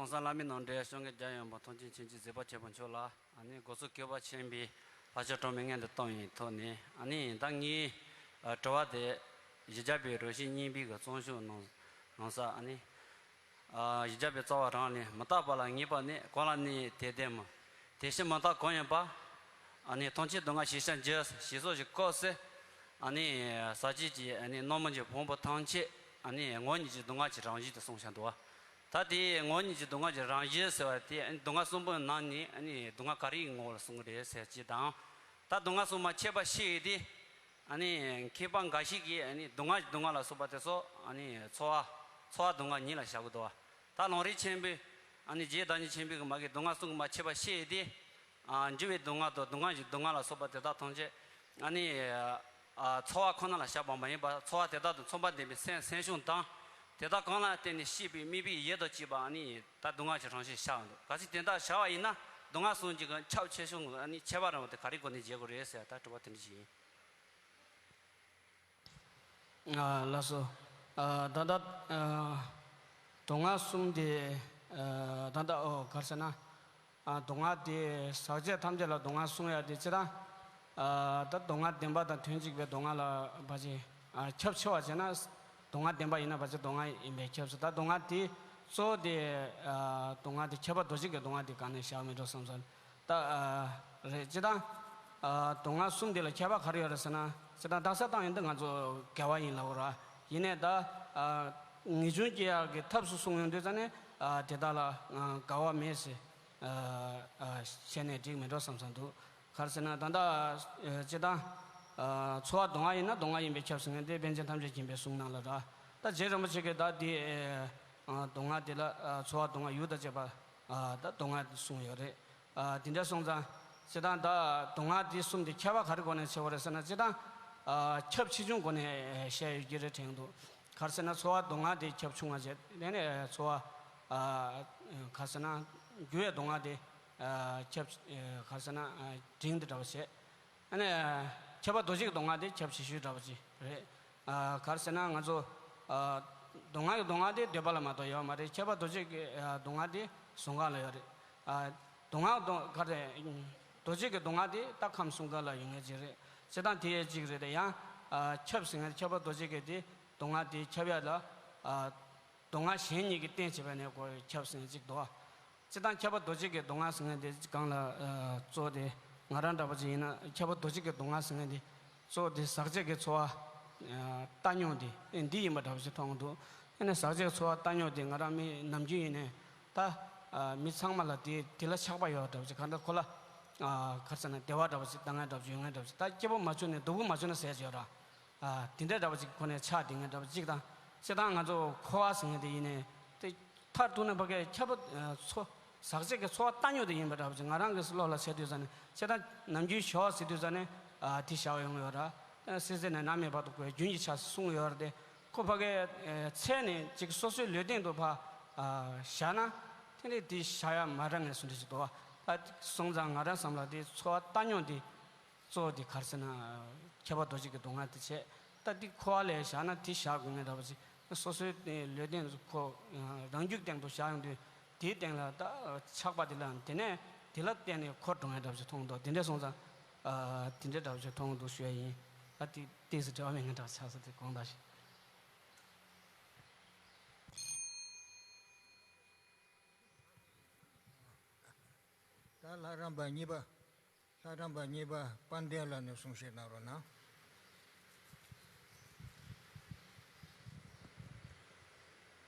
གོང་ས་བླ་མའི་ནང་འདྲེན་སྐྱབས་མགོན་རྒྱལ་ཡོངས་དཔོན། ཐུགས་རྗེ་ཆེན་གྱི་གཟིགས་པ་ཆེན་པོ་མཆོག་ལ། ཨ་ནི་དགོངས་ཚུལ་གུས་པ་ཆེན་པོས་ལྷ་ཆོས་སྒྲོན་མེ་སྔོན་དུ་བཏང་བའི་ཐོག་ནས། ཨ་ནི་ད་ངའི། ཨ། དྲི་བ་དེ། ཡིག་བརྒྱ་པའི་རོ་ཤིང་སྙིང་པོའི་གི་རྩོམ་ཤོག་ནང་ནང་ས། ཨ་ནི། ཨ། ཡིག་བརྒྱ་པའི་རྩ་བ་རང་ལས། མི་རྟག་པ་ལ་ངེས་པ་ནི། གང་ལ་ནི་དེ་བདེན་མོད། དེ་ཕྱིར་མི་རྟག་གང་ཡིན་པ། ཨ་ནི་ཐམས་ཅད་སྡུག་བསྔལ་ཞེས་བྱར་འགྱུར། ཞེས་སོགས་ཀྱི་སྐབས་སུ། ཨ་ནི་ཟག་བཅས་ཀྱི། ཨ་ནི་རྣམ་སྨིན་གྱི་ཕུང་པོ་ཐམས་ཅད། ཨ་ནི་ངོ་བོ་ཉིད་ཀྱི་སྡུག་བསྔལ་གྱི་རང་བཞིན་དུ་གསུངས་བཞག་འདུག་བ། ད་དེ་ངོ་བོ་ཉིད་ཀྱི་སྡུག་བསྔལ་གྱི་རང་བཞིན་ཟེར་བ་དེ། ཨ་ནི་སྡུག་བསྔལ་གསུམ་པོའི་ནང་ནས། ཨ་ནི་སྡུག་བསྔལ་ག་རེ་ཡི་ངོ་བོ་ལ་གསུང་གི་རེད་ཟེར་གཅིག་དང་། ད་སྡུག་བསྔལ་གསུམ་མ་ཁྱད་པར་ཕྱེ་ཡི་དེ། ཨ་ནི་མཁས་པ་འགའ་ཞིག་གིས། ཨ་ནི་སྡུག་བསྔལ་གྱི་སྡུག་བསྔལ་ལ་སོགས་པ་དེ་ཚོ། ཨ་ནི་ཚོར་བ། ཚོར་བ་སྡུག་བསྔལ་ཉིད་ལ་བཞག་གི་འདུག་བ། ད་ལམ་རིམ་ཆེན་པོའི། ཨ་ནི་རྗེ་བདག་ཉིད་ཆེན་པོའི་གི་མ་གི་སྡུག་བསྔལ་གསུམ་གྱི་མ་ཁྱད་པར་ཕྱེ་ཡི་དེ། ཨ། འགྱུར་བའི་སྡུག་བསྔལ་དང་སྡུག་བསྔལ་གྱི་སྡུག་བསྔལ་ལ་སོགས་པ་དེ་དག་ཐམས་ཅད། ཨ་ནི། ཨ། ཚོར་བ་ཁོ་ན་ལ་བཞག་པ་མ་ཡིན་པར། ཚོར་བ་དེ་དག་དང་མཚུངས་པ་ལྡན་པའི་སེམས། སེམས་བྱུང་དང་། དེ་དག་གང་ལ་བརྟེན་ནས་སྐྱེས་པའི་དམིགས་པའི་ཡུལ་དང་བཅས་པ། ཨ་ནི་ད་སྡུག་བསྔལ་གྱི་རང་བཞིན་བཞག་འདུག་གལ་སྲིད་དེ་འདྲ་བཞག་པ་ཡིན་ན། སྡུག་བསྔལ་གསུམ་གྱི་ཁྱབ་ཆེ་ཆུང་གི། ཨ་ནི་ཁྱད་པར་རང་བ་དེ་ག་རེའི་སྒོ་ནས་འབྱེད་དགོས་རེད་ཟེར། ད་དྲི་བ་དེ་འདྲ་ཞིག་ཡིན། ཨ། ལགས་སོ། ཨ། ད་ལྟ། ཨ། སྡུག་བསྔལ་གསུམ་དེ། ཨ། ད་ལྟ། ཨོ། ག་རེ་ཟེར་ན། ཨ། སྡུག་བསྔལ་དེ། ཟག་བཅས་ཐམས་ཅད་ལ་སྡུག་བསྔལ་གསུངས་ཡ་དེ་སྤྱིར་བཏང་། ཨ། ད་སྡུག་བསྔལ་བདེན་པ་དང་དོན་གཅིག་པའི་སྡུག་བསྔལ་ལ་ཕལ་ཆེར། ཨ། ཁྱབ་ཆེ་བ་བྱས་ན། སྡུག་བསྔལ་བདེན་པ་ཡིན་ན་ཕལ་ཆེར་སྡུག་བསྔལ་ཡིན་པས་ཁྱབ་སོང་། ད་སྡུག་བསྔལ་དེ་གཙོ་བོ་དེ། ཨ། སྡུག་བསྔལ་དེ་ཁྱབ་པ་རྡོ་རྗེ་གི་སྡུག་བསྔལ་དེ་གང་ནས་བཞག་མེད་འགྲོ་བསམ་སོང་། ད། ཨ། རེད། སྤྱིར་བཏང་། ཨ། མདོ་སྔགས་གསུམ་འདི་ལ་ཁྱད་པར་ག་རེ་ཡོད་རེད་ཟེར་ན། སྤྱིར་བཏང་རྟགས་གསལ་བཏང་ཡོང་དུས་ང་ཚོ་འགལ་བ་ཡིན་ལབ་ར། ཡིན་ནའི་ད། ཨ། ངེས་འབྱུང་སྐྱེ་ཡག་གི་ཐབས་སུ་གསུངས་ཡོང་དུས་ཙང་ནས། ཨ། དེ་དག་ལ། ཨ། འགལ་བ་མེད་ཟེར། ཨ། ཨ། བྱས་ནས་འགྲིག་མེད་འགྲོ་བསམ་བསམ་འདུག་ག་རེ་ཟེར་ན་ད་ལྟ། ཨ། སྤྱིར་བཏང་། ཨ། ཚོར་བ་མདོ་སྔགས་ཡིན་ན་མདོ་སྔགས་ཡིན་པས་ཁྱབ་ཟེར་མཁན་དེ་པཎ་ཆེན་ཐམས་ཅད་མཁྱེན་པའི་གསུང་ནང་ལ་ར། ད་རྗེ་རིན་པོ་ཆེ་གིས་ད་འདི། ཨ། མདོ་སྔགས་འདི་ལ། ཨ། ཚོར་བ་མདོ་སྔགས་ཡུལ་དང་བཅས་པ། ཨ། ད་མདོ་སྔགས་གསུངས་ཡོད་རེད། ཨ། དེ་འདྲ་སོང་ཙང་། སྤྱིར་བཏང་ད་མདོ་སྔགས་འདི་གསུམ་དེ་ཁྱད་པར་ག་རེ་སྒོ་ནས་ཕྱེ་བ་རེད་ཟེར་ན། སྤྱིར་བཏང་། ཨ། ཁྱབ་ཆེ་ཆུང་སྒོ་ནས་བཤད་ཡོད་ཀྱི་རེད་དྲན་འདུག་ག་རེ་ཟེར་ན་ཚོར་བ་མདོ་སྔགས་དེ་ཁྱབ་ཆུང་བ་བྱས། དེ་ནས་ཚོར་བ། ཨ། ག་རེ་ཟེར་ན། རྒྱུ་བའི་མདོ་སྔགས་དེ། ཨ། ཁྱབ། ཨ། ག་རེ་ཟེར་ན། ཨ། འབྲིང་དུ་འདྲ་བ་བྱས། ཨ་ནི། ཁྱབ་པ་རྡོ་རྗེ་གི་མདོ་སྔགས་དེ་ཁྱབ་ཆེ་ཤོས་འདྲ་བ་ཅིག་རེད། ཨ། ག་རེ་ཟེར་ན་ང་ཚོ། ཨ། མདོ་སྔགས་ཀྱི་མདོ་སྔགས་དེ་འདོད་པ་ལ་མ་གཏོགས་ཡོད་མ་རེད། ཁྱབ་པ་རྡོ་རྗེ་གི། ཨ། མདོ་སྔགས་དེ་གཟུགས་སྔགས་ལ་ཡོད་རེད། ཨ། མདོ་སྔགས་མདོ། ག་རེ། རྡོ་རྗེ་གི་མདོ་སྔགས་དེ་ད་ཁམས་གསུམ་ཀ་ལ་ཡོད་མཁན་ཅིག་རེད། སྤྱིར་བཏང་དེ་ཡང་གཅིག་རེད་དེ། ཡང་། ཨ། ཁྱབ་ཟེར་མཁན་ཁྱབ་པ་རྡོ་རྗེ་གི་དེ་མདོ་སྔགས་དེ་ཁྱབ་ཡག་ལ། ཨ། མདོ་སྔགས་གཞན་གཉིས་ཀྱིས་རྟེན་བྱས་པ་ནས་ཁོ་ཁྱབ་ཟེར་མཁན་ཅིག་འདུག་སྤྱིར་བཏང་ཁྱབ་པ་རྡོ་རྗེ་གི་མདོ་སྔགས་ཟེར་མཁན་དེ་གང་ལ། ཨ། གཙོ་བོ་དེ། ང་རང་འདྲ་པོ་ཅིག་ཡིན་ན་ཁྱབ་པ་རྡོ་རྗེ་གི་མདོ་སྔགས་ཟེར་མཁན་དེ་གཙོ་བོ་དེ་ཟག་བཅས་ཀྱི་ཚོར་བ། ཨ། བཏང་སྙོམས་དེ། ཨེ། འདི་ཡིན་པ་འདྲ་པོ་ཅིག་མཐོང་འདུག་ཨ་ནི་ཟག་བཅས་ཀྱི་ཚོར་བ་བཏང་སྙོམས་དེ་ང་རང་མི་ནམ་རྒྱུན་ཡིན་ནའི་ད། ཨ། མི་ཚང་མ་ལ་དེ་དེ་ལ་ཆགས་པ་ཡོད་འདྲ་པོ་ཅིག་གང་ལྟར་ཁོ་ལ། ཨ། ག་རེ་ཟེར་ན་བདེ་བ་འདྲ་པོ་ཅིག་བཏང་མཁན་འདྲ་པོ་ཅིག་ཡོད་མཁན་འདྲ་པོ་ཅིག་ད་སྐྱིད་པོ་མ་བྱུང་ནས་སྡུག་པོ་མ་བྱུང་ན་ཟེར་གྱི་ཡོད་ར། ཨ། དེ་འདྲ་འདྲ་པོ་ཅིག་ཁོ་ནས་ཆགས་བསྡད་མཁན་འདྲ་པོ་ཅིག་དང་། སྤྱིར་བཏང་ང་ཚོ་འཁོར་བ་ཟེར་མཁན་དེ་ཡིན་ནའི་དེ་མཐར་ཐུག་ནས་ཕ་གིའི་ཁྱབ་པ། ཨ། ཚོ། ཟག་བཅས་ཀྱི་ཚོར་བ་བཏང་སྙོམས་དེ་ཡིན་པ་འདྲ་པོ་ཅིག་ང་རང་གི་བློ་ལ་འཆར་དུས་ཙང་ནས། སྤྱིར་བཏང་ནམ་རྒྱུན་ཞོགས་ཟེར་དུས་ཙང་ནས། ཨ། དེ་ཞག་ཡོང་གི་ཡོད་ར། སྲིད་རྩེ་ནས་མནར་མེད་བར་དུ་ཁོས་རྒྱུན་གྱི་ཆགས་ཟེར་གསུངས་ཡོད་ར། དེ་ཁོ་ཕ་གིའི། ཨ། མཚན་ནས་ཅིག་སོ་སོའི་ལུས་སྟེང་དུ་ཕར། ཨ། བཞག་ན། དེ་ནས་དེ་བཞག་ཡག་མ་རག་མཁན་བཟོ་འདྲ་ཅིག་འདུག་ཨ། སོང་ཙང་ང་རང་བསམ་ལ་དེ་ཚོར་བ་བཏང་སྙོམས་དེ། གཙོ་བོ་དེ་ག་རེ་ཟེར་ན། ཁྱབ་པ་རྡོ་རྗེ་གི་མདོ་སྔགས་དེ་བྱས། ད་འདི་འཁོར་བ་ལ་བཞག་ན་དེ་བཞག་དགོས་ངེས་འདྲ་པོ་ཅིག་སོ་སོའི་ལུས་སྟེང་དུ་ཁོ། རང་རྒྱུད་སྟེང་དུ་བཞག་ཡོང་དུས་དེའི་སྟེང་ལ་ད་ཆགས་པ་དེ་ལ། དེ་ནས་དེ་ལ་བརྟེན་ནས་འཁོར་འགྲོ་ངེས་འདྲ་པོ་ཅིག་མཐོང་འདུག་དེ་འདྲ་སོང་ཙང་། ཨ། དེ་འདྲ་འདྲ་པོ་ཅིག་མཐོང་འདུག་ཞུ་ཡ་ཡིན། ད་དེ་ཏོག་ཙམ་འབྲེལ་བ་མེད་ངེས་འདྲ་པོ་ཆགས་སོང་། དེ་དགོངས་དག་ཞུ། ད་ལྷ་རམས་པ་གཉིས་པ། ལྷ་རམས་པ་གཉིས་པ་དཔལ་ལྡན་ལགས་ནས་གསུང་བཤད་གནང་རོགས་གནང་།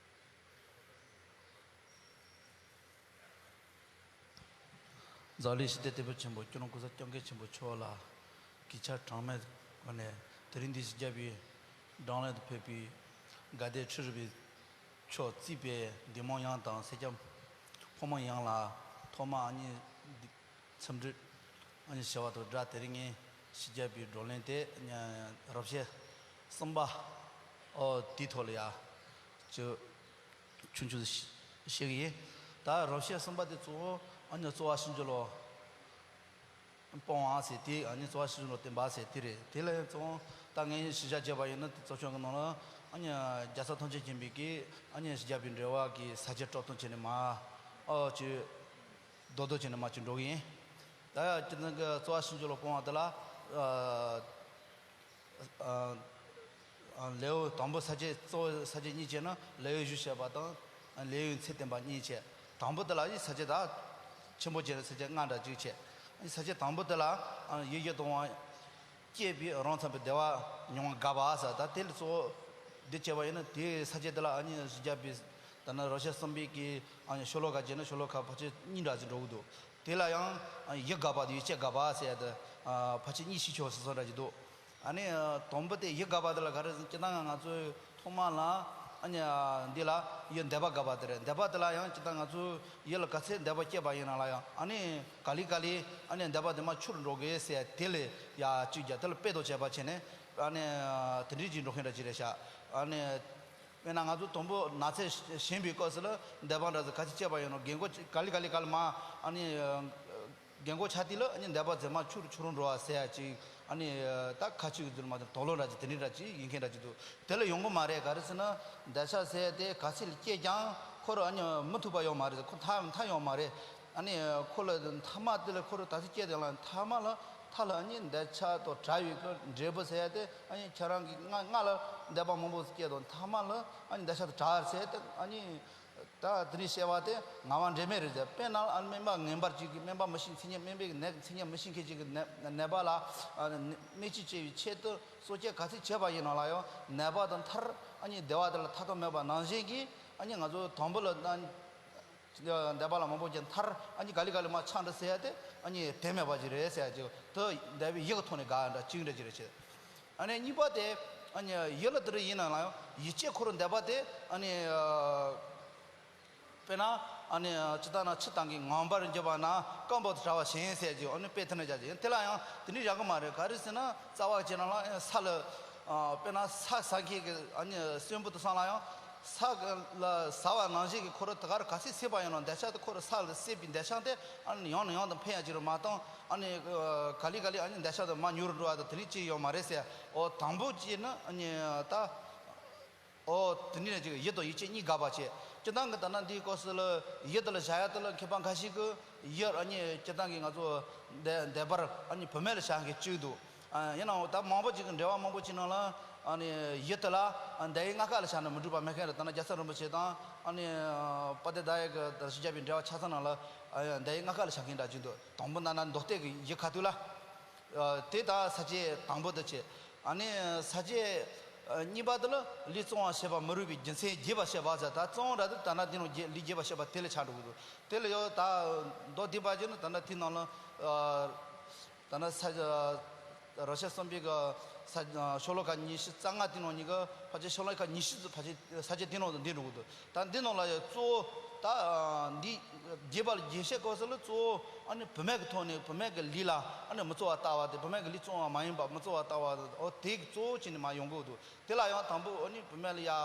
འཛམ་གླིང་ཞི་བདེ་སྟེགས་བུ་ཆེན་པོ་སྐྱབས་མགོན་སྐུ་ཚེ་སྐྱབས་མགོན་ཆེན་པོ་མཆོག་ལ་གུས་ཕྱག་གྲངས་མེད་སྒོ་ནས། དེ་རིང་འདི་ཞི་རྒྱས་པའི་བགྲང་ལམ་དུ་ཕེབས་པའི་དགའ་ལྡན་ཁྲི་རལ་པའི་ཕྱོགས་གཙོས་པའི་འདུས་མང་ཡོངས་དང་སེར་སྐྱ་ཕོ་མོ་ཡོངས་ལ་ཐོག་མར་ཨ་ནི་འཚམས་འདྲི་ཨ་ནི་ཞུ་བ་དང་སྦྲགས། དེ་རིང་ངས་ཞི་རྒྱས་པའི་བགྲོ་གླེང་དེ་རབ་བྱེད་གསུམ་པ། ཨོ། དེའི་ཐོག་ལ་ཡ་ཅིག་ཆུང་ཆུང་བཤད་གི་ཡིན། ད་རབ་བྱེད་གསུམ་པ་དེ་གཙོ་བོ་ཨ་ནི་རྩོལ་བ་ཕྱིན་ཅི་ལོག་སྤོང་བ་ཟེར་དེ། ཨ་ནི་རྩོལ་བ་ཕྱིན་ཅི་ལོག་བསྟེན་པ་ཟེར་དེ་རེད། དེ་ལས་ཙང་ད་ངས་ཞིབ་ཆ་བྱས་པ་ཡིན་ན། དེ་གཙོ་ཆུང་གི་ནང་ལ་ཨ་ནི་རྒྱལ་ཚབ་ཐམས་ཅད་མཁྱེན་པའི་གི་ཨ་ནི་ཞི་རྒྱས་པའི་འགྲེལ་པ་གི་ས་བཅད་དཀྲོག་གཏོང་བྱས་ནས་མར། ཨོ། ཅིག་རྡོག་རྡོག་བྱས་ནས་མར་ཅིག་འགྲོ་གི་ཡིན། ད་ཡ་ཁྱེད་རང་གི་རྩོལ་བ་ཕྱིན་ཅི་ལོག་སྤོང་བ་དེ་ལ། ཨ། ཨ། ཨ། ལེའུ་དང་པོ་ས་བཅད། གཙོ་བོ་ས་བཅད་གཉིས་བྱས་ན་ལེའུ་བཞི་བཤད་པ་དང་། ཨ། ལེའུའི་ཚིག་བསྟན་པ་གཉིས་བྱས། དང་པོ་དེ་ལ་ཡི་ས་བཅད་ད་ཆེན་པོ་བྱས་ན་ས་བཅད་ལྔ་འདྲ་ཅིག་བྱས། ས་བཅད་དང་པོ་དེ་ལ། ཨ། ཡིད་བཞིན་སྟོང་པ་སྐྱེས་པས་རང་ཚངས་པའི་བདེ་བ་མྱོང་བ་དགའ་བ་ཟེར། ད་དེ་ལ་གཙོ་བོ་འདི་བྱས་པ་ཡིན་ན། དེའི་ས་བཅད་དེ་ལ་ཨ་ནི་ཞི་རྒྱས་པའི་ད་ནི་རབ་བྱེད་གསུམ་པའི་གི་ཨ་ནི་ཤོ་ལོ་ཀ་བྱས་ན་ཤོ་ལོ་ཀ་ཕལ་ཆེར་གཉིས་འདྲ་ཅིག་འགྲོ་གི་འདུག་དེ་ལ་ཡང་ཡིད་དགའ་བ་དང་ཡིད་ཆེས་དགའ་བ་ཟེར་ཡ་དེ་ཕལ་ཆེར་གཉིས་ཕྱེ་ཆོག་ཟེར་སོགས་འདྲ་ཅིག་འདུག་ཨ་ནི་དང་པོ་དེ་ཡིད་དགའ་བ་དེ་ལ་ག་རེ་ཟེར། སྤྱིར་བཏང་ང་ཚོས་ཐོག་མ་ལ་ཨ་ནི་འདི་ལ་ཡིད་འདོད་པ་དགའ་བ་དེ་རེད། འདོད་པ་དེ་ལ་ཡང་སྤྱིར་བཏང་ང་ཚོའི་ཡིད་ལ་ག་ཚད་འདོད་པ་སྐྱེས་པ་ཡིན་ན་ལ་ཡང་། ཨ་ནི་ག་ལེ་ག་ལེ་ཨ་ནི་འདོད་པ་དེ་མར་འཕྱུར་འགྲོ་གི་ཟེར་ཡ་དེ་ལ་ཡ་གཅིག་རྒྱ་དེ་ལ་དཔེ་དང་བཅས་པ་བྱས་ནས། ཨ་ནི་དེ་འདྲའི་ཅིག་འགྲོ་མཁན་འདྲ་ཅིག་རེད་ཤག་ཨ་ནི། དཔེར་ན་ང་ཚོ་དང་པོ་ནགས་ཚལ་ཞིང་པའི་སྐབས་སུ་ལ་འདོད་པ་འདྲ་ཟེར་ག་ཅི་སྐྱེས་པ་ཡིན་ནོ། རྒན་གོག་ག་ལེ་ག་ལེ་ག་ལེ་མར་ཨ་ནི་རྒན་གོག་ཆགས་དུས་ལ་ཨ་ནི་འདོད་པ་དེ་མར་འཕྱུར་འཕྱུར་འགྲོ་བ་ཟེར་ཡ་ཅིག་ཨ་ནི་ད་ཁ་ཅིག་གི་ཚུལ་མ་དང་དོགས་སློང་འདྲ་ཅིག་དེ་འདྲའི་འདྲ་ཅིག་ཡིན་མཁན་འདྲ་ཅིག་འདུག་དེ་ལ་ཡོང་གི་མ་རེད། ག་རེ་ཟེར་ན་འདོད་ཆགས་ཟེར་ཡ་དེ་ག་ཚད་ལ་སྐྱེས་ཀྱང་ཁོ་རང་ཨ་ནི་མི་ཐུབ་པ་ཡོད་མ་རེད། ཁོ་མཐའ་མཐའ་ཡོད་མ་རེད། ཨ་ནི་ཁོ་ལ་མཐའ་མ་དེ་ལ་ཁོ་རང་ད་ཚེ་སྐྱེས་དེ་ལ་མཐའ་མ་ལ་མཐའ་ལ་ཨ་ནི་འདོད་ཆགས་དང་བྲལ་བའི་གི་འབྲས་བུ་ཟེར་ཡ་དེ་ཨ་ནི་ཁྱེད་རང་གི་སྔ་སྔ་ལ་འདོད་པ་མང་པོ་སྐྱེས་དང་མཐའ་མ་ལ་ཨ་ནི་འདོད་ཆགས་དང་བྲལ་ཟེར་ཡ་དེ་ཨ་ནི་ ད་དེ་ནས་བཤད་པ་དེ་ངག་དབང་འབྲལ་མེད་རེད་ཟེར། དཔེར་ན་ཨ་ནི་སྨན་པ་ངན་པ་གཅིག་གིས་སྨན་པ་མི་ཤེས་མཚན་ཉིད་སྨན་པའི་ནད་མཚན་ཉིད་མི་ཤེས་མཁན་གཅིག་གི་ནད་ནད་པ་ལ་ཨ་ནི་སྨན་བཅོས་བྱེད་པའི་ཆེད་དུ་གསོ་དཔྱད་ག་ཚོད་བྱས་པ་ཡིན་ན་ལ་ཡང་ནད་པ་དང་མཐར་ཨ་ནི་བདེ་བ་དེ་ལ་ཐར་ཐབས་མེད་པ་ནང་བཞིན་གྱིས། ཨ་ནི་ང་ཚོ་དང་པོ་ལ་ཨ་ནི་འདས་པ་ལ་མང་པོ་ཅིག་མཐར་ཨ་ནི་ག་ལེ་ག་ལེ་མར་ཆགས་འགྲོ་ཟེར་ཡ་དེ་ཨ་ནི་དོན་མེད་པ་ཅིག་རེད་ཟེར་ཡ་ཅིག་དེ་འདས་པའི་ཡིད་ཀྱི་ཐོག་ནས་དགག་འདྲ་བཅུག་འདྲ་ཅིག་རེད་བྱེད། ཨ་ནི་གཉིས་པ་དེ་ཨ་ནི་ཡིད་ལ་དེ་འདྲ་ཡིན་ན་ལ་ཡང་ཡིད་ཆེས་འཁོར་འདས་པ་དེ་ཨ་ནི། དཔེར་ན་ཨ་ནི་ཇི་ལྟར་ན་ཆུ་དྭངས་ཀྱིས་ངང་པར་འགྱུར་བ་ན་སྐོམ་པོ་དང་བྲལ་བ་བཞིན་ཟེར་གྱི་ཨ་ནི་དཔེ་དེ་འདྲ་རྒྱག་གི་ཡིན། དེ་ལ་ཡང་དེ་འདྲ་ཡག་གི་མ་རེད། ག་རེ་ཟེར་ན་རྩ་བ་བྱས་ན་ལ་ཡང་ས་ལ་ཨ་དཔེར་ན་ས་ཟ་མཁན་གྱི་ཨ་ནི་གསོན་པོ་དེ་ཚང་ལ་ཡང་ས་ལ་ཟ་བ་ནང་བཞིན་གྱི་ཁོ་རང་དེ་ག་རུ་ག་ཚོད་བསྲེས་པ་ཡིན་ནའང་འདོད་ཆགས་དེ་ཁོ་རང་ས་ལ་བསྲེས་པའི་འདོད་ཆགས་དེ་ཨ་ནི་ཡང་ནས་ཡང་དུ་འཕེལ་ཡ་ཅིག་རུ་མ་བཏང་། ཨ་ནི་ག་ལེ་ག་ལེ་ཨ་ནི་འདོད་ཆགས་དེ་མར་ཉུང་རུ་འགྲོ་བ་དང་དེ་འདྲ་ཅིག་ཡོད་མ་རེད་ཟེར། འོ་དང་པོ་ཅིག་ནི་ཨ་ནི་ད། ཨོ། དེ་ནས་ཅིག་ཡིད་དང་ཡིད་ཆེས་གཉིས་དགག་པ་བྱེད། སྤྱིར་བཏང་གི་ད་ན་འདིའི་སྐབས་སུ་ལ་ཡིད་དེ་ལ་བཞག་ཡ་དེ་ལ་མཁས་པ་འགའ་ཞིག་གིས་ཡིད་ཨ་ནི་སྤྱིར་བཏང་གི་ང་ཚོ་འདས་འདས་པར་ཨ་ནི་བུད་མེད་ལ་བཞག་མཁན་གཅིག་འདུག་ཨ་ཡིན་ནའང་ད་མང་པོ་ཅིག་གི་འགྲེལ་བ་མང་པོ་ཅིག་ནང་ལ་ཨ་ནི་ཡིད་དེ་ལ་འདས་ཡུན་ལྔ་ཀ་ལ་བཞག་ན་མི་འགྲིག་པ་མེད་མཁན་རེད། ད་ན་རྒྱལ་ཚབ་རིན་པོ་ཆེ་དང་ཨ་ནི་དཔལ་ལྡན་ཟླ་བའི་གི་དར་ཞིང་རྒྱས་པའི་འགྲེལ་བ་ཆ་ཚང་ནང་ལ་འདས་ཡུན་ལྔ་ཀ་ལ་བཞག་མཁན་འདྲ་ཅིག་འདུག་དང་པོ་ན་ན་མདོ་སྡེ་གི་ཡིད་ཁ་ཐུག་ལ། ཨ་དེ་ད་ས་བཅད་དང་པོ་དེ་བྱས། ཨ་ནི་ས་བཅད་ཨ་གཉིས་པ་དེ་ལ་ལུས་གཙང་བར་བྱེད་པ་མི་རུང་བའི་རྒྱུ་མཚན་རྒྱས་པར་བཤད་པ་ཟེར། ད་གཙང་བོ་འདྲ་དེ་ད་ན་དེ་ནང་རྒྱས་ལུས་རྒྱས་པར་བཤད་པ་དེ་ལ་ཆགས་འགྲོ་གི་འདུག་དེ་ལ་ཡང་ད་མདོ་སྡེ་པ་ཅིག་ནི་ད་ན་དེ་ནང་ལ་ཨ་ད་ན་ས་རབ་བྱེད་གསུམ་པའི་གི་ས་ཤོ་ལོ་ཀ་ཉི་ཤུ་རྩ་ལྔ་དེ་ནང་གཉིས་ཀ་ཕལ་ཆེར་ཤོ་ལོ་ཀ་ཉི་ཤུ་ཙམ་ཕལ་ཆེར་ས་བཅད་དེ་ནང་དུ་འདུས་འགྲོ་གི་འདུག་ད་འདི་ནང་ལ་ཡང་གཙོ་བོ་ད་འདི་རྒྱས་པ་ལ་རྒྱས་བཤད་སྐབས་སུ་ལ་གཙོ་བོ་ཨ་ནི་བུད་མེད་ཀྱི་ཐོག་ནས་བུད་མེད་ཀྱི་ལུས་ལ་ཨ་ནི་མི་གཙང་བ་ལྟ་བ་དེ། བུད་མེད་ཀྱི་ལུས་གཙང་བ་མ་ཡིན་པ་མི་གཙང་བ་ལྟ་བ་དེ། འོ་དེ་གི་གཙོ་བོ་བྱས་ནས་མར་ཡོང་གི་འདུག་དེ་ལ་ཡང་དང་པོ་ཨ་ནི་བུད་མེད་ལ་ཡ་ཨ་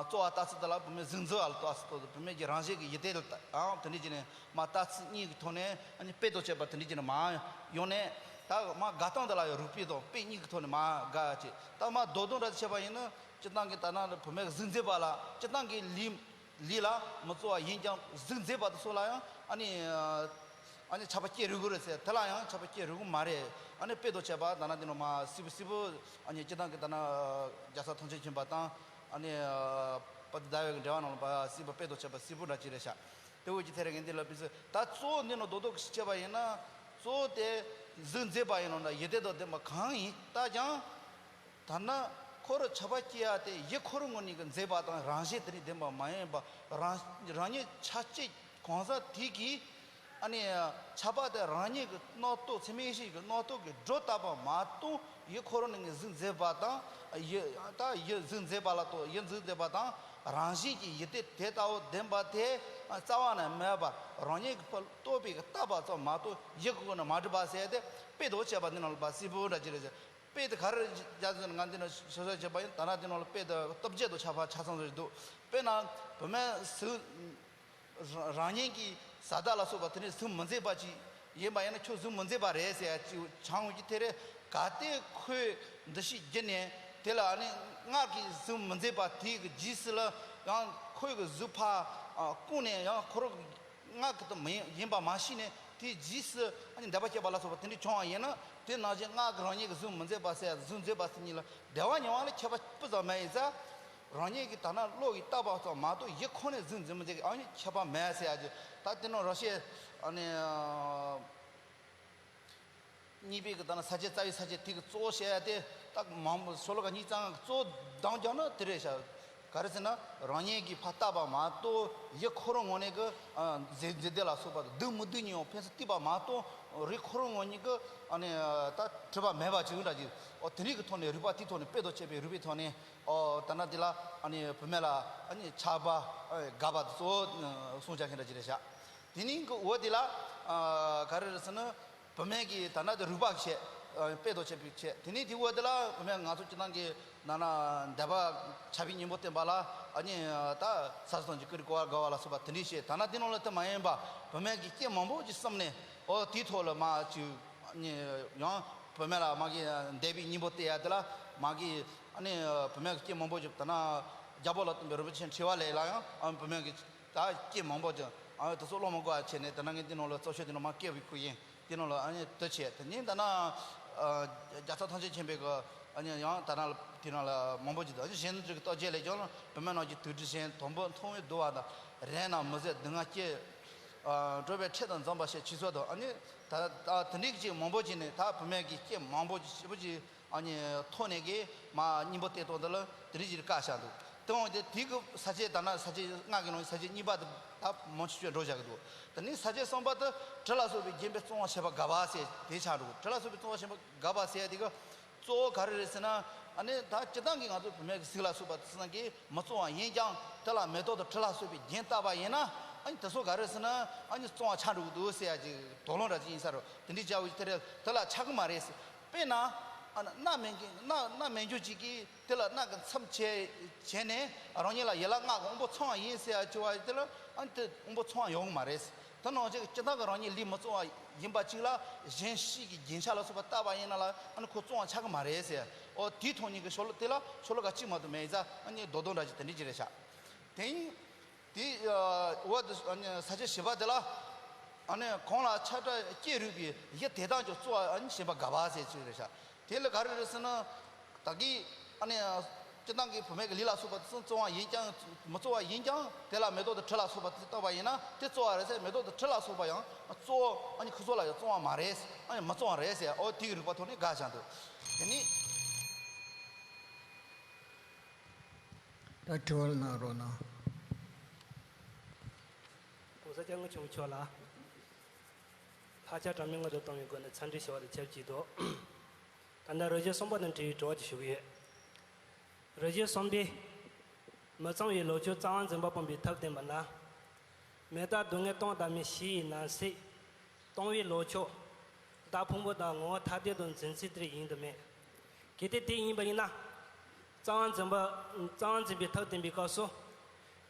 གཙང་བ་ལྟ་ཚུལ་དེ་ལ་བུད་མེད་གཟུགས་འཛིན་པ་ལ་ལྟ་ཚུལ་དང་། བུད་མེད་ཀྱི་རང་གཞན་གྱི་ཡིད་བརྟན་ལ་ཡང་དེ་འདྲ་བྱས་ནས་མར་ལྟ་ཚུལ་གཉིས་ཀྱི་ཐོག་ནས་ཨ་ནི་དཔེ་དང་བཅས་པ་དེ་འདྲ་བྱས་ནས་མར་ཡོང་ནས། ད་མར་དགག་སྟངས་དེ་ལ་ཡང་རིགས་པས་དང་དཔེ་གཉིས་ཀྱི་ཐོག་ནས་མར་དགག་བྱས། ད་མར་མདོར་བསྡུས་འདྲ་བྱས་པ་ཡིན་ན། སྤྱིར་བཏང་གི་ད་ན་བུད་མེད་གཟུགས་འཛིན་པ་ལ་སྤྱིར་བཏང་གི་ལུས་ལུས་ལ་མི་གཙང་བ་ཡིན་ཀྱང་གཟུགས་འཛིན་པ་དེ་ཚོ་ལ་ཡང་ཨ་ནི་ཨ་ནི་ཆགས་པ་སྐྱེ་རུང་གི་རེད་ཟེར། དེ་ལ་ཡང་ཆགས་པ་སྐྱེ་རུང་གི་མ་རེད། ཨ་ནི་དཔེ་དང་བཅས་པ་ད་ན་དེ་ནང་མར་གསལ་པོ་གསལ་པོ་ཨ་ནི་སྤྱིར་བཏང་གི་ད་ན་རྒྱལ་ཚབ་ཐམས་ཅད་མཁྱེན་པ་དང་ཨ་ནི་དཔལ་ལྡན་ཟླ་བའི་གི་འགྲེལ་བ་ནང་ལ་མར་གསལ་པོ་དཔེ་དང་བཅས་པ་གསལ་པོ་འདྲ་ཅིག་རེད་ཤག་དེ་འོ་ཅི་ཐད་རེ་ངས་འདི་ལ་དཔེ་ཚོ་ད་གཙོ་བོ་འདི་ནང་རྡོག་རྡོག་གི་བཤད་པ་ཡིན་ན། གཙོ་བོ་དེ་གཟུགས་འཛིན་པ་ཡིན་ནོ་ན་ཡིད་བརྟན་དང་ལྡན་པ་གང་ཡིན་ལྟ་ཀྱང་། ཐ་ན་ཁོ་རང་ཆགས་པ་སྐྱེ་ཡ་དེ་ཡིད་འཁོར་ངོ་ནས་ཀྱི་འཛིན་པ་དང་རང་བཞིན་དེ་ནས་ལྡན་པ་མ་ཡིན་པ། རང་རང་ཉིད་ཆགས་བཅས་གང་ཟག་དེ་གིས་ཨ་ནི་ཆགས་པ་དེ་རང་ཉིད་ཀྱི་རྣམ་རྟོག་ཚད་མའི་གཞི་གི་རྣམ་རྟོག་གི་སྒྲོ་བཏགས་པ་མ་གཏོགས། ཡིད་འཁོར་ནས་ཀྱི་གཟུགས་འཛིན་པ་དང་ཡིད་ད་ཡིད་གཟུགས་འཛིན་པ་ལ་ལྟོས། ཡིད་གཟུགས་འཛིན་པ་དང་རང་བཞིན་གྱི་ཡིད་བརྟན་དེ་ལྟ་བུ་ལྡན་པ་དེ་རྩ་བ་ནས་མེད་པར་རང་ཉིད་ཀྱིས་རྟོགས་པའི་གི་བཏགས་པ་ཙམ་མ་གཏོགས་ཡིད་ཀྱི་སྒོ་ནས་མ་གྲུབ་པ་ཟེར་ཏེ། དཔེ་དང་བཅས་པ་འདི་ནང་ལ་མར་གསལ་པོ་འདྲ་ཅིག་རེད་ཟེར། དཔེ་དེ་ག་རེ་རྒྱག་ཟེར་ན། ང་འདི་ནང་ཞིབ་ཚགས་བྱས་པ་ཡིན། ད་ན་འདི་ནང་ལ་དཔེ་དེ་སྟོབས་བརྒྱད་དང་ཆ་ཕ་ཆ་ཚང་ཟེར་འདུག་དཔེར་ན་བུད་མེད་གཟུགས་རང་རང་ཉིད་ཀྱི་བཟའ་ཟླ་ལ་སོགས་པ་དེ་ནི་གཟུགས་མི་མཛེས་པ་ཅིག་ཡིན་པ་ཡིན་ན། ཁྱོད་གཟུགས་མི་མཛེས་པ་རེད་ཟེར་ཡ་ཅིག་ཆང་འུ་ཅི་དེ་རེད། གལ་ཏེ་ཁོས་འདུ་ཤེས་བསྒྱུར་ནས་དེ་ལ་ཨ་ནི་སྔར་གྱི་གཟུགས་མི་མཛེས་པ་དེ་གི་རྗེས་སུ་ལ་ཡང་ཁོའི་གི་གཟུགས་ཕར་ཨ་བཀུག་ནས་ཡང་ཁོ་རང་སྔར་གྱི་དེ་མི་ཡིན་ཡིན་པ་མ་ཤེས་ནས་དེའི་རྗེས་སུ་ཨ་ནི་འདོད་པ་སྐྱེས་པ་ལ་སོགས་པ་དེ་འདྲ་བྱུང་བ་ཡིན་ན། དེ་ནང་བཞིན་སྔར་གྱི་རང་ཉིད་ཀྱི་གཟུགས་མི་མཛེས་པ་ཟེར་ཡ་གཟུགས་མཛེས་པ་ཟེར་གཉིས་ལ་བདེ་བ་མྱོང་བ་ལ་ཁྱད་པར་སྤུ་ཙམ་མེད་ཡིན་ཙང་། རང་ཉིད་ཀྱི་ད་ན་བློ་ཡིས་བཏགས་པ་ཙམ་མ་གཏོགས་ཡིད་ཁོ་ནས་གཟུགས་འཛིན་མི་འཛིན་གྱི་ཨ་ནི་ཁྱད་པར་མེད་ཟེར་ཡ་ཅིག་ད་དེ་ནང་རོ་ཤེ་ཨ་ནི་གཉིས་པའི་གི་ད་ན་ས་བཅད་རྩ་བའི་ས་བཅད་དེ་གི་གཙོ་བོ་བཤད་ཡ་དེ་ད་མང་པོ་ཤོ་ལོ་ཀ་གཉིས་ཙམ་གཙོ་བོ་འདང་རྒྱག་ན་དེ་རེད་ཤག་ག་རེ་ཟེར་ན། རང་ཉིད་ཀྱིས་ཕར་བཏགས་པ་མ་གཏོགས་ཡིད་ཁོ་རང་ངོས་ནས་གི་ཨ་འཛིན་འཛིན་དེ་ལ་སོགས་པ་སྡུག་མི་སྡུག་གཉིས་ཡང་ཕན་ཚུན་གཏིགས་པ་མ་གཏོགས་རིགས་ཁོ་རང་ངོས་ནས་གི་ཨ་ནི་ད་གྲུབ་པ་མེད་པ་ཅིག་འདྲ་ཅིག་འོ་དེ་རིགས་ཀྱི་ཐོག་ནས་རིགས་པ་དེའི་ཐོག་ནས་དཔེ་དང་བཅས་པའི་རིགས་པའི་ཐོག་ནས། ཨོ་ད་ན་དེ་ལ་ཨ་ནི་བུད་མེད་ལ་ཨ་ནི་ཆགས་པ་ཨ་དགག་པ་གཙོ་བོ་གསུང་བྱ་མཁན་འདྲ་ཅིག་རེད་ཤག་དེ་ནས་གི་འོ་དེ་ལ་ཨ་ག་རེ་རེད་ཟེར་ན། བུད་མེད་ཀྱི་ད་ན་དེ་རིགས་པ་བྱས། ཨ་དཔེ་དང་བཅས་པའི་བྱས། དེ་ནས་དེ་འོ་དེ་ལ་བུད་མེད་ང་ཚོ་སྤྱིར་བཏང་གི་ན་ན་འདས་པ་ཆགས་པའི་གཉེན་པོ་བསྟེན་པ་ལ་ཨ་ནི་ད་ས་སོ་དང་གི་ཀུ་རེ་གོ་བ་དགའ་བ་ལ་སོགས་པ་དེ་འདྲ་བྱས། ད་ན་དེ་ནང་ལ་དེ་མ་ཡིན་པ་བུད་མེད་ཀྱི་རྐྱེན་མང་པོ་ཅིག་བསམ་ནས། ཨོ་དེའི་ཐོག་ལ་མ་ཅིག་ཨ་ནི་ཡང་བུད་མེད་ལ་མ་གི་འདས་པའི་གཉེན་པོ་བསྟེན་ཡ་དེ་ལ་མ་གི་ཨ་ནི་བུད་མེད་ཀྱི་རྐྱེན་མང་པོ་ཅིག་ད་ན་རྒྱལ་པོ་ལ་སྟོན་པའི་རིན་པོ་ཆེ་འཁྲིལ་བ་ལས་ལ་ཡང་ཨ་བུད་མེད་ཀྱི་ད་རྐྱེན་མང་པོ་ཅིག་ཨ་དེ་ཚོ་བློ་མ་འགོ་བ་བྱས་ནས། ད་ན་ངས་དེ་ནང་ལ་རྩོམ་ཤོག་དེ་ནང་མ་བཀལ་བའི་ཁུལ་ཡིན། དེ་ནང་ལ་ཨ་ནི་དེ་བྱས། དེ་ནས་ད་ན་ཨ་རྒྱལ་ཚབ་ཐམས་ཅད་མཁྱེན་པའི་གི་ཨ་ནི་ཡང་ད་ན་ དེ་རང་ལ་མང་པོ་ཅིག་འདུག་གཞན་དུ་ཅིག་བརྟག་དཔྱད་ལས་ཀྱང་བུད་མེད་རྣམས་ཀྱི་དུག་སྦྲུལ་ཞིང་དང་པོ་མཐོང་བས་གདུང་བ་དང་། རེག་ན་མི་བཟད་སྡུག་བསྔལ་སྐྱེ། ཨ་འགྲོ་བའི་ཁྲིད་དང་འཛོམས་པ་ཞེས་ཆོས་ཚོགས་དང་། ཨ་ནི་ད་ད་དེ་འདྲའི་ཅིག་མང་པོ་ཅིག་ནས་ད་བུད་མེད་ཀྱི་སྐྱེ་མང་པོ་ཅིག་ཞེ་པོ་ཅིག་ཨ་ནི་ཐོག་ནས་གི་མ་སྙིང་པོ་བསྟན་སྟངས་འདི་ལ་དེ་འདྲའི་ཅིག་བཀག་བཞག་འདུག་དེ་འོང་དེ་དེ་གི་ས་བཅད་ད་ན་ས་བཅད་ལྔ་གི་ནང་ས་བཅད་གཉིས་པ་དེ་ད་མང་ཆེ་ཤོས་འགྲོ་བཞག་གི་འདུག་དེ་ནས་ས་བཅད་གསུམ་པ་དེ་དྲི་ལ་སོགས་པས་བརྒྱན་པའི་བཙོང་བ་བྱེད་པ་དགག་པ་ཟེར་དེ་ཆགས་འགྲོ་གི་དྲི་ལ་སོགས་པས་བཙོང་བ་བྱེད་པ་དགག་པ་ཟེར་དེ་གི་གཙོ་བོ་ག་རེ་རེད་ཟེར་ན། ཨ་ནི་ད་སྤྱིར་བཏང་གི་ང་ཚོ་བུད་མེད་ཀྱི་གཟུགས་ལ་སོགས་པ་དེ་ཚོ་ནང་གི་མི་བཙོང་བ་ཡིན་ཀྱང་དེ་ལ་མེ་ཏོག་དང་དྲི་ལ་སོགས་པས་བརྒྱན་བཏགས་པ་ཡིན་ན། ཨ་ནི་དེ་ཚོ་ག་རེ་ཟེར་ན། ཨ་ནི་བཙོང་བ་ཆགས་འགྲོ་གི་འདུག་ཟེར་ཡ་ཅིག་དོགས་སློང་འདྲ་ཅིག་ཡིན་ས་རེད། དེ་འདྲའི་བྱ་བ་དེ་རེད་དེ་ལ་ཆགས་ཀྱི་མ་རེད་ཟེར། དཔེར་ན། ཨ་ནི་སྣ་མེད་མཁན་སྣ་སྣ་མེད་རྒྱུ་ཅིག་གིས་དེ་ལ་སྣ་གི་མཚམས་བྱས་བྱས་ནས་རང་ཉིད་ལ་ཡན་ལག་ལྔ་གི་དབང་པོ་ཚང་བ་ཡིན་ཟེར་ཡ་ཅིག་བ་དེ་ལ་ཨ་ནི་དེ་དབང་པོ་ཚང་བ་ཡོང་གི་མ་རེད་ཟེར། དེ་ནང་བཞིན་སྤྱིར་བཏང་གི་རང་ཉིད་ལུས་མི་གཙང་བ་ཡིན་པ་གཅིག་ལ་གཞན་ཕྱིའི་གི་རྒྱན་ཆ་ལ་སོགས་པ་བཏགས་པ་ཡིན་ན་ལ་ཨ་ནི་ཁོ་གཙང་བ་ཆགས་ཀྱི་མ་རེད་ཟེར། ཨོ་དེའི་ཐོག་ནས་གི་ཤོ་ལོ་དེ་ལ་ཤོ་ལོ་ཀ་གཅིག་མ་གཏོགས་མེད་ཙང་ཨ་ནི་རྡོག་རྡོག་འདྲ་ཅིག་དེ་འདྲ་ཅིག་རེད་ཤག་དེ་ཡིན་དེ་ཨ་འོ་དེ་ཨ་ནི་ས་བཅད་བཞི་པ་དེ་ལ་ཨ་ནི་གང་ལ་ཆགས་སྒྲ་སྐྱེས་རུས་པའི་གཞི་དེ་དག་ཀྱང་གཙོ་བོ་ཨ་ནི་ཞེན་པ་དགག་པ་ཟེར་ཅིག་རེད་ཤག་དེ་ལ་ག་རེ་རེད་ཟེར་ན། ད་གིན་ཨ་ནི་སྤྱིར་བཏང་གི་བུད་མེད་ཀྱི་ལུས་ལ་སོགས་པ་དེ་ཚོ་གཙང་བ་ཡིན་ཀྱང་མི་གཙང་བ་ཡིན་ཀྱང་དེ་ལ་མེ་ཏོག་དང་དྲི་ལ་སོགས་པ་དེ་བཏགས་པ་ཡིན་ན་དེ་གཙང་བ་རེད་ཟེར། མེ་ཏོག་དང་དྲི་ལ་སོགས་པ་ཡང་གཙོ་བོ་ཨ་ནི་ཁོ་ཚོ་ལ་ཡང་གཙང་བ་མ་རེད། ཨ་ནི་མི་གཙང་བ་རེད་ཟེར། ཨོ་དེའི་རིགས་པ་ཐོག་ནས་དགག་བཞག་འདུག་དེ་ནི། ད་དྲི་བ་གནང་རོགས་གནང་། ༸གོང་ས་༸སྐྱབས་མགོན་ཆེན་པོ་མཆོག་ལ་ལྷག་བཅས་དྲང་མོས་མངོན་དུ་གཏོང་བའི་སྒོ་ནས་འཚམས་འདྲི་ཞུ་བ་དང་ཆབས་ཅིག་ཏུ། ད་ལྟ་རིགས་གཞུང་གསུམ་པ་དང་འབྲེལ་བའི་དྲི་བ་ཅིག་ཞུ་གི་ཡོད། རིགས་གཞུང་གསུམ་པས་མི་གཙང་བའི་ལོངས་སྤྱོད་གཙང་བར་འཛིན་པ་སྤོང་བའི་ཐབས་བསྟན་པ་ན། མི་རྟག་སྡུག་བསྔལ་གཏོང་དང་མེད་བཞི་ཡི་ནང་གསེས། གཏོང་བའི་ལོངས་སྤྱོད། བདག་ཕུང་པོ་དང་ངོ་བོ་ཐ་དད་དུ་འཛིན་ཚུལ་དེ་ཡིན་དུ་མེད། གལ་ཏེ་དེ་ཡིན་པ་ཡིན་ན། གཙང་བར་འཛིན་པ། གཙང་བར་འཛིན་པའི་ཐབས་བསྟན་པའི་སྐབས་སུ།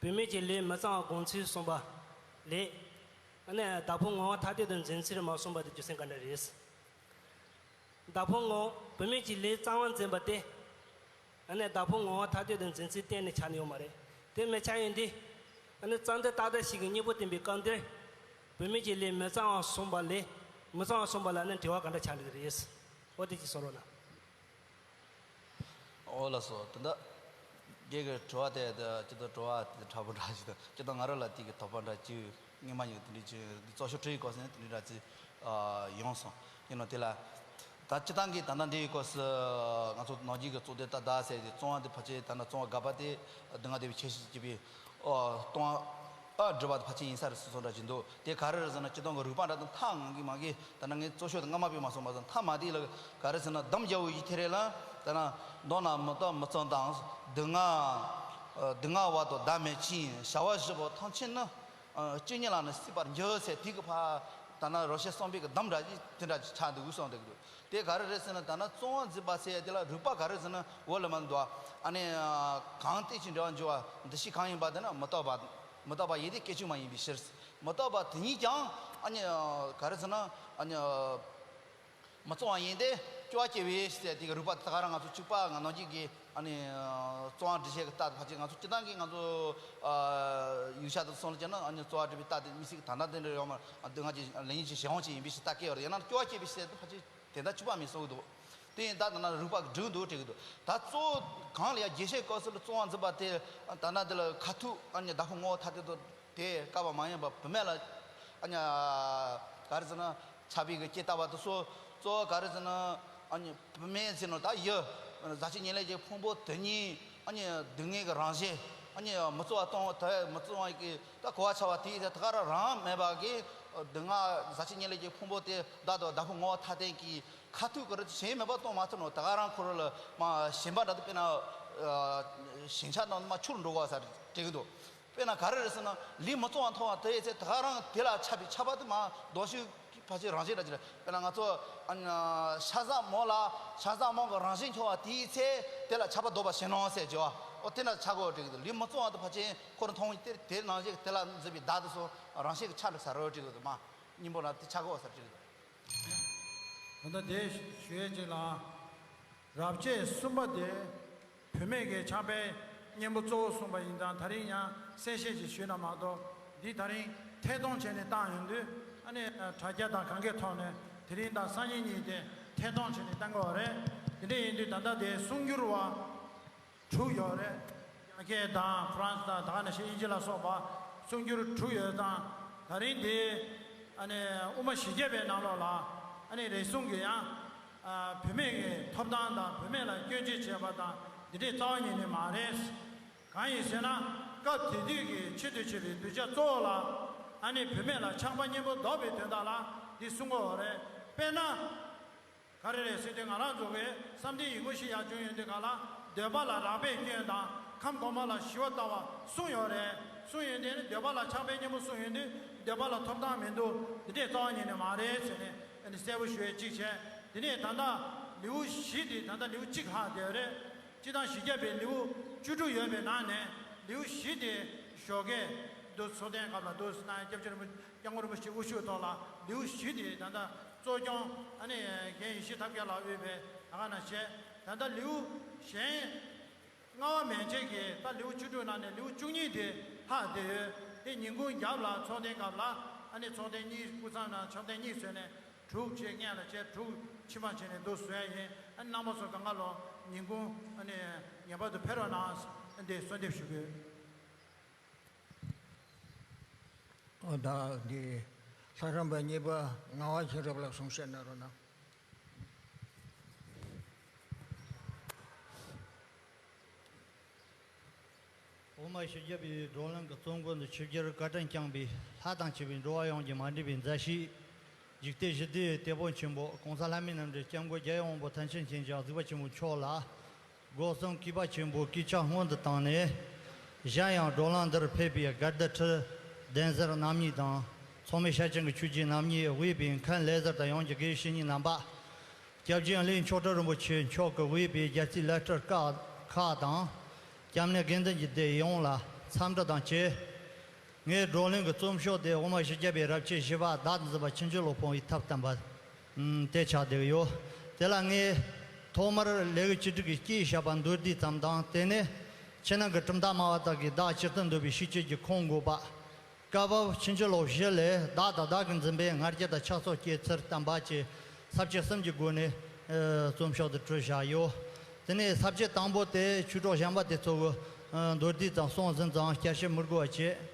བུད་མེད་ཀྱི་ལུས་མི་གཙང་བར་སྒོམ་ཚུལ་གསུངས་པ་ལས། ཨ་ནི་བདག་ཕུང་ངོ་བོ་ཐ་དད་དུ་འཛིན་ཚུལ་མ་གསུངས་པ་དེ་རྒྱུ་མཚན་ག་འདྲ་རེད། བདག་ཕུང་ངོ་བོ་བུད་མེད་ཀྱི་ལུས་གཙང་བར་འཛིན་པ་སྟེ། ཨ་ནི་བདག་ཕུང་ངོ་བོ་ཐ་དད་དུ་འཛིན་ཚུལ་གཏན་ནས་ཆགས་ནི་ཡོད་མ་རེད། དེ་མི་ཆགས་ཡོང་དུས། ཨ་ནི་གཙང་འདུས་རྟག་བདའ་བཞི་གི་སྙིང་པོ་བསྟན་པའི་སྐབས་འདིར། བུད་མེད་ཀྱི་ལུས་མི་གཙང་བར་གསུངས་པ་ལས། མི་གཙང་བར་གསུངས་པ་ལ་ནི་འགྲེལ་བ་ག་འདྲ་ཆགས་འགྲོ་གི་རེད། འོ་དེ་ཅིག་གསུང་རོགས་གནང་། ཨོ་ལགས་སོ། དེ་འདྲ་རྒན་གྱི་དྲི་བ་དེ་དེ་ཅི་ལྟར་དྲི་བ་དེ་དྲག་པོ་འདྲ་ཞིག་དང་ཅི་ལྟར་ང་རང་ལ་དེ་གི་དོགས་པ་འདྲ་ཅིག་སྔོན་མ་ཡོད་དེ་འདྲ་ཅིག་གཙོ་ཤོག་བྲིས་ཡོད་སྐོར་ཟེར་ནས་དེ་འདྲ་འདྲ་ཅིག་ཨ་ཡོང་སོང་། ཡིན་ནོ་དེ་ལ་ད་སྤྱིར་བཏང་གི་ད་ལྟ་འདི་ཡི་སྐོར་སུ་ང་ཚོ་ནང་རྒྱུད་ཀྱི་གཙོ་དོན་ད་ད་ཟེར་ཏེ་གཙང་བ་དེ་ཕལ་ཆེར་ད་ལྟ་གཙང་བ་དགག་པ་དེ་སྡུག་བསྔལ་བདེ་བའི་ཁྱད་ཆོས་ཀྱིས་པའི་ཨོ་གཏོང་ཨ་སྒྲུབ་པ་དེ་ཕལ་ཆེར་ཡིན་ས་རེད་ཟེར་སོང་འདྲ་ཅིག་འདུག་དེ་ག་རེ་རེད་ཟེར་ན་སྤྱིར་བཏང་གི་རིགས་པ་འདྲ་དང་མཐའ་ང་གི་མ་གི་ད་ལྟ་ངས་གཙོ་ཤོག་དེ་སྔ་མ་བས་མ་སོང་མ་སོང་མཐའ་མ་དེ་ལ་ག་རེ་ཟེར་ན་འདམ་རྒྱལ་པོ་ཡི་ཐེ་རེ་ལ་ད་ན་མདོར་ན་མི་རྟག་མི་གཙང་དང་སྡུག་བསྔལ་སྡུག་བསྔལ་བ་དང་བདག་མེད་ཅིང་བྱ་བ་བཞི་པོ་ཐམས་ཅད་ནི། ཨ་སྤྱོད་ཉིད་ལ་ནི་སྲིད་པར་འགྱུར་ཟེར་དེ་གི་ཕ་ད་ན་རོ་ཤས་གསུམ་པའི་གི་གདམས་འདྲ་ཅིག་དེ་འདྲ་ཅིག་ཆགས་འདུག་གསུངས་འདུག་དེ་ག་རེ་རེད་ཟེར་ན་ད་ན་གཙང་བ་འཛིན་པ་ཟེར་ཡ་དེ་ལ་རིགས་པ་ག་རེ་ཟེར་ན་འོ་ལ་མ་འདུག་ཨ་ནི་གང་སྟེ་ཅིག་འབྲེལ་བར་འབྱུང་བ་འདུ་ཤེས་གང་ཡིན་པ་དེ་ན་མི་རྟག་པ་མི་རྟག་པ་ཡིན་ཏེ་སྐྱེ་བཅུག་མ་ཡིན་པའི་ཕྱིར། མི་རྟག་པ་དེ་ཉིད་ཀྱང་ཨ་ནི་ག་རེ་ཟེར་ན་ཨ་ནི། མི་གཙང་བ་ཡིན་ཏེ་སྐྱེ་བ་སྐྱེ་བའི་ཟེར་དེ་གི་རིགས་པ་དེ་ག་རང་ང་ཚོ་གཅིག་པ་ང་ནང་གཅིག་གི་ཨ་ནི་གཙང་བ་འདྲི་བྱེད་ཀྱི་རྟགས་དེ་ཕལ་ཆེར་ང་ཚོ་སྤྱིར་བཏང་གི་ང་ཚོ་ཡིག་ཆ་དེ་སོང་ལ་བྱས་ན་ཨ་ནི་གཙང་བ་འདྲི་བའི་རྟགས་དེ་དམིགས་བསལ་གྱི་ད་ལྟ་དེ་འདྲ་ཡོད་མ་རེད། ང་ཅིག་ལེགས་ཉེས་ཀྱི་གཞན་དབང་ཅིག་ཡིན་པའི་ཕྱིར་རྟགས་བཀལ་བ་རེད། ཡང་ན་སྐྱེ་བ་སྐྱེ་བའི་ཟེར་དེ་ཕལ་ཆེར་དེ་འདྲ་གཅིག་པ་མིན་གསུང་གི་འདུག་དེ་ཡིན་ད་ད་ན་རིགས་པ་འགྲིག་འདུག་དྲན་གི་འདུག་ད་གཙོ་བོ་གང་ལ་ཡང་རྒྱས་བཤད་སྐབས་སུ་ལ་གཙང་བ་འཛིན་པ་དེ་ད་ན་དེ་ལ་ཁ་ཐུག་ཨ་ནི་བདག་ཕུང་ངོ་བོ་ཐ་དད་དུ་དེ་བཀག་པ་མ་ཡིན་པར་བུད་མེད་ལ་ཨ་ནི་ག་རེ་ཟེར་ན། ཆགས་པའི་གི་སྐྱེ་ལྟ་བ་དེ་ཚོ་གཙོ་བོ་ག་རེ་ཟེར་ན། ཨ་ནི་བུད་མེད་ཟེར་ནོ་ད་ཡི། ཟག་བཅས་ཉེར་ལེན་གྱི་ཕུང་པོ་དེ་ཉིད་ཨ་ནི་སྡུག་བསྔལ་གྱི་རང་བཞིན། ཨ་ནི་མི་གཙང་བ་གཏོང་བ་དེ་མི་གཙང་བ་གི་ད་གོ་བ་ཆགས་པ་དེ་ཡི་ད་ག་རང་རང་མེད་པ་གི་སྡུག་བསྔལ་ཟག་བཅས་ཉེར་ལེན་གྱི་ཕུང་པོ་དེ་བདག་དང་བདག་ཕུང་ངོ་བོ་ཐ་དད་ཀྱི་ཁ་ཐུག་གི་རེད། ཞེན་མེད་པ་གཏོང་མ་ཐུབ་ནོ་ད་ག་རང་ཁོ་རང་ལ་མ་ཞེན་པ་འདྲ་དུ་དཔེར་ན་ཞེན་ཆགས་དང་མ་འཁྱུར་འགྲོ་གོ་ས་དྲན་གི་འདུག་དཔེར་ན་ག་རེ་རེད་ཟེར་ན་ལུས་མི་གཙང་བ་མཐོང་བ་དེ་ཡི་ཚེ་ད་ག་རང་དེ་ལ་ཆགས་པའི་ཆགས་པ་དེ་མ་གདོང་ཤུགས་ཕལ་ཆེར་རང་བཞིན་འདྲ་ཅིག་རེད། དཔེར་ན་ང་ཚོ་ཨ་ནི་ཤ་ཟ་མོ་ལ་ཤ་ཟ་མོ་གི་རང་བཞིན་མཐོང་བ་དེ་ཡི་ཚེ་དེ་ལ་ཆགས་པ་ལྡོག་པ་ཞེ་སྣང་ཟེར་གྱི་བ། ཨོ་དེ་འདྲ་ཆགས་གོ་དྲན་གི་འདུག་ལུས་མི་གཙང་བ་དེ་ཕལ་ཆེར་ཁོ་རང་མཐོང་བའི་དེ་དེ་རང་བཞིན་དེ་ལ་འཛིན་པའི་བདག་དེ་ཚོ་རང་བཞིན་གྱི་ཆགས་འགྲོ་ས་རེད་དྲན་གི་འདུག་མ་སྙིང་པོ་ན་དེ་ཆགས་གོ་ས་དྲན་གི་འདུག་ད་ལྟ་དེ་ཞུ་ཡས་ཅིག་ལ། རབ་བྱེད་གསུམ་པ་དེ་བུད་མེད་ཀྱི་ཆགས་པའི་གཉེན་པོ་གཙོ་བོ་གསུངས་པ་ཡིན་ཙང་ད་རིང་ཡང་གསལ་བཤད་ཅིག་ཞུས་ན་མ་གཏོགས་འདི་ད་རིང་ཐད་གཏོང་བྱས་ནས་བཏང་ཡོང་དུས་ཨ་ནི་དྲ་རྒྱ་དང་གང་གའི་ཐོག་ནས་དེ་རིང་དང་སང་ཉིན་གཉིས་དེ་ཐད་གཏོང་བྱས་ནས་བཏང་དགོས་པ་རེད། དེ་འདྲ་ཡིན་དུས་ད་ལྟ་དེ་གསུང་སྒྱུར་བ་ དྲུག་ཡོད་རེད། ཡང་ཁེ་དང་ཧྥ་རན་སི་དང་ད་ག་ནང་བཞིན་དབྱིན་ཇི་ལ་སོགས་པ་གསུང་སྒྱུར་དྲུག་ཡོད་ཙང་། ད་རིང་འདི་ཨ་ནི་དབུ་མ་བཞི་བརྒྱ་པའི་ནང་ལོགས་ལ་ཨ་ནི་རེ་ཟུང་གིས་ཡང་ཨ་བུད་མེད་ཀྱི་ཐོབ་ཐང་དང་བུད་མེད་ལ་སྐྱོན་བརྗོད་བྱས་པ་དང་འདི་འདྲའི་རྩ་བ་ཉིད་ནས་མ་རེད། གང་ཡིན་ཟེར་ན། སྐབས་དེ་དུས་ཀྱི་ཆེད་དུ་བྱས་པའི་གདུལ་བྱ་གཙོ་བོ་ལ་ཨ་ནི་བུད་མེད་ལ་ཆགས་པ་གཉེན་པོ་བདོག་པའི་དོན་དག་ལ་འདི་གསུང་གི་ཡོད་རེད། དཔེར་ན། ག་རེ་རེད་ཟེར་དུས་ང་རང་ཚོ་གི་བསམ་གཏན་ཡིད་ངོ་ཞིག་ཡར་བྱུང་ཡོང་དུས་ག་ལ་འདོད་པ་ལ་རགས་པས་སྐྱོན་དང་ཁམས་གོང་མ་ལ་ཞི་བ་ལྟ་བ་གསུངས་ཡོད་རེད། གསུངས་ཡོང་དུས་ནི་འདོད་པ་ལ་ཆགས་པའི་གཉེན་པོ་གསུངས་ཡོང་དུས་འདོད་པ་ལ་ཐོབ་ཐང་མི་འདུག་འདི་འདྲས་རྩ་བ་ཉིད་ནས་མ་རེད་ཟེར་ནས་ཨ་ནི་གསལ་པོ་ཞུ་ཡས་གཅིག་བྱས། དེ་ནས་ད་ལྟ་ལེའུ་བཞི་དེ་ད་ལྟ་ལེའུ་གཅིག་ལྷག་བསྡད་ཡོད་རེད། སྤྱིར་བཏང་བཞི་བརྒྱ་པའི་ལེའུ་བཅུ་དྲུག་ཡོད་པའི་ནང་ནས་ལེའུ་བཞི་དེ་ཞོགས་ཀས་འདུག་ཚོགས་ཐེངས་སྐབས་ལ་འདུག་སེ་གནང་སྐྱབས་རྗེ་རིན་པོ་སྐྱབས་མགོན་རིན་པོ་ཆེ་དབུ་བཞུགས་ཐོག་ལ་ལེའུ་བཞི་དེ་ད་ལྟ་གཙོ་སྐྱོང་ཨ་ནི་རྒན་ཡེ་ཤེས་ཐབས་མཁས་ལགས་དབུས་པའི་ད་ག་ནང་བཞིན་ད་ལྟ་ལེའུ་གཞན་ལྔ་པ་མན་ཆད་ཀྱི་ད་ལེའུ་བཅུ་དྲུག་ནང་ནས་ལེའུ་བཅུ་གཉིས་དེ་ལྷག་བསྡད་ཡོད། དེ་ཉིན་གུང་རྒྱབ་ལ་ཚོགས་ཐེངས་སྐབས་ལ་ཨ་ནི་ཚོགས་ཐེངས་གཉིས་སྐུ་མཚམས་ནང་ཚོགས་ཐེངས་གཉིས་བཟོས་ནས། དྲུག་བཅས་ལྔ་ལ་བཅས་དྲུག་ཕྱི་མ་བྱས་ནས་འདུག་བཟོ་ཡ་ཡིན། ཨ་ནི་རྣམ་པ་ཚོ་གང་ག་ལོ་ཉིན་གུང་ཨ་ནི་ངེས་པར་དུ་ཕེབས་རོགས་གནང་། འདི་གསོལ་འདེབས་ཞུ་གི་ཡོད། ཨོ་ད་འདི་ལྷ་རམས་པ་གཉིས་པ་ངག་དབང་མཁྱེན་རབ་ལགས་གསུང་བཤད་གནང་རོགས་གནང་། དབུ་མ་བཞི་བརྒྱ་པའི་བགྲོ་གླེང་གི་གཙོ་འགོ་འདི་ཆིབས་བསྒྱུར་བཀའ་དྲིན་བསྐྱངས་པའི་ལྷ་དང་བཅས་པའི་འགྲོ་བ་ཡོངས་ཀྱི་མ་འདྲིས་པའི་མཛའ་བཤེས། འཇིག་རྟེན་ཞི་བདེའི་དེད་དཔོན་ཆེན་པོ་༸གོང་ས་ལྷ་མིའི་རྣམ་འདྲེན་སྐྱབས་མགོན་རྒྱལ་བའི་དབང་པོ་ཐམས་ཅད་མཁྱེན་ཅིང་གཟིགས་པ་ཆེན་པོ་མཆོག་ལ། སྒོ་གསུམ་གུས་པ་ཆེན་པོས་གུས་ཕྱག་སྔོན་དུ་བཏང་ནས། གཞན་ཡང་བགྲོ་གླེང་འདིར་ཕེབས་པའི་དགའ་ལྡན་ཁྲི་གདན་ཟུར་རྣམ་གཉིས་དང་། ཚོགས་མི་ཤེར་ཕྱིན་གྱི་ཆོས་རྗེ་རྣམ་གཉིས་དབུས་པའི་མཁན་ལས་ཟུར་དང་ཡོངས་ཀྱི་དགེ་བཤེས་གཉེན་རྣམ་པ། སྐྱབས་རྗེ་ལྷ་མཆོག་སྤྲུལ་རིན་པོ་ཆེ་མཆོག་གིས་དབུས་པའི་རྒྱལ་སྲས་ལས་སྤྲུལ་ཁག་ཁག་དང་། སྐྱབས་གནས་དགེ་འདུན་གྱི་སྡེ་ཡོངས་ལ་འཚམས་འདྲི་དང་བཅས། ངའི་བགྲོ་གླེང་གི་རྩོམ་ཤོག་དེ་དབུ་མ་བཞི་བརྒྱ་པའི་རབ་བྱེད་བཞི་པ་བདག་ཏུ་འཛིན་པ་ཕྱིན་ཅི་ལོག་སྤོང་བའི་ཐབས་བསྟན་པ། ཨུམ། དེ་ཆགས་བསྡད་ཡོད། དེ་ལ་ངས་ཐོག་མར་ལེའུ་བཅུ་དྲུག་གི་སྐྱེས་བཞག་པ་མདོར་བསྡུས་ཙམ་དང་། དེ་ནས་ཕྱི་ནང་གི་གྲུབ་མཐའ་སྨྲ་བ་དག་གིས་བདག་ཇི་ལྟར་འདོད་པའི་ཤེས་བྱེད་ཀྱི་ཁུངས་འགོད་པ། སྐབས་བབ་ཕྱིན་ཅི་ལོག་བཞི་ལས་བདག་དང་བདག་གིར་འཛིན་པའི་ང་རྒྱལ་དང་ཆགས་སོགས་སྐྱེ་ཚུལ་བསྟན་པ་བཅས་ས་བཅད་གསུམ་གྱི་སྒོ་ནས་ཨེ་རྩོམ་ཤོག་དེ་བྲིས་བཞག་ཡོད། དེ་ནས་ས་བཅད་དང་པོ་དེ་ཆོས་གྲོགས་གཞན་པ་དེ་ཚོ་གི་ཨེ་མདོར་བསྡུས་ཙམ་གསུངས་ཟིན་ཙང་བསྐྱར་ཞིབ་མི་དགོས་པ་བྱས།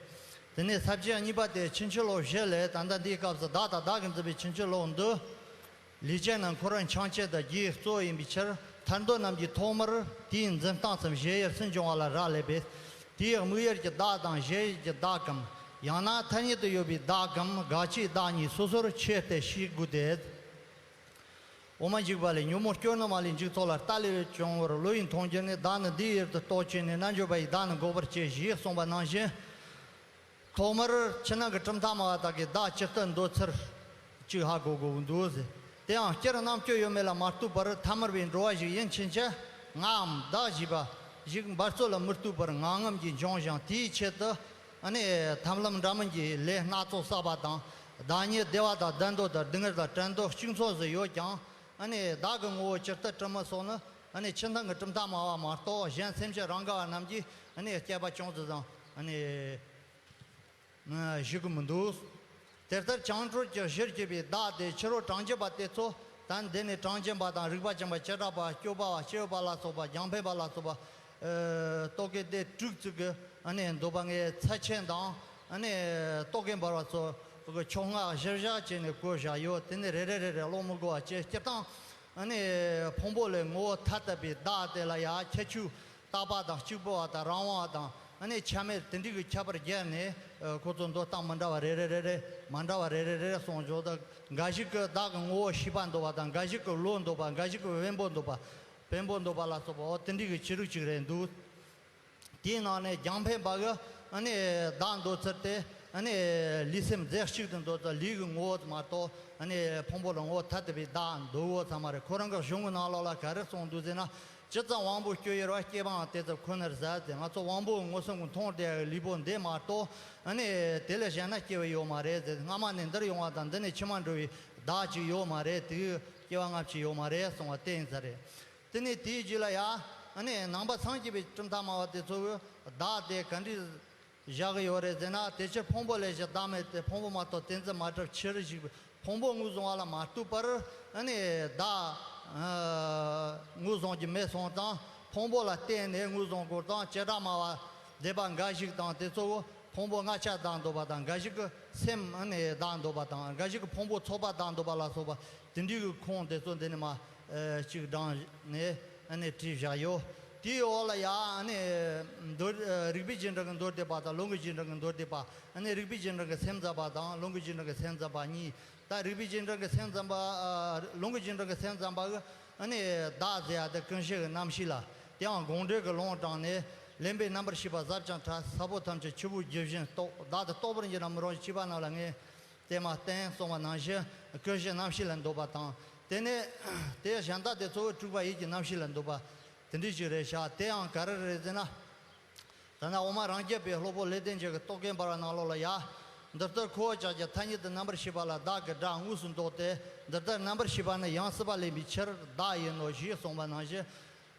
དེ་ནས་ས་བཅད་གཉིས་པ་དེ་ཕྱིན་ཅི་ལོག་བཞི་ལས་ད་ལྟ་འདིའི་སྐབས་སུ་བདག་དང་བདག་གིར་འཛིན་པའི་ཕྱིན་ཅི་ལོག་འདི། ལུས་ཅན་ནི་འཁོར་བའི་འཁྱམས་བྱེད་དང་རྒྱུའི་གཙོ་ཡིན་པའི་ཕྱིར། ཐར་འདོད་རྣམས་ཀྱིས་ཐོག་མར་དེའི་འཛིན་སྟངས་སམ་གཞལ་ཡས་སུན་འབྱུང་བ་ལ་རག་ལས་པས། དེའི་དམིགས་ཡུལ་གྱི་བདག་དམ་གཞལ་ཡས་ཀྱི་བདག་གམ། ཡང་ན་ཐ་སྙད་དུ་ཡོད་པའི་བདག་གམ་དགག་བྱའི་བདག་གཉིས་སོ་སོར་ཕྱེ་སྟེ་ཤེས་དགོས་ཏེ། འོ་མ་འཇིག་པ་ལས། ཉོན་མོངས་སྐྱོན་རྣམས་མ་ལུས་འཇིག་ཚོགས་ལ། ལྟ་ལས་བྱུང་བར་བློ་ཡིས་མཐོང་འགྱུར་ནས། བདག་ནི་འདི་ཡི་ཡུལ་དུ་རྟོག་བཅས་ནས། རྣལ་འབྱོར་པ་ཡིས་བདག་ནི་འགོག་པར་བྱེད། ཞེས་གསུངས་པ་ནང་བཞིན། ཐོག་མར་ཕྱི་ནང་གི་གྲུབ་མཐའ་སྨྲ་བ་དག་གིས་བདག་ཇི་ལྟར་འདོད་ཚུལ་གཅིག་ཧ་གོ་དགོས་འདུག་ཟེར། དེའང་སྤྱིར་རྣམ་དཔྱོད་ཡོད་མེད་ལ་མ་ལྟོས་པར་ཐ་མལ་པའི་འགྲོ་བ་ཞིག་ཡིན་ཕྱིན་ཆད་ངའམ་བདག་ཞེས་པ་ཞིག་འབད་རྩོལ་ལ་མི་ལྟོས་པར་ངང་ངམ་གྱིས་འབྱུང་ཞིང་། དེའི་ཆེད་དུ་ཨ་ནི་ཐབས་ལམ་འདྲ་མིན་གྱི་ལས་སྣ་ཚོགས་བསགས་པ་དང་། བདག་ཉིད་བདེ་བ་དང་ལྡན་འདོད་དང་སྡུག་བསྔལ་དང་བྲལ་འདོད་གཅིག་མཚུངས་སུ་ཡོད་ཀྱང་། ཨ་ནི་བདག་གི་ངོ་བོ་ཇི་ལྟར་དྲི་མི་སོགས་ནི་ཨ་ནི་ཕྱི་ནང་གི་གྲུབ་མཐའ་སྨྲ་བ་མ་གཏོགས་གཞན་སེམས་ཅན་རང་ག་བ་རྣམས་ཀྱིས་ཨ་ནི་སྐྱེས་པ་ཅུང་ཙམ་ཙམ་ཨ་ནི། ཞུ་གི་མི་འདུག། དེ་ལྟར་བྱང་གྲོལ་གྱི་གཞིར་གྱུར་པའི་བདག་དེ་ཕྱི་རོལ་གྲངས་ཅན་པ་དེ་ཚོ་ད་འདི་ནི་གྲངས་ཅན་པ་དང་རིགས་པ་ཅན་པ་བྱེ་བྲག་པ་སྤྱོད་པ་བ་སྤྱོད་པ་ལ་སོགས་པ་རྒྱང་འཕེན་པ་ལ་སོགས་པ་ཨེ་རྟོག་གེ་སྡེ་དྲུག་ཙིག་གི་ཨ་ནི་འདོད་པ་ལྔའི་ཚད་ཆེན་དང་ཨ་ནི་རྟོག་གེ་འབར་བ་སོགས་ཀྱི་ཕྱོགས་སྔ་གཞིར་བཞག་བྱས་ནས་བཀོད་བཞག་ཡོད། དེ་ནི་རེ་རེ་རེ་རེ་ཀློག་མི་དགོས་པ་བཅས། སྤྱིར་བཏང་ཨ་ནི་ཕུང་པོ་ལས་ངོ་བོ་ཐ་དད་པའི་བདག་དེ་ལ་ཡང་ཁྱད་ཆོས་རྟག་པ་དང་གཅིག་པུ་བ་དང་རང་དབང་བ་དང་ཨ་ནི་ཆ་མེད་དེ་འདྲ་གི་ཁྱད་པར་བརྒྱབ་ནས་ཨ་ཁོ་ཚོ་འདོད་སྟངས་མི་འདྲ་བ་རེ་རེ་རེ་རེ་མ་འདྲ་བ་རེ་རེ་རེ་རེ་གསུངས་འཇོག་དང་། འགའ་ཞིག་གིས་བདག་གི་ངོ་བོ་ཤེས་པ་འདོད་པ་དང་། འགའ་ཞིག་གིས་བློ་འདོད་པ། འགའ་ཞིག་གིས་དབེན་པོ་འདོད་པ། དབེན་པོ་འདོད་པ་ལ་སོགས་པ་འོ་དེ་འདྲ་གི་ཅི་རིགས་ཅིག་རེད་འདུག། དེའི་ནང་ནས་རྒྱང་འཕེན་པ་གིས་ཨ་ནི་བདག་འདོད་ཚུལ་དེ་ཨ་ནི་ལུས་སེམས་རྫས་གཅིག་ཏུ་འདོད་ཚུལ། ལུས་ཀྱི་ངོ་བོ་མ་གཏོགས་ཨ་ནི་ཕུང་པོ་ལ་ངོ་བོ་ཐ་དད་པའི་བདག་འདོད་བོ་ཚང་མ་རེད། ཁོ་རང་གི་གཞུང་གི་ནང་ལོགས་ལ་ག་རེ་གསུངས་འདུག་ཟེར་ན། ཇི་ཙམ་དབང་པོ་སྤྱོད་ཡུལ་བ་སྐྱེ་བའང་དེ་ཙམ་ཁོ་ནར་ཟད་དེ། ང་ཚོ་དབང་པོའི་མངོན་སུམ་གྱིས་མཐོང་བསྡད་ཡག་ལུས་པོ་འདི་མ་གཏོགས་ཨ་ནི་དེ་ལས་གཞན་ན་སྐྱེ་བ་ཡོད་མ་རེད་ཟེར། སྔ་མ་ནས་འདིར་ཡོང་བ་དང་འདི་ནས་ཕྱི་མ་འགྲོ་བའི་བདག་ཅིག་ཡོད་མ་རེད། དེའི་སྐྱེ་བ་སྔ་ཕྱི་ཡོད་མ་རེད་གསུངས་པ་བསྟན་ས་རེད། དེ་ནས་དེའི་རྗེས་ལ་ཡང་ཨ་ནི་ནང་པ་སངས་རྒྱས་པའི་གྲུབ་མཐའ་སྨྲ་བ་དེ་ཚོ་གིས་བདག་དེ་ག་འདྲས་བཞག་གི་ཡོད་རེད་ཟེར་ན། དེ་ཕྱིར་ཕུང་པོ་ལས་གཞན་བདག་མེད་དེ། ཕུང་པོ་མ་གཏོགས་དེ་འཛིན་མ་གྲུབ་ཕྱིར་ཞིག་ཕུང་པོ་ངོས་བཟུང་བ་ལ་མ་ལྟོས་པར་ཨ་ནི་བདག་ཨ་ངོས་བཟུང་རྒྱུ་མེད་སོང་ཙང་ ཕུང་པོ་ལ་བརྟེན་ནས་ངོས་བཟུང་སྐོར་དང་བྱེ་བྲག་སྨྲ་བ་བསྡད་པ་འགའ་ཞིག་དང་། དེ་ཚོ་ཕུང་པོ་ལྔ་ཆ་དག་འདོད་པ་དང་། འགའ་ཞིག་གི་སེམས་ནི་དག་འདོད་པ་དང་། འགའ་ཞིག་གི་ཕུང་པོ་ཚོགས་པ་དག་འདོད་པ་ལ་སོགས་པ་དེ་འདྲའི་གི་ཁུངས་དེ་ཚོ་འདི་ནས་མར་ཨ་གཅིག་དྲངས་ནས་ཨ་ནི་བྲིས་བཞག་ཡོད། དེའི་འོག་ལ་ཡང་ཨ་ནི་མདོ་རིག་པའི་རྗེས་འབྲང་གི་མདོ་སྡེ་པ་དང་ལུང་གི་རྗེས་འབྲང་གི་མདོ་སྡེ་པ། ཨ་ནི་རིག་པའི་རྗེས་འབྲང་གི་སེམས་ཙམ་པ་དང་ལུང་གི་རྗེས་འབྲང་གི་སེམས་ཙམ་པ་གཉིས། ད་རིག་པའི་རྗེས་འབྲང་གི་སེམས་ཙམ་པ། ཨ་ལུང་གི་རྗེས་འབྲང་གི་སེམས་ཙམ་པ་གི་ཨ་ནི་བདག་ཟེར་ཡ་དེ་ཀུན་གཞི་གི་རྣམ་ཤེས་ལ། དེའང་དགོངས་འགྲེལ་གྱི་ལུང་དྲངས་ནས། ལེན་པའི་རྣམ་པར་ཤེས་པ་ཟབ་ཅིང་ཕྲ། ས་ཕོ་ཐམས་ཅད་ཆུ་བོའི་རྒྱུ་བཞིན་རྟོག་བདག་ཏུ་རྟོག་པར་འགྱུར་ན་མི་རུང་ཞེས་བྱིས་པ་རྣམས་ལ་ངས་དེ་མ་བསྟན་གསུངས་པ་ནང་བཞིན། ཀུན་གཞི་རྣམ་ཤེས་ལ་འདོད་པ་དང་། དེ་ནས་དེ་གཞན་དག་དེ་ཚོ་དྲུག་པ་ཡིད་ཀྱི་རྣམ་ཤེས་ལ་འདོད་པ་དེ་འདྲ་ཞིག་རེད་བཞག་དེའང་ག་རེ་རེད་ཟེར་ན། ད་ནི་འོག་མ་རང་རྒྱལ་པའི་སློབ་དཔོན་ལེགས་ལྡན་འབྱེད་ཀྱི་རྟོག་གེ་འབར་བ་ནང་ལོགས་ལ་ཡ། འདི་ལྟར་ཁོ་བོ་ཅག་གི་ཐ་སྙད་དུ་རྣམ་པར་ཤེས་པ་ལ་བདག་གི་སྒྲ་དངོས་སུ་འདོགས་ཏེ། འདི་ལྟར་རྣམ་པར་ཤེས་པ་ནི་ཡང་སྲིད་པ་ལེན་པའི་ཕྱིར་བདག་ཡིན་ནོ་ཞེས་གསུངས་པ་ནང་བཞིན།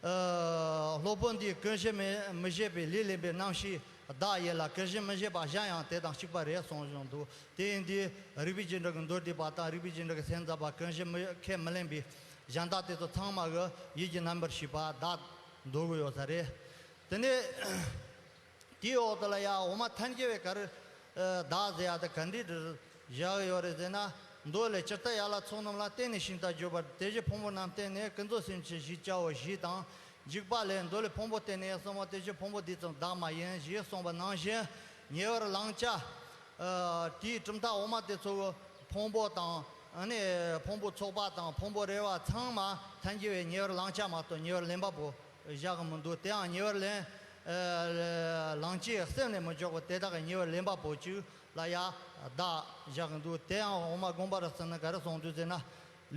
ཨ་སློབ་དཔོན་འདིས་ཀུན་གཞི་མི་མི་བཞེད་པའི་ལས་ལེན་པའི་རྣམ་ཤེས་བདག་ཡིན་ལ། ཀུན་གཞི་མི་བཞེད་པ་གཞན་ཡང་དེ་དང་གཅིག་པ་རེད་གསུངས་བཞིན་འདུག་དེ་ཡིན་དུས་རིག་པའི་རྗེས་འབྲང་གི་མདོ་སྡེ་པ་དང་རིག་པའི་རྗེས་འབྲང་གི་སེམས་ཙམ་པ་ཀུན་གཞི་མི་ཁས་མི་ལེན་པའི་གཞན་དག་དེ་ཚོ་ཚང་མ་གི་ཡིད་ཀྱི་རྣམ་པར་ཤེས་པ་བདག་འདོད་གི་ཡོད་ས་རེད། དེ་ནས་དེའི་འོག་ཏུ་ལ་ཡ་འོག་མ་ཐལ་འགྱུར་བས་ག་རེ་ཨ་བདག་ཟེར་ཡ་དེ་ག་འདྲ་བཞག་ཡོད་རེད་ཟེར་ན། མདོ་ལས། ཇི་ལྟར་ཡན་ལག་ཚོགས་རྣམས་ལ། བརྟེན་ནས་ཤིང་རྟ་བརྗོད་པ་དེ་བཞིན་ཕུང་པོ་རྣམས་བརྟེན་ནས་ཀུན་རྫོབ་སེམས་ཅན་ཞེས་བྱའོ་ཞེས་དང་། འཇུག་པ་ལས། མདོ་ལས་ཕུང་པོ་བརྟེན་ནས་གསུངས་པ་དེ་བཞིན་ཕུང་པོ་འདི་ཙམ་བདག་མ་ཡིན་ཞེས་གསུངས་པ་ནང་བཞིན། ཉེ་བར་ལངས་བྱ། ཨ་དེའི་གྲུབ་མཐའ་འོག་མ་དེ་ཚོ་ཕུང་པོ་དང་ཨ་ནི་ཕུང་པོ་ཚོགས་པ་དང་ཕུང་པོ་རེ་བ་ཚང་མ་ཐལ་འགྱུར་བས་ཉེ་བར་ལངས་བྱ་མ་གཏོགས་ཉེ་བར་ལེན་པ་པོ་བཞག་གི་མི་འདུག་དེའང་ཉེ་བར་ལེན་ཨ་ལངས་བྱའི་སེམས་ནི་མི་འཇོག་པར་དེ་དག་གི་ཉེ་བར་ལེན་པ་པོ་གཅིག་ལ་ཡ་བདག་བཞག་གི་འདུག་དེའང་འོག་མ་དགོངས་པ་རབ་གསལ་ན་ག་རེ་གསུངས་འདུག་ཟེར་ན།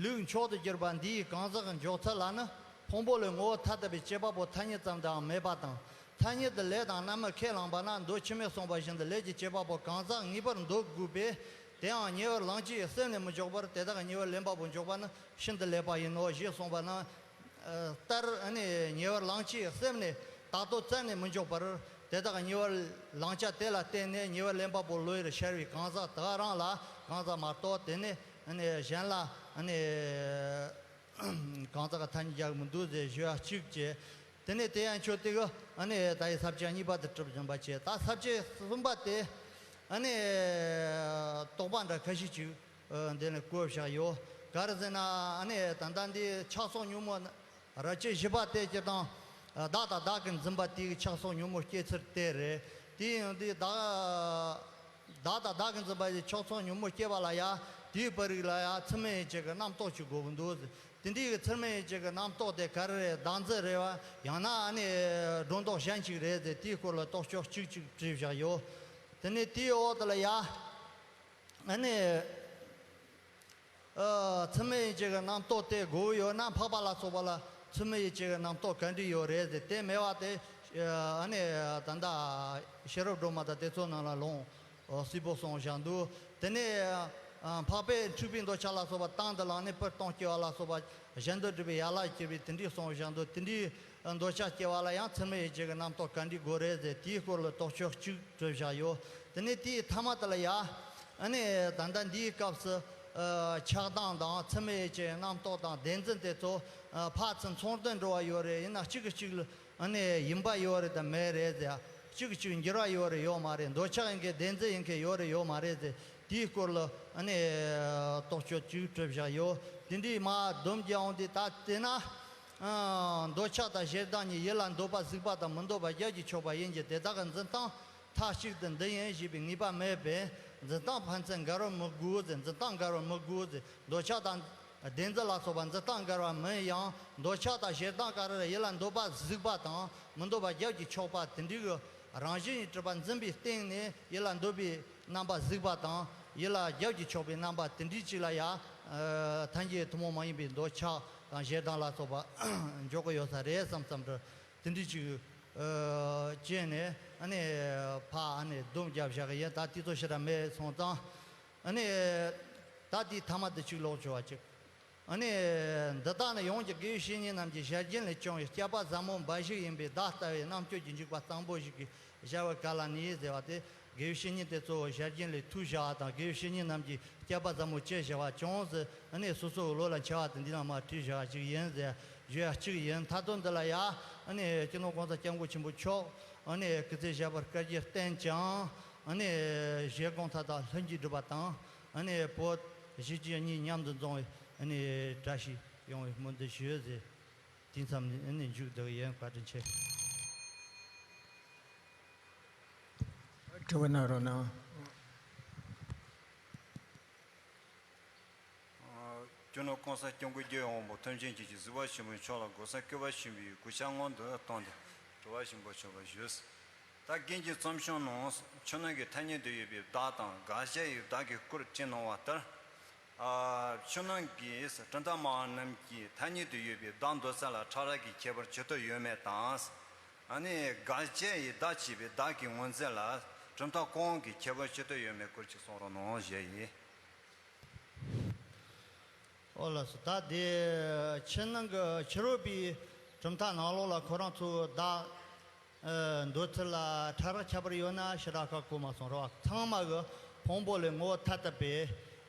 ལུགས་མཆོག་ཏུ་གྱུར་པ་འདིའི་གང་ཟག་གི་འཇོག་ཚུལ་ལ་ནི། ཕུང་པོ་ལས་ངོ་བོ་ཐ་དད་པའི་བྱེད་པ་པོ་ཐ་སྙད་ཙམ་དུའང་མེད་པ་དང་། ཐ་སྙད་དུ་ལས་དང་རྣམ་སྨིན་ཁས་བླངས་པ་ན། མདོ་ཕྱི་མས་གསུངས་པ་བཞིན་དུ་ལས་ཀྱི་བྱེད་པ་པོ་གང་ཟག་ངེས་པར་འདོད་དགོས་པས། དེའང་ཉེ་བར་ལངས་བྱའི་སེམས་ནི་མི་འཇོག་པར་དེ་དག་ཉེ་བར་ལེན་པ་པོ་འཇོག་པ་ནི་ཤིན་ཏུ་ལེགས་པ་ཡིན་ནོ་ཞེས་གསུངས་པ་ན། ལྟར་ནི་ཉེ་བར་ལངས་བྱའི་སེམས་ནི་རྟག་ཏུ་བཙལ་ནས་མི་འཇོག་པར། དེ་དག་ཉེ་བར་ལངས་བྱ་དེ་ལ་བརྟེན་ནས་ཉེ་བར་ལེན་པ་པོ་བློ་ཡུལ་ཤར་བའི་གང་ཟག་དེ་ག་རང་ལ་གང་ཟག་མ་གཏོགས་དེ་ནི་གཞན་ལ་ནི་གང་ཟག་གི་ཐ་སྙད་རྒྱག་མི་འདུག་ཟེར་ཞུ་བ་གཅིག་བྱས། དེ་ནས་དེ་ཡང་ཆོས་དེ་གི་ནི་ད་ཡི་ས་བཅད་གཉིས་པ་དེ་གྲུབ་ཟིན་པ་བྱས། ད་ས་བཅད་གསུམ་པ་དེ་ནི་དོགས་པ་འདྲ་ཁ་ཤས་ཅིག་འདི་ནས་བཀོད་བཞག་ཡོད། ག་རེ་ཟེར་ན་ནི་ད་ལྟ་འདི་ཆགས་སོགས་ཉོན་མོངས་རབ་བྱེད་བཞི་པ་དེ་སྤྱིར་བཏང་བདག་དང་བདག་གིར་འཛིན་པ་དེའི་ཆགས་སོགས་ཉོན་མོངས་སྐྱེ་ཚུལ་དེ་རེད། དེ་ཡང་འདི་བདག་བདག་དང་བདག་གིར་འཛིན་པ་དེའི་ཆགས་སོགས་ཉོན་མོངས་སྐྱེ་བ་ལ་ཡང་དེའི་བར་རིགས་ལ་ཡང་ཚུལ་མིན་ཡིད་བྱེད་ཀྱི་རྣམ་རྟོག་ཅིག་དགོས་ཀྱི་འདུག་དེ་འདྲའི་གི་ཚུལ་མིན་ཡིད་བྱེད་ཀྱི་རྣམ་རྟོག་དེ་ག་རེ་རེད། བདག་འཛིན་རེད་བ། ཡང་ན་ནི་སྒྲོ་འདོགས་གཞན་ཅིག་རེད་ཟེར། དེའི་སྐོར་ལ་རྟོག་དཔྱོད་གཅིག་གཅིག་བྲིས་བཞག་ཡོད། དེ་ནས་དེའི་འོག་དེ་ལ་ཡ་ནི། ཨ་ཚུལ་མིན་ཡིད་བྱེད་ཀྱི་རྣམ་རྟོག་དེ་དགོས་ཡོད་ན་འཕགས་པ་ལ་སོགས་པ་ལ་ཚུལ་མིན་ཡིད་བྱེད་ཀྱི་རྣམ་རྟོག་ག་འདྲ་ཡོད་རེད་ཟེར། དེ་མེད་པ་དེ་ཨ་ནི་ད་ལྟ་ཤེས་རབ་སྒྲོན་མ་དང་དེ་ཚོ་ནང་ལ་ལུང་གསལ་པོ་གསུངས་བཞག་འདུག་དེ་ནས་ཨ་འཕགས་པས་འཁྲུལ་པའི་འདོད་ཆགས་ལ་སོགས་པ་དང་དུ་བླངས་ནས་སྤུར་ལྡང་སྐྱེ་བ་ལ་སོགས་པ་གཞན་དོན་སྒྲུབ་པའི་ཡན་ལག་སྐྱེ་བའི་དེ་འདྲའི་གསུངས་བཞག་འདུག་དེ་འདྲའི་འདོད་ཆགས་སྐྱེ་བ་ལ་ཡང་ཚུལ་མིན་ཡིད་བྱེད་ཀྱི་རྣམ་རྟོག་ག་འདྲ་དགོས་རེད་ཟེར། དེའི་སྐོར་ལ་རྟོག་དཔྱོད་གཅིག་བྲིས་བཞག་ཡོད། དེ་ནས་དེའི་ཐ་མ་དེ་ལ་ཡ། ཨ་ནི་ད་ལྟ་འདིའི་སྐབས་སུ་ཨ་ཆགས་སྡང་དང་ཚུལ་མིན་ཡིད་བྱེད་རྣམ་རྟོག་དང་བདེན་འཛིན་དེ་ཚོ་ཨ་ཕར་ཚུར་མཚུངས་ལྡན་འགྲོ་བ་ཡོད་རེད། ཡིན་ན་གཅིག་གིས་གཅིག་ལ་ཨ་ནི་ཡིན་པ་ཡོད་རེད་དམ་མེད་རེད་ཟེར། གཅིག་གིས་གཅིག་འགྱུར་བ་ཡོད་རེད་ཡོད་མ་རེད། འདོད་ཆགས་ཡིན་མཁན་བདེན་འཛིན་ཡིན་མཁན་ཡོད་རེད་ཡོད་མ་རེད་ཟེར། དེའི་སྐོར་ལ་ཨ་ནི་རྟོག་དཔྱོད་གཅིག་བྲིས་བཞག་ཡོད། དེ་འདྲའི་མར་སྡོམ་རྒྱག་འོང་དུས་ད་དེ་ན། ཨ་འདོད་ཆགས་དང་ཞེ་སྡང་གཉིས་ཡིད་ལ་འདོད་པ་གཟིགས་པ་དང་མི་འདོད་པ་རྒྱབ་ཀྱིས་འཁྱོག་པ་ཡིན་གྱི། དེ་དག་གི་འཛིན་སྟངས་མཐའ་གཅིག་ཏུ་འདི་ཡིན་ཞེས་པའི་ངེས་པ་མེད་པས། འཛིན་སྟངས་ཕན་ཚུན་འགལ་བར་མི་དགོས་ཟེར། འཛིན་སྟངས་འགལ་བར་མི་དགོས་ཟེར། འདོད་ཆགས་དང་བདེན་འཛིན་ལ་སོགས་པ་འཛིན་སྟངས་འགལ་བ་མིན་ཡང་། འདོད་ཆགས་དང་ཞེ་སྡང་ག་རེ་རེད། ཡིད་ལ་འདོད་པ་གཟིགས་པ་དང་མི་འདོད་པ་རྒྱབ་ཀྱིས་འཁྱོག་པ་དེ་འདྲའི་གི་རང་བཞིན་གྱིས་གྲུབ་པ་འཛིན་པའི་སྟེང་ནས་ཡིད་ལ་འདོད་པའི་རྣམ་པ་གཟིགས་པ་དང་ཡིད་ལ་རྒྱབ་ཀྱིས་འཁྱོག་པའི་རྣམ་པ་དེ་འདྲའི་ཅིག་ལ་ཡང་ཐལ་འགྱུར་ཐུན་མོང་མ་ཡིན་པའི་འདོད་ཆགས་དང་ཞེ་སྡང་ལ་སོགས་པ་འཇོག་གི་ཡོད་ས་རེད་བསམ་བསམ་འདྲ་དེ་འདྲའི་ཅིག་ཨ་བྱས་ནས་ཨ་ནི་ཕར་ཨ་ནི་སྡོམ་རྒྱབ་བཞག་གི་ཡིན། ད་དེ་ཚོ་ཞེ་དྲག་མེད་སོང་ཙང་ཨ་ནི་ད་དེའི་ཐ་མ་དེ་གཅིག་ཀློག་བྱ་བ་གཅིག་ཨ་ནི་འདི་དག་ནི་ཡོངས་ཀྱི་དགེ་བའི་བཤེས་གཉེན་རྣམས་ཀྱི་ཞལ་རྒྱུན་ལས་བྱུང་བའི་བསྐལ་པ་ཟབ་མོ་འབའ་ཞིག་ཡིན་པས། བདག་ལྟ་བུའི་རྣམ་དཔྱོད་ཀྱི་འཇུག་པ་གཙང་པོ་ཞིག་གིས་སྦྱར་བར་ག་ལ་ནུས་ཟེར་བ་དེ། དགེ་བའི་བཤེས་གཉེན་དེ་ཚོ་ཞལ་རྒྱུན་ལས་ཐོས་བཞག་པ་དང་། དགེ་བའི་བཤེས་གཉེན་རྣམས་ཀྱིས་བསྐལ་པ་ཟབ་མོ་ཅི་བྱ་བ་བྱུང་ཟེར་ཨ་ནི་སོ་སོའི་བློ་ལ་འཆར་བ་དེ་འདི་ནང་མར་བྲིས་བཞག་པ་ཞིག་ཡིན་ཟེར། ཞུ་ཡ་གཅིག་ཡིན། མཐའ་དོན་འདི་ལ་ཡ། ཨ་ནི་སྤྱི་ནོར་༸གོང་ས་༸སྐྱབས་མགོན་ཆེན་པོ་མཆོག་ཨ་ནི་སྐུ་ཚེ་ཞབས་པད་བསྐལ་བརྒྱར་བརྟན་ཅིང་། ཨ་ནི་བཞེད་དགོངས་མཐའ་དག་ལྷུན་གྱིས་འགྲུབ་པ་དང་། ཨ་ནི་བོད་གཞིས་བྱེས་གཉིས་མཉམ་དུ་འཛོམས་པའི་ཨ་ནི་བཀྲ་ཤིས་ཡོང་བའི་སྨོན་འདུན་ཞུ་ཟེར། དེ་མཚམས་ནས་ཨ་ནི་མཇུག་བསྡུ་གི་ཡིན། བཀའ་དྲིན་ཆེ། དྲི་བ་གནང་རོགས་གནང་། སྤྱི་ནོར་༸གོང་ས་༸སྐྱབས་མགོན་རྒྱལ་ཡོངས་དབང་པོ་ཐམས་ཅད་མཁྱེན་ཅིང་གཟིགས་པ་ཆེན་པོ་མཆོག་ལ་གོང་ས་སྐྱོབ་པ་ཆེན་པོའི་གུས་ཕྱག་སྔོན་དུ་བཏང་སྟེ་དྲི་བ་ཞིམ་པོ་ཞུ་བར་ཞུ། ད་རྒན་གྱིས་རྩོམ་བྱང་ནང་ཕྱི་ནང་གི་ཐ་སྙད་དུ་ཡོད་པའི་བདག་དང་དགག་བྱ་ཡི་བདག་གི་སྐོར་བྲིས་གནང་བ་ལྟར། ཨ། ཕྱི་ནང་གི་གྲུབ་མཐའ་སྨྲ་བ་རྣམས་ཀྱི་ཐ་སྙད་དུ་ཡོད་པའི་བདག་འདོད་ཚུལ་ལ་ཕྲ་རགས་ཀྱི་ཁྱད་པར་ཇི་ལྟར་ཡོད་མེད་དང་། ཨ་ནི་དགག་བྱ་ཡི་བདག་ཅེས་པའི་བདག་གི་ངོས་འཛིན་ལ་གྲུབ་མཐའ་གང་གི་ཁྱད་པར་ཇི་ལྟར་ཡོད་མེད་སྐོར་ཅིག་གསུང་རོགས་གནང་ཞུ་ཡིན། ཨོ་ལགས་སོ། ད་དེ་ཕྱི་ནང་གི་ཕྱི་རོལ་པའི་གྲུབ་མཐའ་ནང་ལོགས་ལ་ཁོ་རང་ཚོའི་བདག་ཨ་འདོད་ཚུལ་ལ་ཕྲ་རགས་ཁྱད་པར་ཡོད་ན་ཞེ་དྲག་ཁ་གོ་མ་སོང་རེད་བ། ཚང་མ་གི་ཕུང་པོ་ལས་ངོ་བོ་ཐ་དད་པའི་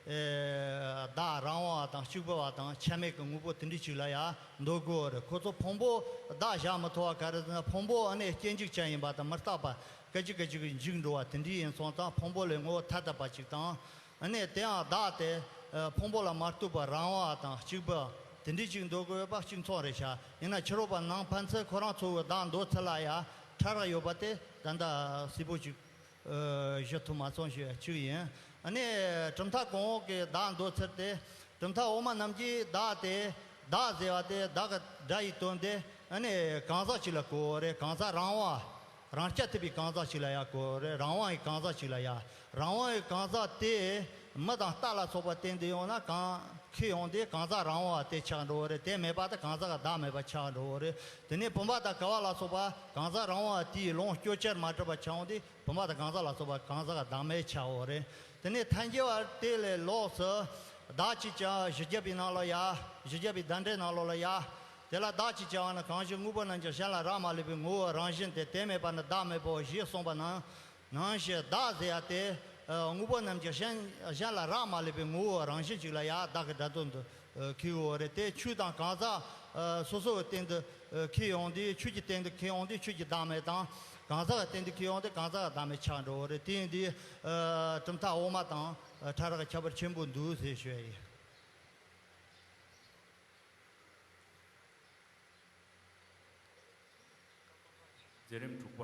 ཨ་བདག་རང་དབང་བ་དང་གཅིག་པུ་བ་དང་ཆ་མེད་ཀྱི་དངོས་པོ་དེ་འདྲ་ཅིག་ལ་ཡང་འདོད་དགོས་རེད། ཁོ་ཚོ་ཕུང་པོ་བདག་བཞག་མི་ཐུབ་པ་ག་རེ་ཟེར་ན། ཕུང་པོ་ཨ་ནི་སྐྱེ་འཇིག་ཅན་ཡིན་པ་དང་མི་རྟག་པ། སྐད་ཅིག་སྐད་ཅིག་གིས་འཇིག་འགྲོ་བ་དེ་འདྲ་ཡིན་སོང་ཙང་ཕུང་པོ་ལས་ངོ་བོ་ཐ་དད་པ་ཅིག་དང་། ཨ་ནི་དེའང་བདག་དེ་ཨ་ཕུང་པོ་ལ་མ་ལྟོས་པར་རང་དབང་དང་གཅིག་པུ་དེ་འདྲ་ཅིག་འདོད་དགོས་པ་གཅིག་མཚུངས་རེད་ཤག་ཡིན་ན་ཕྱི་རོལ་པ་ནང་ཕན་ཚུན་ཁོ་རང་ཚོའི་བདག་འདོད་ཚུལ་ལ་ཡང་ཕྲ་རགས་ཡོད་པ་དེ་ད་ལྟ་གསལ་པོ་ཅིག་ཨ་ཞུ་ཐུབ་མ་སོང་ཞུ་ཡ་གཅིག་ཡིན། ཨ་ནི་གྲུབ་མཐའ་གོང་འོག་གི་བདག་འདོད་ཚུལ་དེ། གྲུབ་མཐའ་འོག་མ་རྣམས་ཀྱིས་བདག་དེ། བདག་ཟེར་བ་དེ་བདག་གི་སྒྲ་ཡི་དོན་དེ་ཨ་ནི་གང་ཟག་ཅིག་ལ་གོ་བ་རེད། གང་ཟག་རང་དབང་། རང་རྐྱ་ཐུབ་པའི་གང་ཟག་ཅིག་ལ་ཡང་གོ་བ་རེད། རང་དབང་གི་གང་ཟག་ཅིག་ལ་ཡང་། རང་དབང་གི་གང་ཟག་དེ་མི་དང་རྟ་ལ་སོགས་པ་བསྟན་ཏེ་ཡོང་ན་གང་འཁེལ་ཡོང་དུས་གང་ཟག་རང་དབང་བ་དེ་ཆགས་འགྲོ་བ་རེད། དེ་མེད་པ་དེ་གང་ཟག་གི་བདག་མེད་པ་ཆགས་འགྲོ་བ་རེད། དེ་ནས་བུམ་པ་དང་ཀ་བ་ལ་སོགས་པ་གང་ཟག་རང་དབང་བ་དེའི་ལོངས་སྤྱོད་ཕྱིར་མ་གྲུབ་པ་ཆགས་འོང་དུས། བུམ་པ་དང་གང་ཟག་ལ་སོགས་པ་གང་ཟག་གི་བདག་མེད་ཆགས་འོང་རེད། དེ་ནས་ཐལ་འགྱུར་བ་དེ་ལས་ལོགས་སུ། བདག་ཅེས་བྱ་བ་བཞི་བརྒྱ་པའི་ནང་ལ་ཡ། བཞི་བརྒྱ་པའི་བརྡ་འགྲེལ་ནང་ལོགས་ལ་ཡ། དེ་ལ་བདག་ཅེས་བྱ་བ་ནི་གང་ཞིག་དངོས་པོ་རྣམས་ཀྱང་གཞན་ལ་རག་མ་ལུས་པའི་ངོ་བོའི་རང་བཞིན་ཏེ། དེ་མེད་པ་ནི་བདག་མེད་པའོ་ཞེས་གསུངས་པ་ནང་། ནང་བཞིན་བདག་ཟེར་ཡ་དེ། ཨ་དངོས་པོ་རྣམས་ཀྱང་གཞན་གཞན་ལ་རག་མ་ལུས་པའི་ངོ་བོའི་རང་བཞིན་ཅིག་ལ་ཡ་བདག་གི་སྒྲ་དོན་དུ་ཨ་འཁེལ་ཡོད་རེད། དེ་ཆོས་དང་གང་ཟག་ཨ་སོ་སོ་གི་སྟེང་དུ་ཨ་འཁེལ་ཡོང་དུས། ཆོས་ཀྱི་སྟེང་དུ་འཁེལ་ཡོང་དུས་ཆོས་ཀྱི་བདག་མེད་དང་། གང་ཟག་གི་སྟེང་དུ་འཁེལ་ཡོང་དུས་གང་ཟག་གི་བདག་མེད་ཆགས་འགྲོ་བ་རེད། དེ་ཡིན་དུས་ཨ་གྲུབ་མཐའ་འོག་མ་དང་ཨ་ཕྲ་རགས་ཁྱད་པར་ཆེན་པོ་འདུག་ཟེར་ཞུ་ཡ་ཡིན། མཛད་རིམ་དྲུག་པ།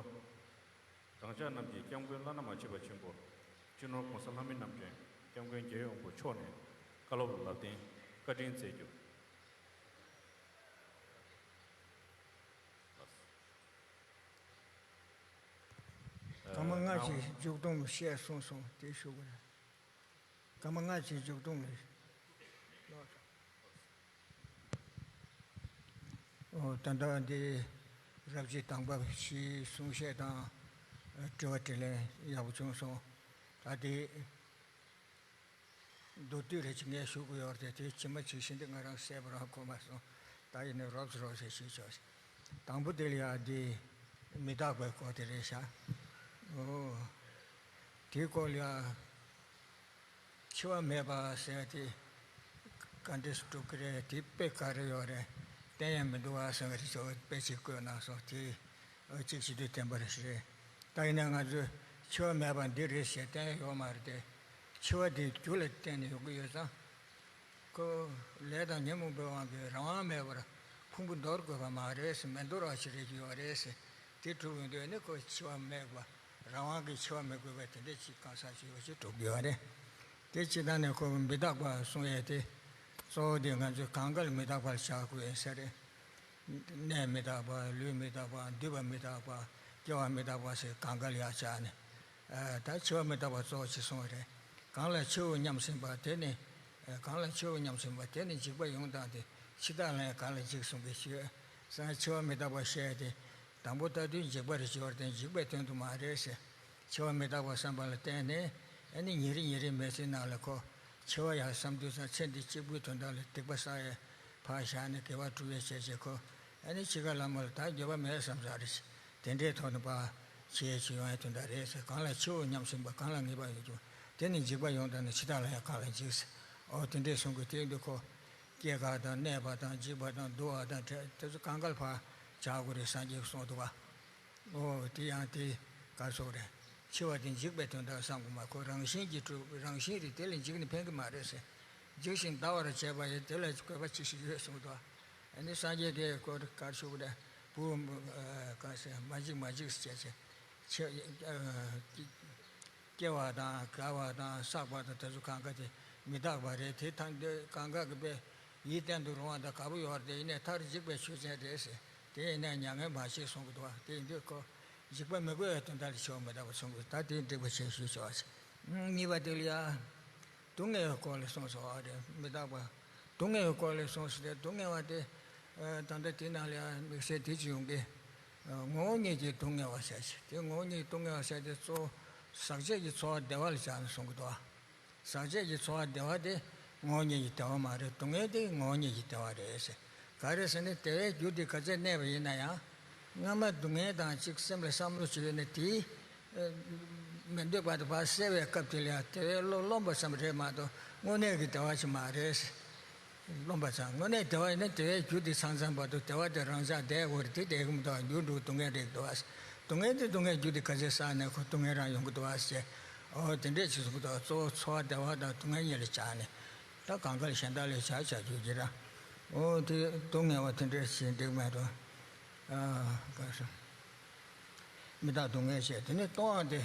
གང་ཕྱག་རྣམས་ཀྱིས་སྐྱབས་མགོན་བླ་ན་མ་མཆིས་པ་ཆེན་པོ་སྤྱི་ནོར་༸གོང་ས་ལྷ་མི་རྣམ་འདྲེན་༸སྐྱབས་མགོན་རྒྱལ་ཡོངས་དབང་པོ་མཆོག་ནས་བཀའ་སློབ་ལ་ལབ་སྟེ་བཀའ་དྲིན་སྩལ་རྒྱུ། སྐར་མ་ལྔ་ཅིག་མཇུག་སྡོམ་བཤད་གསུངས་སོང་། དེ་ཞུ་དགོས་རེད། སྐར་མ་ལྔ་ཅིག་མཇུག་སྡོམ་ལས། ཨོ། ད་ལྟ་འདི་རབ་བྱེད་དང་པ་ཕྱིའི་གསུང་བཤད་དང་དྲི་བ་དྲིས་ལན་ཡག་པོ་བྱུང་སོང་། ད་དེ་མདོར་བསྡུས་རེ་ཅིག་ངས་ཞུ་དགོས་ཡོད་རེད། དེ་ཇི་མ་ཇི་བཞིན་དེ་ང་རང་གསལ་པོ་རང་གོ་མ་སོང་། ད་ཡིན་ནའི་རོབ་ཙམ་རོབ་ཙམ་ཞུས་ཆོག། དང་པོ་དེ་ལ་ཡ་འདི་མི་རྟག་པའི་སྐོར་དེ་རེད་ཤག། ཨོ། དེའི་སྐོར་ལ་ཡ། འཆི་བ་མེད་པ་ཟེར་དེ་ག་འདྲས་སུ་སྒྲུབ་ཀྱི་རེད། དེ་དཔེ་ག་རེ་ཡོད་རེད། བསྟན་ཡ་མི་འདུག་བ་ཟེར་བ་རེད། ཅོག་དཔེ་ཅིག་བཀོད་གནང་སོང་། དེ་གཅིག་བྱེད་དུས་བསྟན་པ་རེད་ཟེར། ད་ཡིན་ན་ང་ཚོས་འཆི་བ་མེད་པ་འདི་རེད་ཟེར་བསྟན་ཡ་ཡོད་མ་རེད་དེ། འཆི་བ་དེ་རྒྱུ་ལ་བརྟེན་ནས་ཡོང་གི་ཡོད་ཙང་། ཁོ་ལས་དང་ཉོན་མོངས་པའི་དབང་གིས་རང་དབང་མེད་པར་ཕུང་པོ་འདོར་དགོས་པ་མ་རེད་ཟེར། མི་འདོར་བ་ཞིག་རེད་ཀྱི་ཡོད་རེད་ཟེར། དེ་གྲུབ་ཡོང་དུས་ནི་ཁོ་འཆི་བ་མེད་པ། རང་དབང་གིས་འཆི་བ་མི་དགོས་པའི་དེ་འདྲ་ཅིག་གང་ཟག་ཅིག་ཡོད་ཅིག་གྲུབ་དགོས་པ་རེད། དེ་སྤྱིར་བཏང་ནས་ཁོ་མི་རྟག་པ་གསུང་ཡས་དེ་གཙོ་བོ་དེ་ང་ཚོས་གང་ག་ལ་མི་རྟག་པ་ལ་བཞག་དགོས་ཡིན་ས་རེད། གནས་མི་རྟག་པ། ལུས་མི་རྟག་པ། འདུས་པ་མི་རྟག་པ། སྐྱེ་བ་མི་རྟག་པ་ཟེར་གང་ག་ལ་ཡང་བཞག་ནས། ཨ། ད་འཆི་བ་མི་རྟག་པ་གཙོ་བོ་ཅིག་གསུངས་པ་རེད། གང་ལ་འཆི་བ་མཉམ་ཟིན་པ་དེ་ནི། ཨ། གང་ལ་འཆི་བ་མཉམ་ཟིན་པ་དེ་ནི་འཇིགས་པ་ཡོངས་དག་སྟེ། འཆི་བདག་ལ་ཡང་གང་ལ་འཇིགས་གསུང་གི་ཞུས། ས་འཆི་བ་མི་རྟག་པ་བཤད་དེ། དང་པོ་ལྟ་དུས་འཇིགས་པ་རེད་ཞུ་བར་བརྟེན་འཇིགས་པའི་དོན་དུ་མ་རེད་ཟེར། འཆི་བ་མི་རྟག་པ་བསམ་པ་ལ་བརྟེན་ནས། ཨ་ནི་ཉིན་རེ་ཉིན་རེའི་མི་ཚེའི་ནང་ལ་ཁོ་འཆི་བ་ཡང་བསམ་དུས་ཙང་ཚེ་འདི་གཅིག་པུའི་དོན་དག་ལ་སྡིག་པ་བསགས་ཡས་ཕར་བཞག་ནས་དགེ་བ་སྒྲུབ་ཡས་བྱས་བྱས་ཁོ། ཨ་ནི་འཆི་ཁ་ལ་མོ་ལ་ད་འགྱོད་པ་མེད་བསམ་ས་རེད། དེ་འདྲའི་ཐོག་ནས་ཕར་འཆི་ཡས་འཆི་ཡོང་ཡས་དོན་དག་རེད་ཟེར། གང་ལ་འཆི་བ་མཉམ་ཟིན་པ། གང་ལ་ངེས་པ་ཡོད་ཀྱང་། དེ་ནི་འཇིགས་པ་ཡོངས་དག་ནི། འཆི་བདག་ལ་ཡང་གང་ལ་འཇིགས་ཟེར། ཨོ་དེ་འདྲའི་གསུང་གི། དེ་འདི་ཁོ། སྐྱེ་འགག་དང་གནས་པ་དང་འཇིག་པ་དང་འདུ་བ་དང་བྲལ། དེ་ཚོ་གང་ག་ལ་ཕར་བྱ་དགོས་རེད། སངས་རྒྱས་ཀྱིས་གསུངས་འདུག་བ། ཨོ་དེ་ཡང་དེ་ག་སོགས་རེད། འཆི་བ་དེ་འཇིག་པའི་དོན་དག་བསམ་དགོས་མ། ཁོ་རང་བཞིན་གྱིས་གྲུབ། རང་བཞིན་རེད། དེ་ལས་འཇིག་ནས་ཕན་གྱི་མ་རེད་ཟེར། འཇིགས་ཤིང་འདའ་བར་བྱེད་པ་ཡི་དེ་ལ་དགོས་པ་ཅི་ཞིག་ཡོད་གསུངས་འདུག་བ། ཨ་ནི་སངས་རྒྱས་ཀྱིས་ཁོ་ག་སོགས་རེད། བུ་ག་ཟེར། མ་འཇིགས་མ་འཇིགས་ཟེར་བྱས་ཚེ། འཆི་སྐྱེ་བ་དང་འགག་པ་དང་བསགས་པ་དང་དེ་ཚོ་གང་ག་དེ་མི་རྟག་པ་རེད། དེ་ཐམས་ཅད་གང་ག་གི་དཔེ་ཡིད་བརྟན་དུ་རུང་བ་དང་དགའ་པོ་ཡོད་རེད། དེ་ཡིན་ནའི་མཐར་འཇིག་པའི་ཆོས་ཅན་རེད་ཟེར། དེ་ཡིན་ནའི་མྱ་ངན་མ་བྱེད་གསུང་གི་འདུག་བ། དེ་ཡིན་དུས་ཁོ་འཇིག་པ་མི་དགོས་པའི་དོན་དག་ལ་འཆི་བ་མི་རྟག་པ་གསུང་གི་འདུག། ད་དེ་འགྲིག་པ་བྱས་ཞུས་ཆོག་ཟེར། གཉིས་པ་དེ་ལ་ཡ། སྡུག་བསྔལ་བའི་སྐོར་ལ་གསུངས་སོང་བ་རེད། མི་རྟག་པ། སྡུག་བསྔལ་བའི་སྐོར་ལ་གསུངས་སོང་སྟེ། སྡུག་བསྔལ་བ་དེ། ཨ་ད་ལྟ་དེ་ནང་ལ་ཡང་དམིགས་བསལ་དེ་ཅིག་ཡོང་གི། ཨ་ངོ་བོ་ཉིད་ཀྱི་སྡུག་བསྔལ་བ་ཟེར་ཞིག། དེ་ངོ་བོ་ཉིད་ཀྱི་སྡུག་བསྔལ་བ་ཟེར་དེ་གཙོ་བོ་ཟག་བཅས་ཀྱི་ཚོར་བ་བདེ་བ་ལ་སྦྱར་ནས་གསུང་གི་འདུག། ཟག་བཅས་ཀྱི་ཚོར་བ་བདེ་བ་དེ་ངོ་བོ་ཉིད་ཀྱི་བདེ་བ་མ་རེད། སྡུག་བསྔལ་དེ་ངོ་བོ་ཉིད་ཀྱི་བདེ་བ་རེད་ཟེར། ག་རེ་ཟེར་ན་བདེ་བའི་རྒྱུ་དེ་ག་ཚད་གནས་པ་ཡིན་ན་ཡང་། སྔ་མ་སྡུག་བསྔལ་དང་གཅིག་སེམས་ལ་བསམ་བློ་ཅིག་ཡོད་ན་དེའི་མི་འདོད་པ་དེ་ཕར་སེལ་བའི་སྐབས་དེ་ལ་ཡང་བདེ་བའི་བློ་རློམ་པ་ཙམ་རེད་མ་གཏོགས་དངོས་གནས་ཀྱི་བདེ་བ་ཅིག་མ་རེད། རློམ་པ་ཙམ། དངོས་གནས་བདེ་བ་ཡིན་ན་བདེ་བའི་རྒྱུ་དེ་ཚང་ཚང་བར་དུ་བདེ་བ་དེ་རང་འཇགས་བསྡད་དགོས་རེད། དེ་བསྡད་ཀྱི་མི་འདུག། འགྱུར་འགྲོ་སྡུག་བསྔལ་རེད་འདུག་བ། སྡུག་བསྔལ་དེ་སྡུག་བསྔལ་རྒྱུ་དེ་ག་ཚད་བསགས་ནས་ཁོ་སྡུག་བསྔལ་རང་ཡོང་གི་འདུག་བ་ཟེར། ཨོ་དེ་འདྲས་ཅིག་གསུང་གི་འདུག། གཙོ་བོ་ཚོར་བ་བདེ་བ་དང་སྡུག་བསྔལ་གཉིས་ལ་སྦྱར་ནས། ད་གང་ག་ལ་གཞན་དག་ལས་བྱ་བྱ་རྒྱུ་གྱིས་ར། ཨོ་དེ་སྡུག་བསྔལ་བ་དེ་འདྲས་ཞིག་འགྲིག་མེད་དོ། ཨ་ག་སོ། མི་རྟག་སྡུག་བསྔལ་བྱས། དེ་ནས་སྟོང་བ་དེ།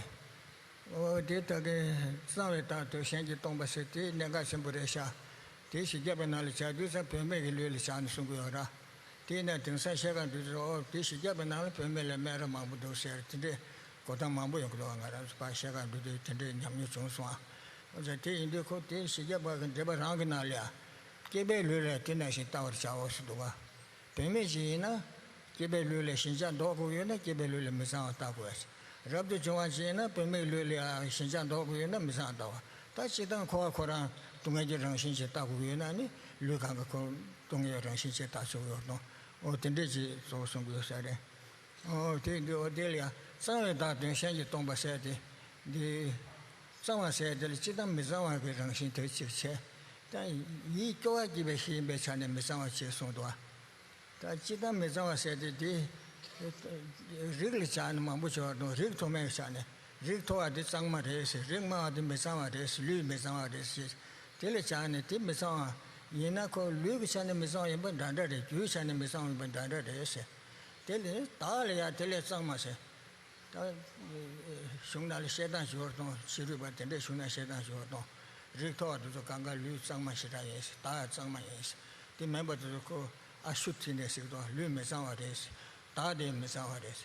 ཨོ་དེ་ད་གིན་གཙང་བའི་བདག་དོན་གཞན་གྱིས་སྟོང་པ་ཟེར་དེ་གནད་འགག་ཆེན་པོ་རེད་ཤག། དེ་བཞི་བརྒྱ་པའི་ནང་ལ་སྦྱར་དུས་ཙམ་བུད་མེད་ཀྱི་ལུས་ལ་སྦྱར་ནས་གསུང་གི་ཡོད་ར། དེས་ན་དེང་སང་བཤད་གར་འདུག་ཚོ་དེ་བཞི་བརྒྱ་པའི་ནང་ལ་བུད་མེད་ལ་སྨད་ར་མང་པོ་འདུག་ཟེར། དེ་འདྲའི་གོ་སྟངས་མང་པོ་ཡོང་གི་འདུག། ང་རང་ཚོ་ཕར་བཤད་གར་འདུག་དུས་དེ་འདྲའི་ཉམས་མྱོང་བྱུང་སོང་ཨ། འོ་ཙང་དེ་ཡིན་དུས་ཁོ་དེ་བཞི་བརྒྱ་པ་གི་འགྲེལ་པ་རང་གི་ནང་ལ་ཡ། སྐྱེས་པའི་ལུས་ལ་དེ་ནང་བཞིན་བལྟ་བར་བྱའོ་ཟེར་འདུག་ག། བུད་མེད་ཅིག་ཡིན་ན། སྐྱེས་པའི་ལུས་ལ་ཞེན་ཆགས་ལྡོག་དགོས་ཡོད་ན་སྐྱེས་པའི་ལུས་ལ་མི་གཙང་བ་བལྟ་དགོས། རབ་ཏུ་བྱུང་བ་ཅིག་ཡིན་ན་བུད་མེད་ལུས་ལ་ཞེན་ཆགས་ལྡོག་དགོས་ཡོད་ན་མི་གཙང་བ་བལྟ་བ། ད་སྤྱིར་བཏང་འཁོར་བ་ཁོ་རང་སྡུག་བསྔལ་གྱི་རང་བཞིན་ཅིག་བལྟ་དགོས་ཡོད་ན་ནི་ལུས་གང་ག་ཁོ་སྡུག་བསྔལ་རང་བཞིན་ཅིག་བལྟ་ཆོག་ཡོད་དོ། འོ་དེ་འདྲས་ཅིག་གཙོ་བོ་གསུང་གི་ཡོད་ས་རེད། འོ་དེ་འདི་འོ་དེ་ལ་ཡང་གཙང་བའི་བདག་དོན་གཞན་གྱིས་སྟོང་པ་ཟེར་ཏེ། འདི་གཙང་བ་ཟེར་དེ་ལ་སྤྱིར་བཏང་མི་གཙང་བ་གི་རང་བཞིན་དེ་གཅིག་བྱས། ད་ཡིད་སྐྱོ་བ་སྐྱེད་པའི་ཞིག་ཡིན་པའི་ཆ་ནས་མི་གཙང་བ་ཅེས་གསུངས་འདུག་བ། ད་སྤྱིར་བཏང་མི་གཙང་བ་ཟེར་དེ་དེ་རིགས་ལ་ཆགས་ནས་མང་པོ་བྱས་པ་དང་། རིགས་མཐོ་དམན་གྱི་ཆ་ནས་རིགས་མཐོ་བ་དེ་གཙང་མ་རེད་ཟེར། རིགས་དམའ་བ་དེ་མི་གཙང་བ་རེད་ཟེར། ལུས་མི་གཙང་བ་རེད་ཟེར། དེ་ལ་ཆགས་ནས་དེ་མི་གཙང་བ་ཡིན་ན་ཁོ་ལུས་ཀྱི་ཆ་ནས་མི་གཙང་བ་ཡིན་པ་འདྲ་འདྲ་རེད། རྒྱུའི་ཆ་ནས་མི་གཙང་བ་ཡིན་པ་འདྲ་འདྲ་རེད་ཟེར། དེ་ལས་བདག་ལ་ཡང་དེ་ལས་གཙང་མ་ཟེར། ད་གཞུང་ནང་ལ་བཤད་སྟངས་ཞུ་བར་གཏོང་། ཕྱི་རོལ་པ་དེ་འདྲས་གཞུང་ནང་བཤད་སྟངས་ཞུ་བར་གཏོང་། རིགས་མཐོ་བ་དེ་ཚོ་གང་ག་ལུས་གཙང་མ་ཞེ་དྲག་ཡིན་ཟེར། བདག་ཡང་གཙང་མ་ཡིན་ཟེར། དེ་མིན་པ་དེ་ཚོ་ཁོ་ཨ་ཤུ་དྷི་ནས་ཟེར་གི་འདུག། ལུས་མི་གཙང་བ་རེད་ཟེར། བདག་དེ་མི་གཙང་བ་རེད་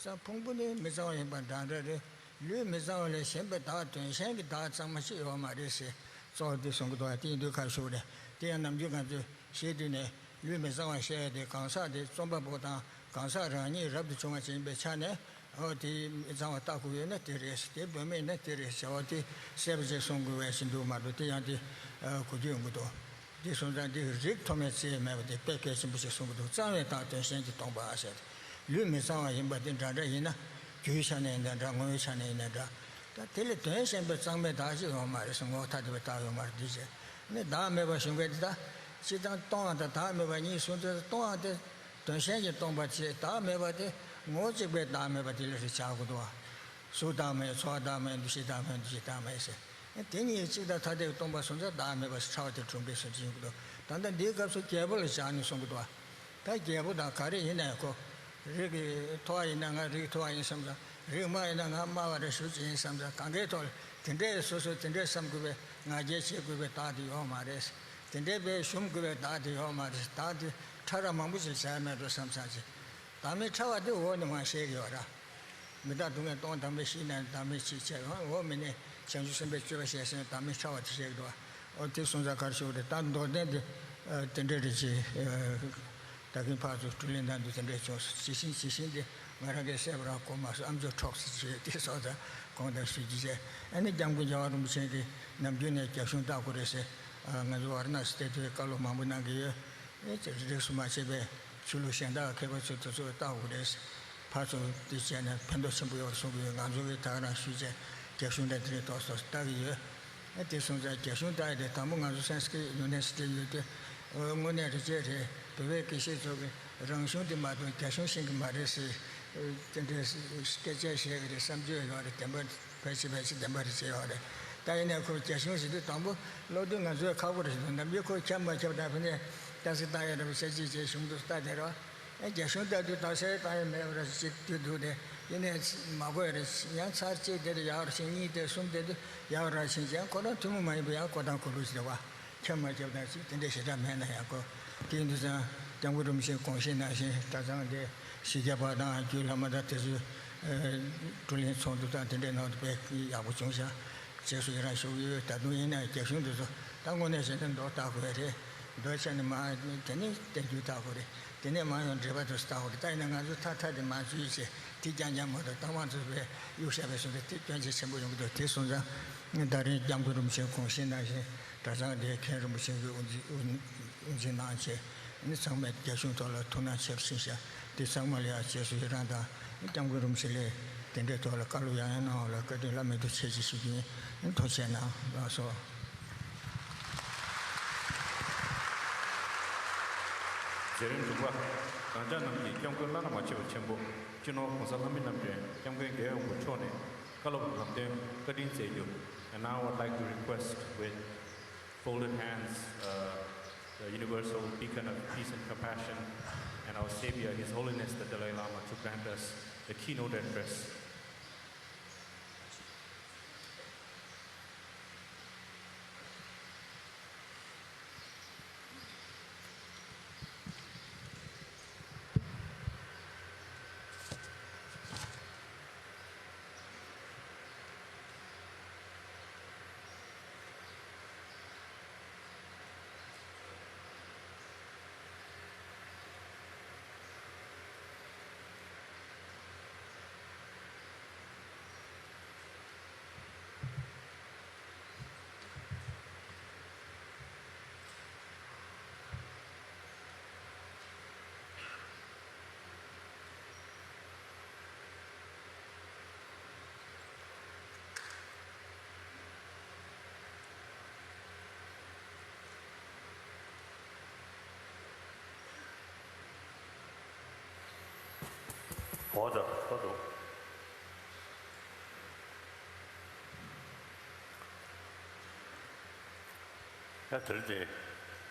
ཟེར། ས་ཕུང་པོ་ནི་མི་གཙང་བ་ཡིན་པ་འདྲ་འདྲ་རེད། ལུས་མི་གཙང་བ་ལས་གཞན་པའི་བདག་དོན་གཞན་གྱི་བདག་གཙང་མ་ཞིག་ཡོད་མ་རེད་ཟེར། གཙོ་བོ་དེ་གསུང་གི་འདུག་བ། དེ་ཡིན་དུས་ཁ་ཤོར་རེད། དེ་ཡང་ནམ་རྒྱུན་ང་ཚོས་བཤད་དུས་ནས་ལུས་མི་གཙང་བ་བཤད་ཡ་དེ་གང་ཟག་དེ་རྩོམ་པ་པོ་དང་གང་ཟག་རང་ཉིད་རབ་ཏུ་བྱུང་བ་ཅིག་ཡིན་པའི་ཆ་ནས། འོ་དེ་མི་གཙང་བ་བལྟ་དགོས་ཡོད་ན་དེ་རེད། དེ་བུད་མེད་ན་དེ་རེད་ཟེར་བ་དེ་གསལ་པོ་ཅིག་གསུང་དགོས་པ་ཞིག་འདུག་མ་གཏོགས། དེ་ཡང་དེ་གོ་རྒྱུ་ཡོང་གི་འདུག། དེ་སོང་ཙང་འདི་རིགས་མཐོ་དམན་རྩིས་མེད་པ་དེ་དཔེ་གལ་ཆེན་པོ་ཞིག་གསུང་གི་འདུག། གཙང་བའི་བདག་དོན་གཞན་གྱིས་སྟོང་པ་ཟེར་ཏེ། ལུས་མི་གཙང་བ་ཡིན་པ་དེ་འདྲ་འདྲ་ཡིན་ན། རྒྱུའི་ཆ་ནས་ཡིན་ན་འདྲ། ངོ་བོའི་ཆ་ནས་ཡིན་ན་འདྲ། ད་དེ་ལས་དོན་གཞན་པའི་གཙང་མའི་བདག་ཅིག་ཡོད་མ་རེད་ཟེར། ངོ་བོ་ཐ་དད་པའི་བདག་ཡོད་མ་རེད། འདི་བྱས་ནས་བདག་མེད་པ་ཞུ་མཁན་དེ། ད་སྤྱིར་བཏང་སྟོང་བ་དང་བདག་མེད་པ་གཉིས་གསུངས་ཚེ། སྟོང་བ་དེ་དོན་གཞན་གྱིས་སྟོང་པ་བྱས། བདག་མེད་པ་དེ་ངོ་བོ་གཅིག་པའི་བདག་མེད་པ་དེ་ལ་རེ་བྱ་དགོས་འདུག་བ། གཟུགས་བདག་མེད། ཚོར་བ་བདག་མེད། འདུ་ཤེས་བདག་མེད། འདུ་བྱེད་བདག་མེད་ཟེར། དེ་གཉིས་གཅིག་དང་ཐ་དད་སྟོང་པ་སོང་ཙང་བདག་མེད་པ་ཕྲ་བ་དེ་གྲུབ་འབྲས་སུ་འཛིན་གྱི་འདུག། ད་ལྟ་འདིའི་སྐབས་སུ་རྒྱལ་པོ་ལ་བཞག་ནས་གསུང་གི་འདུག་བ། ད་རྒྱལ་པོ་དང་ག་རེ་ཡིན་ནའི་ཁོ། རིགས་མཐོ་བ་ཡིན་ན་ང་རིགས་མཐོ་བ་ཡིན་བསམ་ཙང་། རིགས་དམའ་ཡིན་ན་ང་དམའ་བ་རེད་ཞུ་ཅི་ཡིན་བསམ་ཙང་། གང་གའི་ཐོག་ལ་དེ་འདྲའི་སོ་སོ་དེ་འདྲའི་བསམ་དགོས་པའི་ང་རྒྱལ་བྱེད་དགོས་པའི་བདག་དེ་ཡོད་མ་རེད། དེ་འདྲའི་བའི་ཞུམ་དགོས་པའི་བདག་དེ་ཡོད་མ་རེད། བདག་དེ་ཕྲ་རགས་མང་པོ་ཞིག་བྱས་མེད་འགྲོ་བསམ་ཙང་ཅི། བདག་མེད་ཕྲ་བ་དེ་འོག་ནས་མར་བཤད་ཀྱི་ཡོད་ར། མི་རྟག་སྡུག་བསྔལ་སྟོང་དང་པོའི་གཞི་ནས་བདག་མེད་ཅེས་བྱ་བའི་འོག་མིན་ནས་བྱང་ཆུབ་སེམས་དཔའི་སྤྱོད་པ་ཞེས་ཟེར་ནས་བདག་མེད་ཕྲ་བ་དེ་བཤད་ཀྱི་འདུག་བ། འོ་དེ་སོང་ཙང་ག་རེ་ཞུ་དགོས་རེད། ད་མདོར་བསྟན་དེ་དེ་འདྲ་རེད་ཅེས། ད་གིན་ཕར་ཚུར་དྲིས་ལན་གནང་དུས་དེ་འདྲ་བྱུང་སོང་། ཇི་བཞིན་ཇི་བཞིན་དེ་ང་རང་གིས་གསལ་པོ་རང་གོ་མ་སོང་། ཨ་མཆོག་གྲོགས་སུ་བྱས་དེ་སོང་ཙང་དགོངས་དག་ཞུ་རྒྱུ་བྱས། ཨ་ནི་སྐྱབས་མགོན་རྒྱལ་བ་རིན་པོ་ཆེ་གིས་ནམ་རྒྱུན་ནས་རྒྱ་གཞུང་བལྟ་དགོས་རེད་ཟེར། ང་ཚོ་ཝཱ་ར་ཎ་སི་བལྟས་དུས་བཀའ་སློབ་མང་པོ་གནང་གི་ཡོད། ཨེ་ཅེ་རིགས་སུ་མ་ཆད་པའི་ཆོས་ལུགས་གཞན་དག་མཁས་པ་ཚོས་དེ་ཚོ་བལྟ་དགོས་རེད། ཕར་ཚུར་དེ་བྱས་ནས་ཕན་ཐོགས་ཆེན་པོ་ཡོད་གསུང་གི་ཡོད། ང་ཚོ་གིས་ད་ག་རང་ཞུས་བྱས་རྒྱ་གཞུང་དང་དེ་རིང་ཐོག་སོགས་བལྟ་གི་ཡོད། ཨེ་དེ་སོང་ཙང་རྒྱ་གཞུང་བལྟ་ཡ་དེ་དང་པོ་ང་ཚོ་སན་སི་ཀྲིད་ཡུ་ནི་ཝར་སི་ཊི་ཡོད་དུས། དངོས་གནས་རེ་བྱས་རེད། བོད་པའི་དགེ་བཤེས་ཚོ་གི་རང་གཞུང་དེ་མ་གཏོགས་རྒྱ་གཞུང་ཤེས་ཀྱི་མ་རེད་ཟེར། དེ་འདྲའི་སྐད་ཆ་བཤད་ཀྱི་རེད། བསམ་ཚུལ་ཡོད་རེད། བདེན་པ་ཕལ་ཆེར་ཕལ་ཆེར་བདེན་པ་རེད་ཟེར་ཡོད་རེད། ད་ཡིན་ནའི་ཁོ་རྒྱ་གཞུང་ཟེར་དུས་དང་པོ་ཀློག་དུས་ང་ཚོས་ཁག་པོ་རེད་ཟེར་འདུག་ནམ་རྒྱུན་ཁོ་ཁྱབ་མ་ཁྱབ་དང་ཕ་ནས་ཏང་སྲིད་ཏང་ཡོད་རེད་པ། ས་བྱས་བྱས་གཞུང་དུ་ལྟ་དེ་རོ། ཨེ་རྒྱ་གཞུང་ལྟ་དུས་དྭགས་སའི་ཏང་ཡོན་མེད་པ་ར་ཅིག་དུས་འདུག་དེ་ཡིན་ནའི་མ་དགོས་རེད། ཡང་ཚར་གཅིག་དེ་དུ་ཡག་ར་ཕྱིན། གཉིས་དེ་གསུམ་དེ་དུ་ཡག་ར་ཕྱིན་ཀྱང་ཁོ་རང་ཐུན་མོང་མ་ཡིན་པ་ཡང་གོ་སྟངས་གོ་ལུགས་ཤིག་རེད་བ། ཁྱབ་མ་ཁྱབ་དང་ཅིག་དེ་འདྲའི་ཞེ་དྲག་མེད་ན་ཡང་གོ། དེ་ཡིན་དུས་ཙང་སྐྱབས་མགོན་རིན་པོ་ཆེའི་དགོངས་བཞེད་ནང་བཞིན་གྲྭ་ཚང་དེ་གཞིས་ཆགས་པ་དང་རྒྱུད་བླ་མ་དང་དེ་ཚོའི་དྲུང་ལེན་ཚོགས་འདུ་དང་དེ་འདྲའི་ནང་དུ་དཔེ་ཡག་པོ་བྱུང་ཤག་རྗེས་སུ་ཡི་རང་ཞུ་གི་ཡོད། ད་དུང་ཡིན་ན་རྒྱ་གཞུང་དེ་ཚོ་ད་དངོས་གནས་བྱས་ན་མདོ་ལྟ་དགོས་རེད། མདོ་ཆ་ནས་མ་དེ་ནས་བསྟན་རྒྱུ་ལྟ་དགོས་རེད། དེ་ནས་མ་ཡང་འགྲེལ་པ་དེ་ཚོ་ལྟ་དགོས་རེད། ད་ཡིན་ན་ང་ཚོ་ཐ་ཐ་དེ་མ་འཛུལ་བྱས་དེ་རྐྱང་རྐྱང་མ་གཏོགས་ད་མ་འཛུལ་བའི་གཡུག་བཞག་པའི་སོང་ཙང་དེ་སྐྱོན་ཆ་ཆེན་པོ་ཡོང་གི་འདུག་དེ་སོང་ཙང་ད་རིང་སྐྱབས་མགོན་རིན་པོ་ཆེའི་དགོངས་བཞེད་ནང་བཞིན་གྲྭ་ཚང་དེ་མཁན་རིན་པོ་ཆེ་གི་དབུ་འཛིན་དབུ་འཛིན་གནང་བྱས། ཨ་ནི་ཚང་མས་རྒྱ་གཞུང་ཐོག་ལ་ཐུགས་སྣང་ཆེ་རུ་ཕྱིན་ཤག་དེ་ཚང་མ་ལ་ཡང་རྗེས་སུ་ཡི་རང་དང་སྐྱབས་མགོན་རིན་པོ་ཆེ་ལས་དེ་འདྲའི་ཐོག་ལ་བཀའ་སློབ་ཡང་ཡང་གནང་བ་ལ་བཀའ་དྲིན་བླ་མེད་དུ་ཆེ་ཞེས་ཞུ་རྒྱུ་ཡིན། ཐུགས་རྗེ་གནང་། ལགས་སོ། མཛད་རིམ་དྲུག་པ། གངས་ཅན་རྣམས་ཀྱི་སྐྱབས་མགོན་བླ་ན་མ་མཆིས་པ་ཆེན་པོ་སྤྱི་ནོར་༸གོང་ས་ལྷ་མིའི་རྣམ་འདྲེན་སྐྱབས་མགོན་རྒྱལ་ཡོངས་མཆོག་ནས་བཀའ་སློབ་ལམ་སྟོན་བཀའ་དྲིན་སྩལ་རྒྱུ། And now I'd like to request with folded hands, uh, the Universal Beacon of Peace and Compassion and our Savior, His Holiness the Dalai Lama, to grant us the keynote address. འོ་ད་ད་དུ། ཡ་དེ་རེད་དེ།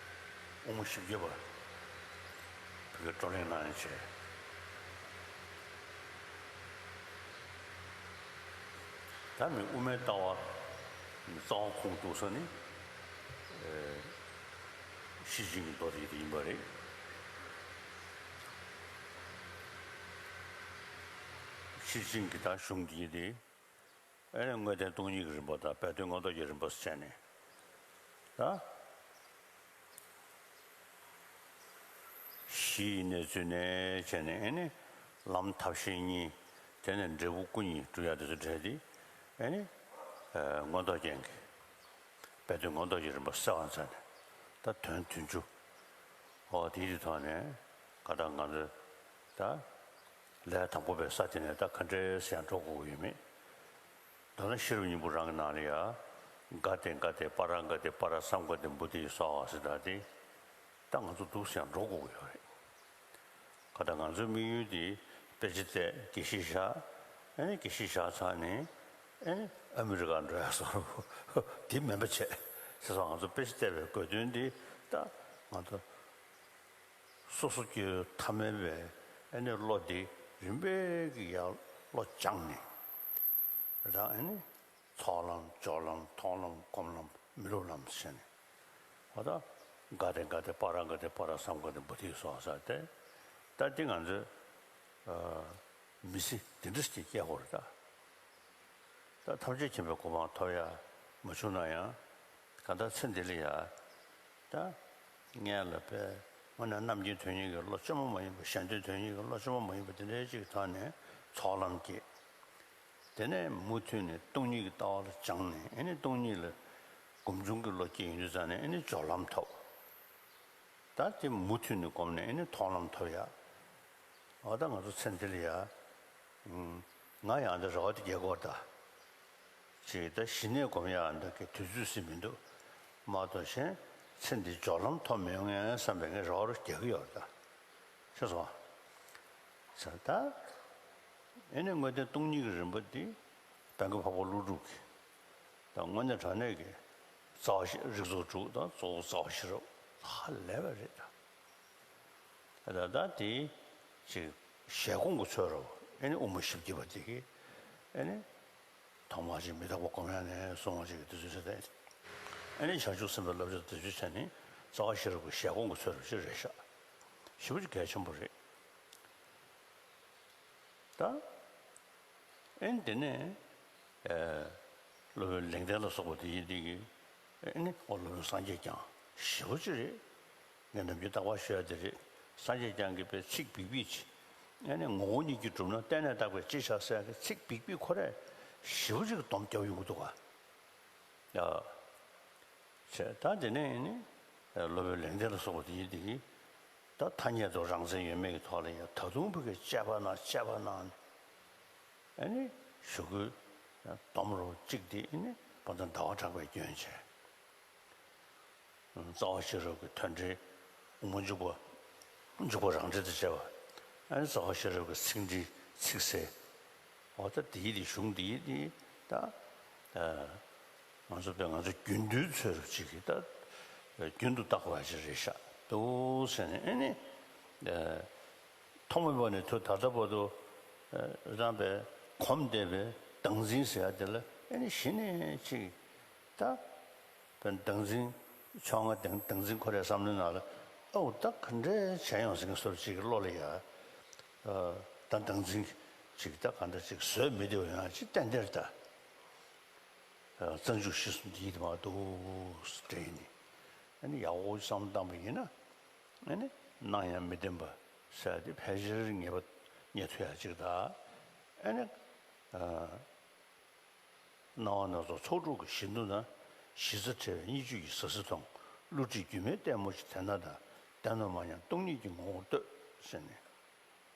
དབུ་མ་བཞི་བརྒྱ་པ་བོད་སྐད་བགྲོ་གླེང་གནང་ཡ་བྱས། ད་མི་དབུ་མའི་ལྟ་བ་རྩ་བ་ཁུངས་གཏུགས་ས་ནི། ཨེ། ཤེར་ཕྱིན་གྱི་མདོ་དེ་ཡིན་པ་རེད། ཤེར་ཕྱིན་གྱི་ད་གཞུང་འདི་དེ། ཨེ་ནས་དངོས་བསྟན་སྟོང་ཉིད་ཀྱི་རིམ་པ་དང་སྦས་དོན་མངོན་རྟོགས་ཀྱི་རིམ་པ་ཟེར་བྱས་ནས། ད་གཞི་ཡི་གནས་ཚུལ་ནས་བྱས་ནས་ཨེ་ནས་ལམ་ཐབས་ཤེས་གཉིས། དེ་ནས་འབྲས་བུ་སྐུ་གཉིས་སྒྲུབ་ཡ་དེ་ཚོ་འབྲེལ་ཏེ་ཨེ་ནས་མངོན་རྟོགས་རྒྱན་གྱི་སྦས་དོན་མངོན་རྟོགས་ཀྱི་རིམ་པ་གསལ་བ་མཛད་ནས། ད་དོན་བདུན་ཅུ། ཨོ་དེའི་ཐོག་ནས་ག་ད་ང་ཚོ་ད། ལས་དང་པོ་པའི་ས་དེ་ནས་ད་ག་འདྲས་ཡང་འགྲོ་དགོས་ཀྱི་ཡོད་མེད། མདོར་ན་ཤེས་རབ་སྙིང་པོ་རང་གི་ནང་ལ་ཡ། ག་ཏེ་ག་ཏེ་པཱ་ར་ག་ཏེ་པཱ་ར་སཾ་ག་ཏེ་བོ་དྷི་སྭཱ་ཧཱ་ཟེར་ད་དེ། ད་ང་ཚོ་འདུག་སེ་ཡང་འགྲོ་དགོས་ཀྱི་ཡོད་རེད། ག་ད་ང་ཚོའི་དམིགས་ཡུལ་དེ་དཔེ་ཆ་བལྟས་དགེ་བཤེས་བཞག་ཨེ་ནས་དགེ་བཤེས་བཞག་ཚར་ནས་ཨེ་ནས་ཨ་མི་རི་ཀ་འགྲོ་ཡ་སོགས་དེ་མིན་པ་བྱས། ཟེར་སོང་། ང་ཚོ་དཔེ་ཆ་བལྟས་པའི་དགོས་དོན་དེ་ད་ང་ཚོ། སོ་སོ་སྐྱེ་བོའི་ཐ་མལ་པའི་ཨེ་ནས་བློ་དེ་རིམ་པས་ཀྱི་ཡར་བློ་སྦྱངས་ནས། རེད་དང་ཨེ་ནས་ཚོགས་ལམ་སྦྱོར་ལམ་མཐོང་ལམ་སྒོམ་ལམ་མི་སློབ་ལམ་ཟེར་ནས། འོ་ད་ག་ཏེ་ག་ཏེ་པཱ་ར་ག་ཏེ་པཱ་ར་སཾ་ག་ཏེ་བོ་དྷི་སྭཱ་ཧཱ་ཟེར་ཏེ། ད་འདི་ང་ཚོས་ཨ་མི་ཚེ་འདི་འདྲ་ཞིག་སྐྱེལ་དགོས་རེད་ད། ད་ཐམས་ཅད་མཁྱེན་པའི་གོ་འཕང་ཐོབ་ཡ་མ་བྱུང་ན་ཡང་། གང་ལྟར་ཚེ་འདི་ལ་ཡ། ད་སྔོན་ལ་དཔེ་དངོས་གནས་རྣམ་མཁྱེན་དོན་གཉེར་གྱི་བློ་བཅོས་མ་མ་ཡིན་པ། གཞན་དོན་དོན་གཉེར་གྱི་བློ་བཅོས་མ་མ་ཡིན་པ་དེ་འདྲའི་ཅིག་ཐོག་ནས་ཚོགས་ལམ་སྐྱེས། དེ་ནས་མུ་མཐུད་ནས་སྟོང་ཉིད་ཀྱི་ལྟ་བ་ལ་སྦྱངས་ནས་ཨེ་ནས་སྟོང་ཉིད་ལ་སྒོམ་བྱུང་གི་བློ་སྐྱེས་ཡོང་དུས་ཙང་ནས་ཨེ་ནས་སྦྱོར་ལམ་ཐོབ། ད་དེ་མུ་མཐུད་ནས་སྒོམ་ནས་ཨེ་ནས་མཐོང་ལམ་ཐོབ་ཡ། འོ་ད་ང་ཚོ་ཚེ་འདི་ལ་ཡ། ང་ཡང་འདི་རེ་བ་དེ་རྒྱལ་སྐོར་ད། ཅིག་ད་གཞི་ནས་སྒོམ་ཡ་འདི་གི་དུས་ཚོད་ཟིན་མི་འདུག་མ་གཏོགས་གཞན། ཚེ་འདིའི་སྦྱོར་ལམ་ཐོབ་མི་ཡོང་ངས་བསམ་པའི་ངས་རེ་བ་རུ་རྒྱག་གི་ཡོད་རེད་ད། ཤེས་སོང་། ཟེར་ད། ཨེ་ནི་དངོས་བསྟན་སྟོང་ཉིད་ཀྱི་རིམ་པ་འདི་བན་དགེ་འཕགས་པ་ཀླུ་སྒྲུབ་ཀྱི་ད་དངོས་གནས་དྲང་གནས་ཀྱི་རྩ་བ་ཤེས་རིགས་ཚོགས་དྲུག་དང་གཙོ་བོ་རྩ་བ་ཤེས་རབ་ཧ་ལས་པ་རེད་ད། ད་ད་དེ་ཅིག་ཞལ་སྒོམ་གྱི་ཚུལ་རོ། ཨེ་ནི་དབུ་མ་བཞི་བརྒྱུད་པ་དེ་གི་ཨེ་ནི་ཐོག་མར་ཅིག་མི་རྟག་པ་སྒོམ་ཡ་ནས་གསུང་བ་ཅིག་དེ་ཚོ་བྱས་ཏེ། ཨེ་ནི་བྱང་ཆུབ་སེམས་དཔའི་བསླབ་བྱ་དེ་ཚོ་བྱས་ནས་རྩ་བ་ཤེས་རབ་ཀྱི་ཞལ་སྒོམ་གྱི་ཚུལ་རོ་ཅིག་རེད་ཤག། ཞེ་པོ་ཅིག་གལ་ཆེན་པོ་རེད་ད། ཨེ་ནི་དེ་ནས་ཨེ། སློབ་དཔོན་ལེགས་ལྡན་ལ་སོགས་པ་དེ་ཡིན་དེ་གི་ཨེ་ནི་ཨོ་སློབ་དཔོན་སངས་རྒྱས་བསྐྱངས་ཞེ་པོ་ཅིག་རེད། ངས་ནམ་རྒྱུན་རྟག་པར་ཞུ་ཡ་དེ་རེད། སངས་རྒྱས་བསྐྱངས་ཀྱི་པའི་ཚིག་འབིག་པིག་ཅིག། ཨེ་ནི་ངོ་བོ་ཉིད་ཀྱིས་གྲུབ་ན་བརྟེན་ནས་བཏགས་པའི་ཅི་བྱ་ཟེར་ཡ་གི་ཚིག་འབིག་པིག་ཁོ་རས་ཞེ་པོ་ཅིག་གི་སྡོམ་རྒྱབ་ཡོང་གི་འདུག་ག། ཡ། བྱས་ད་དེ་ནས་ནི་སློབ་དཔོན་ལེགས་ལྡན་ལ་སོགས་པ་དེ་ཡིན་དེ་གི་ད་ཐ་སྙད་དུ་རང་མཚན་ཡོད་མེད་ཀྱི་ཐོག་ལ་ཡང་ད་དུང་བུ་གའི་དཔྱད་པ་ན་དཔྱད་པ་ན་ཨ་ནི་ཞུ་སྐུལ་སྡོམ་རོགས་གཅིག་དེ་ཨ་ནི་བོད་དོན་ཟླ་བ་གྲགས་པས་སྐྱོན་བྱས། རྩ་བ་ཤེས་རབ་ཀྱི་མཐུན་སྒྲིལ་དབུ་མ་འཇུག་པ། འཇུག་པ་རང་འགྲེལ་དང་བཅས་པ། ཨ་ནི་རྩ་བ་ཤེས་རབ་ཀྱི་ཚིག་འགྲེལ་ཚིག་གསལ། འོ་ད་དེའི་དེ་གཞུང་དེའི་དེ་ད་ང་ཚོ་པས་ང་ཚོ་རྒྱུན་དུ་འཚོལ་རོགས་ཅིག་གིས་ད་རྒྱུན་དུ་བཏགས་པ་ཞིག་རེད་ཤག་འདུག་ཟེར་ནས། ཨ་ནི་ཐོག་མེད་པ་ནས་ཐུ་ད་ལྟ་བར་དུ་རང་པས་གོམས་བསྡད་པའི་བདག་འཛིན་ཟེར་ཡ་དེ་ལ་ཨ་ནི་གཞི་ནས་ཅིག་ད། བདག་འཛིན། ཕྱོགས་སྔ་བདག་འཛིན་ཁོ་རའི་བསམ་བློའི་ནང་ལ་ཨོ་ད་ག་འདྲས་བྱས་ཡོང་ཟེར་མཁན་བཟོ་འདྲ་ཅིག་གི་བློ་ལ་ཡ། ད་བདག་འཛིན་ཅིག་ད་ག་འདྲ་ཅིག་བཟོས་མི་བདེ་བ་ཡོང་ཡ་ཅིག་ཏན་ཏན་རེད་ད། རྩ་འཇུག་གཞི་གསུམ་འདི་ཡིད་མ་གཏོགས་འདྲ་ཡིན་ནི། ཨ་ནི་ཡག་པོ་བསམ་བློ་བཏང་པ་ཡིན་ན། ཨ་ནི་སྣང་ཡང་མི་བདེན་པ་ཟེར་ཡ་དེ་ཕལ་ཆེར་ངེས་པ་རྙེད་ཐུབ་ཡ་ཅིག་ད། ཨ་ནི། སྣང་བ་སྣ་ཚོགས་ཚོགས་དྲུག་གི་གཞི་མདོ་ན། གཞི་རྩ་བྲལ་བའི་གཉིས་བཅུད་ཀྱི་ཟ་ཟི་མཐོང་། བསླུ་བྲིད་སྒྱུ་མའི་ལྟད་མོ་ཆེ། དེ་ན་ད་བདེན་པར་མ་མྱངས་སྟོང་ཉིད་ཀྱི་ངོ་བོར་ལྟོས། ཟེར་ནས་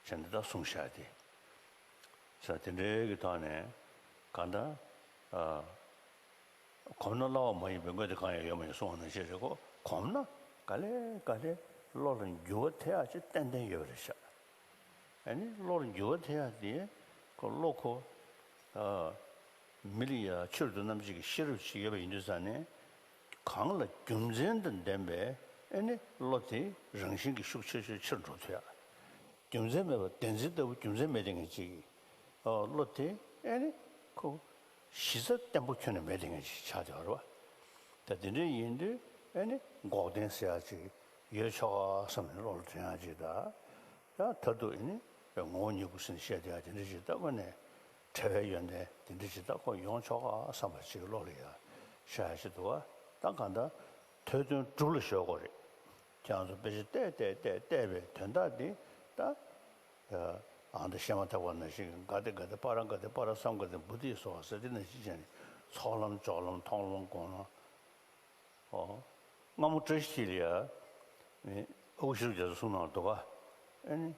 བྱས་ནས་ད་གསུངས་བཞག་སྟེ། ས་དེ་འདྲའི་གི་ཐོག་ནས་གང་ལྟར་གོམས་ན་སླ་བ་མ་ཡིན་པའི་དངོས་དེ་གང་ཡང་ཡོད་མ་ཡིན་གསུངས་པ་ནང་བཞིན་རེད་གོ། གོམས་ན་ག་ལེ་ག་ལེ་བློ་ལ་འགྱུར་བ་ཐེབས་ཡག་ཅིག་ཏན་ཏན་ཡོད་པ་རེད་ཤག། ཨ་ནི་བློ་ལ་འགྱུར་བ་ཐེབས་ཡག་དེ་ཁོ་བློ་ཁོ། ཨ། མི་ལ་ཡ་ཕྱིར་དུ་རྣམ་འབྱེད་ཀྱི་ཤེས་རབ་ཅིག་ཡོད་པ་ཡིན་དུས་ཙང་ནས། གང་ལ་རྒྱུ་མཚན་དང་ལྡན་པའི་ཨ་ནི་བློ་དེ་རང་བཞིན་གྱིས་ཤུགས་ཆེ་ཤོས་ཕྱིར་འགྲོ་ཐུབ་ཡག། རྒྱུ་མཚན་མེད་པ་བདེན་འཛིན་ལྟ་བུ་རྒྱུ་མཚན་མེད་བསྡད་མཁན་ཅིག། ཨ། བློ་དེ་ཨ་ནི་ཁོ་གཞི་རྩ་བརྟན་པོ་ཁྱོན་ནས་མེད་བསྡད་མཁན་ཅིག་ཆགས་བསྡད་པ་རེད་པ། ད་དེ་འདྲ་ཡིན་དུས་ཨ་ནི་འགོག་བདེན་ཟེར་ཡག་ཅིག་ཡོད་ཆོག་ག་བསམ་ནས་བློ་ལ་དྲན་ཡག་ཅིག་ད། ཡང་མཐར་ཐུག་ཨ་ནི་ངོ་བོ་ཉིད་སྐུ་ཟེར་ནས་བཤད་བསྡད་ཡག་དེ་འདྲ་ཅིག་ད་དངོས་གནས་བྲལ་བའི་ཡོན་ཏན་དེ་འདྲ་ཅིག་ད་ཁོ་ཡོང་ཆོག་ག་བསམ་པ་ཅིག་བློ་ལ་ཡ་ཤར་ཡག་ཅིག་འདུག་ག། ད་གང་ལྟར་ཐོས་དོན་སྒྲུབ་ལ་གཞོལ་དགོས་རེད། ཁྱེད་རང་ཚོ་དཔེ་ཆ་བལྟས་བལྟས་བལྟས་བལྟས་པའི་དོན་དག་འདི་ད། ཨ་ད་བཤད་མ་ཐག་པ་ནང་བཞིན་ག་དེ་ག་དེ་པ་ར་ག་དེ་པ་ར་སམ་ག་དེ་བུ་དེ་སོགས་ཟེར་དེ་ནང་བཞིན་བྱས་ནས་ཚོགས་ལམ་སྦྱོར་ལམ་མཐོང་ལམ་སྒོམ་ལམ། ཨོ། སྔ་མོ་བཀྲ་ཤིས་འཁྱིལ་ལ་ཡ། ཨ་ཁུ་ཤེས་རབ་རྒྱ་མཚོ་གསུང་གནང་འདུག་ག། ཨ་ནི།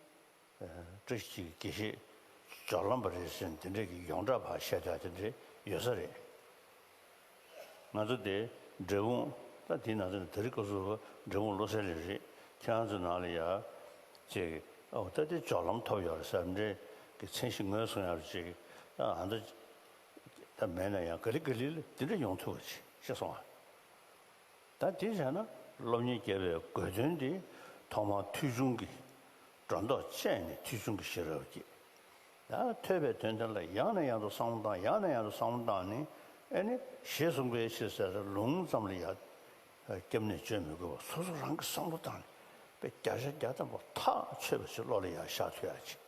བཀྲ་ཤིས་འཁྱིལ་གྱི་དགེ་བཤེས་སྦྱོར་ལམ་པ་རེད་ཟེར་ནས་དེ་འདྲས་ཀྱི་ཡོངས་གྲགས་ཕར་བཤད་བསྡད་དེ་འདྲས་ཡོད་ས་རེད། ང་ཚོ་དེ་འབྲས་སྤུངས་ད་དེའི་ནང་ཚན་དེ་རིང་སྐབས་སུ་འབྲས་སྤུངས་བློ་གསལ་གླིང་རེད། ཁྱེད་རང་ཚོའི་ནང་ལ་ཡ། ཅེས་ཨོ་ད་དེ་སྦྱོར་ལམ་ཐོབ་ཡོད་རེད་ཟེར་འདྲས་ཀྱི་མཚན་གཞི་ངོས་བཟུང་ཡག་རེད་ཅེས་ཨ་ད་ད་མེད་ན་ཡང་ག་ལེ་ག་ལེ་ལ་དེ་འདྲས་ཡོང་ཐུབ་པ་ཅིག་ཤེས་སོང་ཨ། ད་དེ་བྱས་ན་སློབ་གཉེར་རྒྱབ་པའི་དགོས་དོན་དེ་ཐོག་མར་ཐོས་བྱུང་གི་སྒྲོ་འདོགས་བཅད་ནས་ཐོས་བྱུང་གི་ཤེས་རབ་ཀྱིས། ད་ཐོས་པའི་དོན་དེ་ལ་ཡང་ནས་ཡང་དུ་བསམ་བློ་བཏང་ཡང་ནས་ཡང་དུ་བསམ་བློ་བཏང་ནས་ཨེ་ནི་ཞེས་གསུངས་པའི་ཕྱིར་ཟེར་ལུང་ཙམ་ལ་ཡ་སྐྱབས་གནས་བཅོལ་མི་དགོས་པར་སོ་སོ་རང་གིས་བསམ་བློ་བཏང་ནས་དཔེ་བརྒྱ་ཆ་བརྒྱ་ཐམ་པ་ཐག་ཆོད་པ་ཞིག་བློ་ལ་ཡ་ཤར་ཐུབ་ཡ་ཅིག།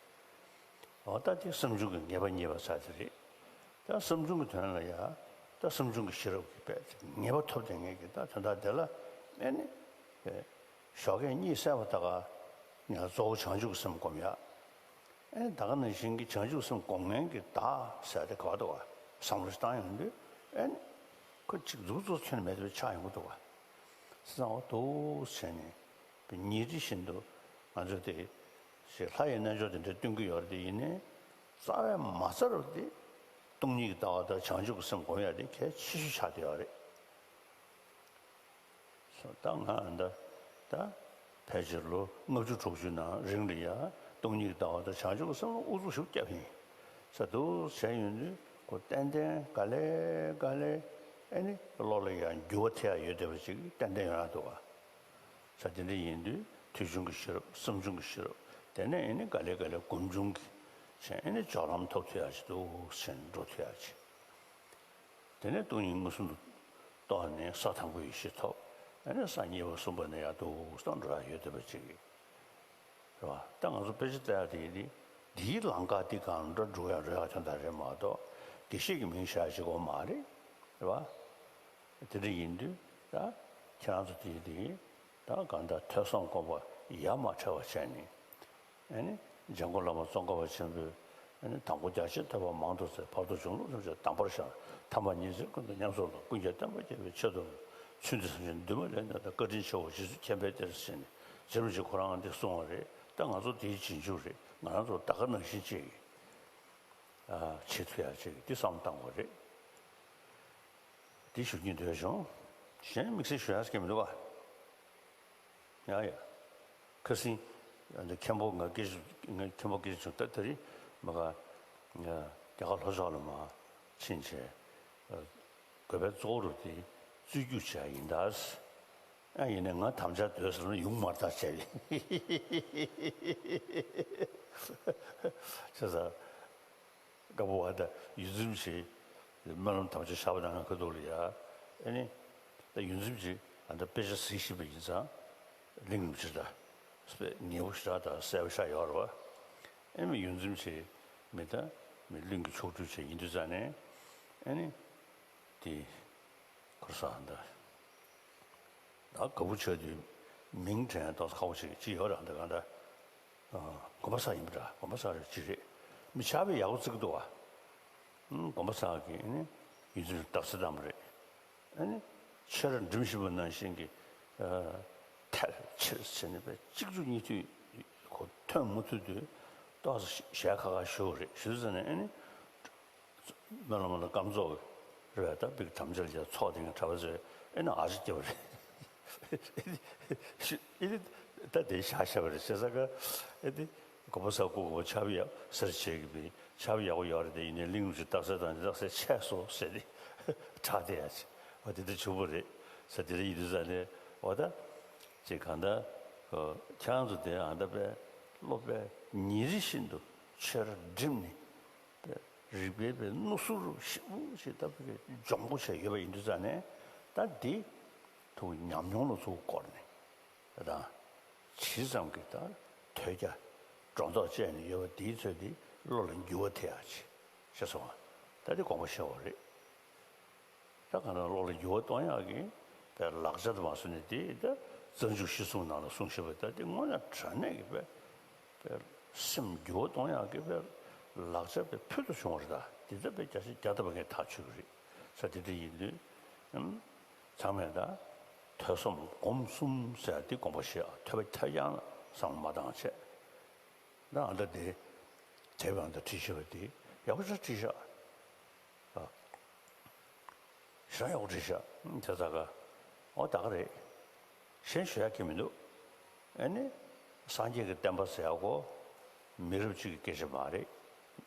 འོ་ད་དེ་བསམ་བྱུང་གི་ངེས་པ་རྙེད་པ་ཚར་དེ་རེད། ད་བསམ་བྱུང་གི་དོན་ལ་ཡ། ད་བསམ་བྱུང་གི་ཤེས་རབ་ཀྱི་དཔེ་ངེས་པ་ཐོབ་དེ་ངེས་ཀྱི་ད་དོན་དག་དེ་ལ་ཨེ་ནི། ཞོགས་ཀས་གཉིད་སད་པ་ད་ག་ཉལ་གཙོ་བོ་བྱང་ཆུབ་ཀྱི་སེམས་སྒོམ་ཡ། ཨེ་ནི་ད་ག་ནང་བཞིན་གྱི་བྱང་ཆུབ་སེམས་སྒོམ་མཁན་གྱི་བདག་ཟེར་དེ་ག་བ་འདུག་ག་བསམ་བློ་ཞིག་བཏང་ཡོང་དུས་ཨེ་ནི། ཁོ་གཅིག་གཟུགས་གཙོ་ཁྱོན་ནས་མེད་པའི་ཆགས་ཡོང་གི་འདུག་ག། སེམས་ཚང་བ་འདུག་བྱས་ནས། ཉིན་རེ་བཞིན་དུ་ང་ཚོ་དེ་ཞེས་ལྷ་ཡི་རྣལ་འབྱོར་དེ་འདྲ་སྟོན་གྱི་ཡོད་རེད་དེ་ཡིན་ནའི་རྩ་བའི་མ་རྩ་རུ་དེ་སྟོང་ཉིད་ཀྱི་ལྟ་བ་དང་བྱང་ཆུབ་ཀྱི་སེམས་སྒོམ་ཡ་དེ་གལ་ཆེ་ཤོས་ཆགས་བསྡད་ཡོད་རེད། ད་ང་ད་ད་ཕལ་ཆེར་ལོ་ལྔ་བཅུ་དྲུག་ཅུ་ནང་རིང་ལ་ཡ་སྟོང་ཉིད་ཀྱི་ལྟ་བ་དང་བྱང་ཆུབ་ཀྱི་སེམས་ལ་ཨུ་ཚུགས་ཤུགས་བརྒྱབ་ཡིན་ས་འདུག་བྱས་ཡོང་དུས། ཁོ་ཏན་ཏན་ག་ལེ་ག་ལེ་ཨེ་ནི་བློ་ལ་ཡང་འགྱུར་བ་ཐེབས་ཡ་ཡོད་བསྡད་པ་ཅིག་ཏན་ཏན་ཡོང་ཡ་འདུག་བ། ས་དེ་འདྲ་ཡིན་དུས་ཐོས་བྱུང་གི་ཤེས་རབ། བསམ་བྱུང་གི་ཤེས་རབ། དེ་ནས་ཨེ་ནི་ག་ལེ་ག་ལེ་སྒོམ་བྱུང་གི་བྱས་ཨེ་ནི་སྦྱོར་ལམ་ཐོབ་ཐུབ་ཡ་ཅིག་འདུག་བྱས་འགྲོ་ཐུབ་ཡ་ཅིག་དེ་ནས་སྟོང་ཉིད་མངོན་སུམ་དུ་རྟོགས་ནས་ས་དང་པོའི་ཡེ་ཤེས་ཐོབ། ཨེ་ནས་ས་གཉིས་པ་གསུམ་པ་ནས་ཡར་འདུག་སེ་འགྲོ་ཡ་ཡོད་བསྡད་པ་ཅིག་རེད་བ། ད་ང་ཚོ་དཔེ་ཆ་ལྟ་ཡ་དེ་ཡིན་དུས་འདིའི་ལམ་ཁ་འདི་གང་འདྲ་འགྲོ་ཡ་འགྲོ་ཡ་དོན་དག་རེད་མ་གཏོགས་དགེ་བཤེས་ཀྱི་མིང་བཞག་ཡ་ཅིག་ཡོད་མ་རེད། རེད་བ། དེ་འདྲ་ཡིན་དུས་ད་ཁྱེད་རང་ཚོ་དེ་ཡིན་དུས་ད་གང་ལྟར་ཐོས་བསམ་སྒོམ་པ་ཡ་མ་བྲལ་བ་བྱས་ནས། ཨེ་ནི་འཇམ་མགོན་བླ་མ་ཙོང་ཁ་པ་ཆེན་པོས་ཨེ་ནི་དང་པོ་རྒྱ་ཆེན་ཐོས་པ་མང་དུ་བཙལ། བར་དུ་གཞུང་ལུགས་ཐམས་ཅད་གདམས་པར་ཤར། ཐ་མ་ཉི་ཚེ་ཀུན་ཏུ་ཉམས་སུ་བླངས། ཀུན་ཁྱབ་བསྟན་པ་རྒྱས་པའི་ཆེད་དུ། ཚུལ་འདི་བཟང་ཞིང་འདུན་མ་ལས་ནོས་དང་། བཀའ་དྲིན་ཆེའོ་རྗེ་བཙུན་མཁྱེན་པའི་གཏེར་ཟེར་ནས་རྗེ་རིན་པོ་ཆེས་ཁོ་རང་འདི་གསུངས་པ་རེད། ད་ང་ཚོ་དེའི་རྗེས་འཇུག་རེད། ང་རང་ཚོ་ད་ག་ནང་བཞིན་བྱེད་ཀྱི་ཨ་བྱེད་ཐུབ་ཡ་བྱེད་ཀྱི་འདི་བསམ་བཏང་དགོས་རེད། འདི་ཞུ་སྙིང་འདོད་བྱུང་། གཞན་དམིགས་བསལ་ཞུ་ཡ་ཟེར་མཁན་མི་འདུག་ག་ཡ་ཡ། ཁ་སང་། ཨ་ནི་མཁན་པོ་ང་སྐད་ཆ་ང་མཁན་པོ་སྐད་ཆ་བྱུང་། ད་དེ་རིང་མ་ག་ང་རྒྱ་གར་ལྷོ་ཕྱོགས་ལ་མར་ཕྱིན་བྱས། ཨ། དགོན་པའི་གཙོ་བོ་རུ་དེ་རྩོད་རྒྱུགས་བྱས་ཡིན་ད། ཨ་ཡིན་ནའི་ང་དམ་བཅའ་སྡོད་ཟེར་ན་ཡོང་མ་རེད་ད་བྱས། བྱས་ཙང་། དཀར་པོ་བ་དང་ཡོངས་འཛིན་ཆེ། སྨོན་ལམ་དམ་བཅའ་བཞག་པ་དང་ཁ་ཐུག་ལ་ཡ། ཨེ་ནི། ད་ཡོངས་འཛིན་ཆེ་ཨ་ད་དཔེ་ཆ་གཟིགས་ཤེས་པ་ཡིན་ཙང་། གླེང་རྒྱུ་ཞེ་དྲག་དཔེ་ཉེ་པོ་ཞེ་དྲག་དང་གསལ་པོ་ཤར་ཡོད་རེད་བ། ཨེ་མི་ཡོངས་འཛིན་ཆེ་མི་ད་མི་གླིང་གི་ཕྱོགས་སྒྲིག་བྱས་ཡིན་དུས་ཙང་ནས། ཨེ་ནི། དེ། ཁོ་ས་ཨ་ད། ད་དགའ་པོ་བྱས་དུས་མིང་དྲན་ཏོག་ཙམ་ཁག་པོ་ཞིག་ཅིག་ཡོད་རེད། ཨ་ད་གང་ལྟར། ཨ། དགོན་པ་གསར་ཡིན་པ་འདྲ། དགོན་པ་གསར་རེད་ཅི་རེད། མི་ཆར་པ་ཡག་པོ་བརྩི་གི་འདུག་བ། ཨང་། དགོན་པ་གསར་གྱི་ཨ་ནི་ཡོངས་འཛིན་རྟགས་གསལ་བཏང་བ་རེད། ཨ་ནི་ཆོས་ར་འགྲིམ་བཞིན་པ་ནང་བཞིན་གྱི། ཨ། ཐལ་ཆེར་བྱས་ནས་པའི་གཅིག་མཇུག་གཉིས་མཐུད་ཁོ་ཐོན་མུ་མཐུད་དུ་ཏོག་ཙམ་ཞལ་ཁ་ཁ་ཞུ་བ་རེད། ཞུ་ཙ་ནས་ཨ་ནི། སྨོན་ལམ་ལ་སྐམ་ཚོགས་རེད་པ། ད་བིག་དམ་བཅའ་ལ་ཡ་ཚོགས་དེ་ངས་གྲྭ་པ་ཚོས་ཨེ་ན་ཨ་ཅེ་སྐྱེ་བ་རེད། ཨེ་ནི་ད་དེ་བཞག་བཞག་པ་རེད། བྱས་ཙང་ཀ་ཨེ་ནི་དགོན་པ་གསར་བསྐོ་དགོས་པ་ཆར་པ་ཡག་ཟེར་བྱེད་ཀྱི་པའི་ཆར་པ་ཡག་པོ་ཡོད་རེད། དེ་ཡིན་ནའི་གླིང་རུ་ཅིག་རྟགས་གསལ་དང་རྟགས་གསལ་ཆད་སོང་ཟེར་ཏེ་དྲག་བསྡད་ཡ་ཅིག་འོ་དེ་འདྲ་བྱུང་བ་རེད་ཟེར། དེ་འདྲ་ཡིན་དུས་ཙང་ནས་འོ་ད་ཅིག་གང་ལྟར་ཁྱེད་རང་ཚོ་དེ་ཨ་ད་པའི་སློབ་པའི་ཉིན་རེ་བཞིན་དུ་ཆོས་ར་འགྲིམ་ནས། རིག་པའི་པའི་སྣུ་ཟུར་ཞིབ་པོ་ཞིག་ལྟ་བུ་གི་སྦྱོང་པོ་བྱས་ཡོད་པ་ཡིན་དུས་ཙང་ནས། ད་འདི་ཐུགས་ཉམས་མྱོང་ལ་ཐུགས་བསྐོར་ནས། ད་ཇི་ཙམ་གྱི་ད་ཐོས་རྒྱ་སྒྲོ་འདོགས་བཅད་ནས་ཡོད་པ་འདིའི་ཚོད་འདི་བློ་ལ་འགྱུར་བ་ཐེབས་ཡག་ཅིག་ཤེས་སོང་ང་། ད་འདི་དགོངས་པ་བཞེས་པ་རེད། ད་གང་ལྟར་བློ་ལ་འགྱུར་བ་གཏོང་ཡག་གི་པའི་ལག་ཆ་དུ་མ་སོང་ནས་དེ་ད་རྩ་འཇུག་གཞི་གསུམ་ནང་ལ་གསུངས་ཤེས་པ་ད་དེ་དངོས་གནས་དྲང་གནས་ཀྱི་པའི་པའི་སེམས་འགྱུར་བ་གཏོང་ཡག་གི་པའི་ལག་ཆ་པའི་ཕུལ་དུ་བྱུང་བ་རེད། ད་དེ་ད་པའི་བརྒྱ་ཆ་བརྒྱ་ཐམ་པ་ངས་ཐག་ཆོད་ཀྱི་རེད་ས། དེ་འདྲ་ཡིན་དུས་ཨམ་ཚང་མས་ད་ཐོས་བསམ་སྒོམ་གསུམ་ཟེར་ཡག་དེ་དགོངས་པ་བཞེས་ཨ། ཐོས་པ་ཐོས་རྐྱང་ལ་བསམ་བློ་མ་བཏང་བྱས། ད་ཨ་ད་དེ་དེབ་ཡང་ད་བྲིས་ཤེས་པ་དེ་ཡག་པོ་ཞེ་དྲག་བྲིས་ཤག་ཨ། ཞེ་དྲག་ཡག་པོ་བྲིས་ཤག་དེ་ད་ག་ཨོ་ད་ག་རེད། གཞན་ཞུ་ཡག་གི་མི་འདུག་ཨ་ནི་སངས་རྒྱས་ཀྱི་བསྟན་པ་ཟེར་ཡག་གོ། མི་རབས་གཅིག་གི་སྐད་ཆ་མ་རེད།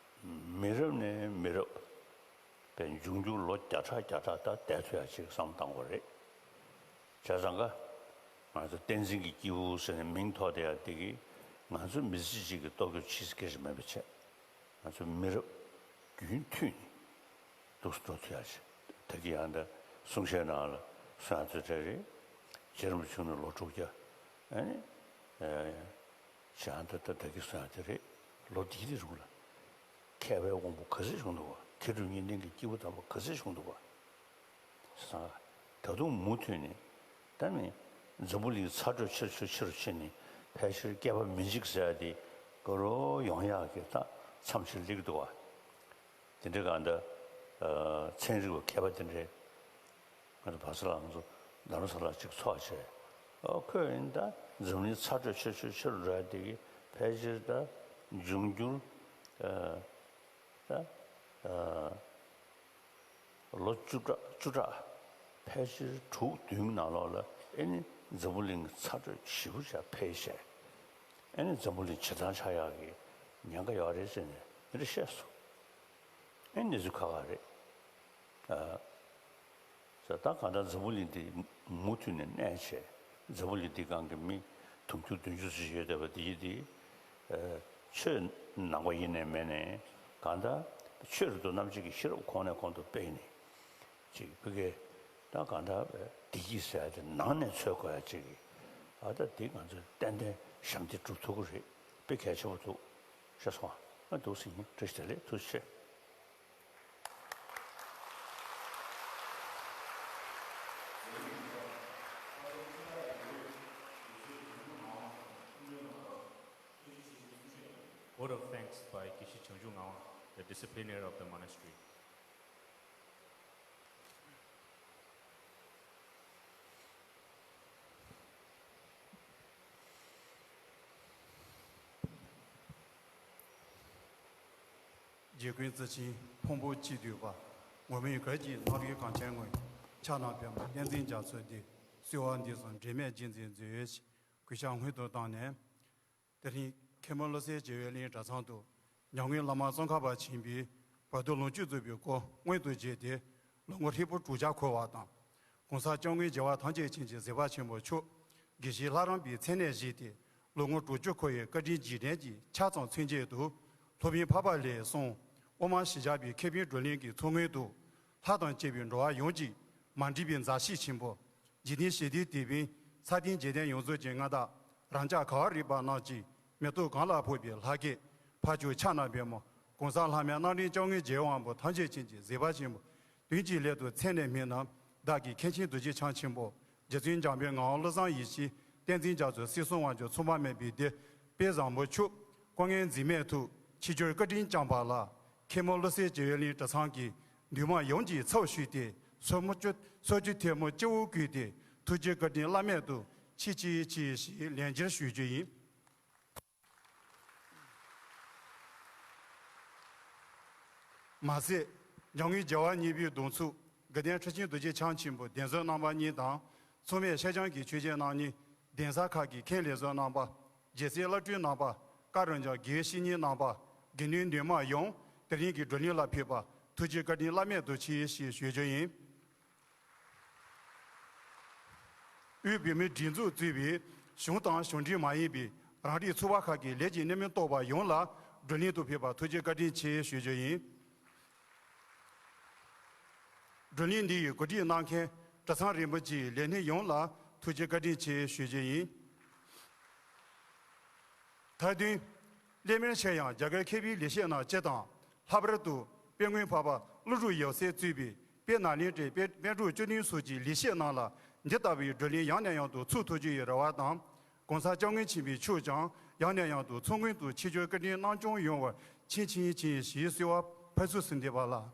མི་རབས་ནས་མི་རབས་པའི་འབྱུང་འགྱུར་ལོ་བརྒྱ་ཕྲག་བརྒྱ་ཕྲག་ད་བསྡད་ཐུབ་ཡག་ཅིག་བསམ་བཏང་དགོས་རེད། བྱས་ཙང་ཀ་ང་ཚོ་བསྟན་འཛིན་གྱི་སྐྱེས་བུ་ཟེར་ནས་མིང་ཐོགས་བསྡད་ཡག་དེ་གིས་ང་ཚོ་མི་ཚེ་གཅིག་གི་ལྟོ་གོས་ཕྱིས་སྐད་ཆ་མེད་པ་བྱས། ང་ཚོ་མི་རབས་རྒྱུན་མཐུད་ནས་འདུག་སེ་འགྲོ་ཐུབ་ཡག་ཅིག་ད་གི་ཡང་ད་གསུང་བཤད་ནང་ལ་གསུང་ཡག་ཚོད་གྲས་རེད། རྗེ་རིན་པོ་ཆེ་ནས་ལོ་དྲུག་བརྒྱ། ཨ་ནི་ཨེ་ཞེ་ཡང་ད་ད་ད་གི་གསུང་ཡག་དེ་རེད། ལོ་འདི་གི་རིང་ལ་མཁས་པའི་དབང་པོ་ག་ཚོད་བྱུང་འདུག་བ། མཁས་གྲུབ་གཉིས་ལྡན་གྱི་སྐྱེས་བུ་དམ་པ་ག་ཚོད་བྱུང་འདུག་བ། ས། ད་དུང་མུ་མཐུད་ནས་ད་ནི་འཛམ་བུ་གླིང་ཚ་དྲོད་ཆེར་ཆེར་ཆེར་ཕྱིན་ནས་ཕལ་ཆེར་བསྐལ་པ་མི་འཇིག་ཟེར་ཡ་དེ་ག་རོ་ཡོང་ཡག་གི་ད་མཚམས་ཤིག་སླེབས་ཀྱི་འདུག་བ། དེ་འདྲའི་སྒང་ད་ཚན་རིག་པ་མཁས་པ་དེ་འདྲས་ང་ཚོ་བར་ས་ལ་ང་ཚོ་རྡ་རམ་ས་ལ་གཅིག་ཚོགས་བྱས། ཨོ་ཁོས་ཡིན་ད་འཛམ་གླིང་ཚ་དྲོད་ཆེར་ཆེར་ཆེར་འགྲོ་ཡ་དེ་གི་ཕལ་ཆེར་ད་འབྱུང་འགྱུར་ད། ལོ་བཅུ་ཕྲག་བཅུ་ཕྲག་ཕལ་ཆེར་དྲུག་བདུན་ནང་ལོགས་ལ་ ཨེ་ནི་འཛམ་བུ་གླིང་ཚ་དྲོད་ཞེ་པོ་ཅིག་འཕེལ་བྱས། ཨེ་ནི་འཛམ་བུ་གླིང་བྱེ་ཐང་ཆགས་ཡག་གི་ཉེན་ཁ་ཡོད་རེད་ཟེར་ནས་འདི་འདྲ་བཤད་སོང་། ཨེ་ནི་གནས་ཚུལ་ཁག་ཁག་རེད། ཨ། ད་གང་ལྟར་འཛམ་བུ་གླིང་འདི་མུ་མཐུད་ནས་གནས་བྱས། འཛམ་བུ་གླིང་འདི་སྒང་གི་མི་དུང་ཕྱུར་བདུན་ཅུ་ཙམ་ཞིག་ཡོད་བསྡད་པ་འདི་འདི། ཨ། ཆོས་ནང་པ་ཡིན་ནའི་མེད་ནའི་གང་ལྟར་ཆོས་རབ་ཏུ་རྣམ་འབྱེད་ཀྱི་ཤེས་རབ་གོང་ནས་གོང་དུ་སྤེལ་ནས། ཅིག་ཕ་གིའི་ད་གང་ལྟར་བདེ་སྐྱིད་ཟེར་ཡ་དེ་ནང་ནས་འཚོལ་དགོས་ཡ་ཅིག་གི། ཨ། ད་འདི་ང་ཚོས་ཏན་ཏན་ཞབས་འདེགས་སྒྲུབ་ཐུབ་ཀྱི་རེད། དཔེ་གལ་ཆེན་པོ་འདུག་ཤེས་སོང་ཨ། འདུག་སེ་ཡིན། བཀྲ་ཤིས་བདེ་ལེགས། ཐུགས་རྗེ་ཆེ། Vote of thanks by Geshe Changju Ngawang, the discipliner of the monastery. རྗེ་ཀུན་བརྩི་ཆེན་ཕུང་པོ་གཅིག་བསྡུས་པ། ངུར་སྨྲིག་གར་གྱི་རྣམ་རོལ་གངས་ཅན་ངོས། ཕྱག་ན་པདྨོ་བསྟན་འཛིན་རྒྱ་མཚོ་འདི། གསོལ་བ་འདེབས་སོ་འབྲལ་མེད་རྗེས་འཛིན་མཛོད། ཞེས་གུས་ཕྱག་སྔོན་དུ་བཏང་ནས། དེ་རིང་མཁན་པོ་བློ་གསལ་རྒྱལ་བའི་གླིང་གྲྭ་ཚང་དུ་ཉམས་མགོན་བླ་མ་ཙོང་ཁ་པ་ཆེན་པོའི་བར་དོ་ལོངས་སྤྱོད་རྫོགས་པའི་སྐོར་མངོན་དུ་བྱས་ཏེ། ལོ་ངོ་ཧྲིལ་པོ་དྲུག་བརྒྱ་འཁོར་བ་དང་། གོང་ས་སྐྱབས་མགོན་རྒྱལ་བ་ཐམས་ཅད་མཁྱེན་ཅིང་གཟིགས་པ་ཆེན་པོ་མཆོག་དགེ་བཤེས་ལྷ་རམས་པའི་མཚན་གནས་བཞེས་ཏེ། ལོ་ངོ་དྲུག་ཅུ་འཁོར་བའི་བཀའ་དྲིན་རྗེས་དྲན་གྱི་ཕྱག་མཚམས་མཚོན་ཆེད་དུ། ལྷོ་མོན་འཕགས་པ་ལས་གསུངས། དབུ་མ་བཞི་བརྒྱ་པའི་མཁས་པའི་བགྲོ་གླེང་གི་མཚོ་སྔོན་དུ། ལྷ་དང་བཅས་པའི་འགྲོ་བ་ཡོངས་ཀྱི་མ་འདྲིས་པའི་མཛའ་བཤེས་ཆེན་པོ། འཇིག་རྟེན་ཞི་བདེའི་དེད་དཔོན་ཚ་ཏན་འཇིག་རྟེན་ཡོངས་རྫོགས་ཀྱི་མངའ་བདག་རང་ཅག་ག་བ་རི་པ་རྣམས་ཀྱི་མེ་ཏོག་གང་ལ་ཕོག་པའི་ལྷ་སྐལ། ཕ་ཇོ་ཕྱག་ན་པདྨོ། གོང་ས་ལྷ་མོའི་རྣམ་འདྲེན་སྐྱབས་མགོན་རྒྱལ་བའི་དབང་པོ་ཐམས་ཅད་མཁྱེན་ཅིང་གཟིགས་པ་ཆེན་པོ། མདུན་གྱི་སླད་དུ་མཚན་ནས་སྨིན་ནམ། བདག་གི་མཁན་ཆེན་རྡོ་རྗེ་འཆང་ཆེན་པོ། རྗེ་བཙུན་འཇམ་དཔལ་ངག་དབང་བློ་བཟང་ཡེ་ཤེས། བསྟན་འཛིན་རྒྱ་མཚོ། སྲིད་གསུམ་དབང་ཕྱུག་མཚུངས་པ་མེད་པའི་སྡེ། དཔལ་བཟང་པོ་མཆོག་དཀའ་ངལ་འཛེམས་མེད་ཐུགས། ཕྱི་སྦྱོར་བཀའ་དྲིན་བསྐྱངས་པ་ལ། མཁན་པོ་བློ་གསལ་རྒྱལ་བའི་གླིང་གྲྭ་ཚང་གི་འདུས་མང་ཡོངས་ཀྱི་ཚབ་ཞུས་ཏེ། སོར་མོ་བཅུ། སོར་བཅུ་ཐལ་མོ་སྤྱི་བོར་བཀོད་དེ། ཐུགས་རྗེ་བཀའ་དྲིན་བླ་མེད་དུ་ཆེ་ཆེ་ཆེ་ཞེས་ལན་བརྒྱར་ཞུ་རྒྱུ་ཡིན། མ་ཟད། ཉམས་མགོན་རྒྱལ་བ་གཉིས་པའི་གདུང་འཚོབ་དགའ་ལྡན་ཁྲི་ཆེན་རྡོ་རྗེ་འཆང་ཆེན་པོ་གདན་ཟུར་རྣམ་པ་གཉིས་དང་། མཚུངས་མེད་ཤར་བྱང་གི་ཆོས་རྗེ་རྣམ་གཉིས། གདན་ས་ཁག་གི་མཁན་ལས་ཟུར་རྣམ་པ། རྒྱལ་སྲས་བླ་སྤྲུལ་རྣམ་པ། བཀའ་དྲིན་ཅན་དགེ་བའི་བཤེས་གཉེན་རྣམ་པ། དགེ་འདུན་འདུས་མང་ཡོངས་དེ་རིང་གི་བགྲོ་གླེང་ལ་ཕེབས་པ་ཐུགས་རྗེ་བཀའ་དྲིན་བླ་མེད་དུ་ཆེ་ཞེས་ཞུ་རྒྱུ་ཡིན། དབུས་བོད་མིའི་སྒྲིག་འཛུགས་གཙོས་པའི་གཞུང་དང་གཞུང་འབྲེལ་མ་ཡིན་པའི་རང་རིགས་ཚོགས་པ་ཁག་གི་ལས་ཀྱི་གནད་སྨིན་རྟོགས་པ་ཡོངས་ལ་བགྲོ་གླེང་དུ་ཕེབས་པ་ཐུགས་རྗེ་བཀའ་དྲིན་ཆེ་ཞུ་རྒྱུ་ཡིན། བགྲོ་གླེང་འདི་ཡི་གོ་སྒྲིག་གནང་མཁན་གྲྭ་ཚང་རིན་པོ་ཆེའི་ལས་སྣེ་ཡོངས་ལ་ཐུགས་རྗེ་བཀའ་དྲིན་ཆེ་ཞུ་རྒྱུ་ཡིན། མཐའ་དོན། སླད་མར་ཕྱིར་ཡང་རྒྱ་གར་མཁས་པའི་ལས་བྱེད་རྣམས་སྤྱི་དང་། ལྷག་པར་དུ་དཔལ་མགོན་འཕགས་པ་ཀླུ་སྒྲུབ་ཡབ་སྲས་གཙོས་པའི་དཔལ་ནཱ་ལེནྡྲའི་དཔལ་དཔལ་འབྲུག་བཅུ་བདུན་སོགས་ཀྱི་ལས་བྱེད་རྣམས་ལ་འདི་ལྟ་བུའི་བགྲོ་གླེང་ཡང་ནས་ཡང་དུ་ཚུགས་ཐུབ་རྒྱུ་ཡི་རེ་བ་དང་། གོང་ས་སྐྱབས་མགོན་ཆེན་པོ་མཆོག་ཀྱང་ཡང་ནས་ཡང་དུ་མཚོ་སྔོན་དུ་ཆིབས་བསྒྱུར་བཀའ་དྲིན་གནང་སྐྱོང་ཡོང་བར་མཁྱེན་མཁྱེན་མཁྱེན་ཞེས་གསོལ་བ་ཕུར་ཚུགས་སུ་འདེབས་པ་ལགས།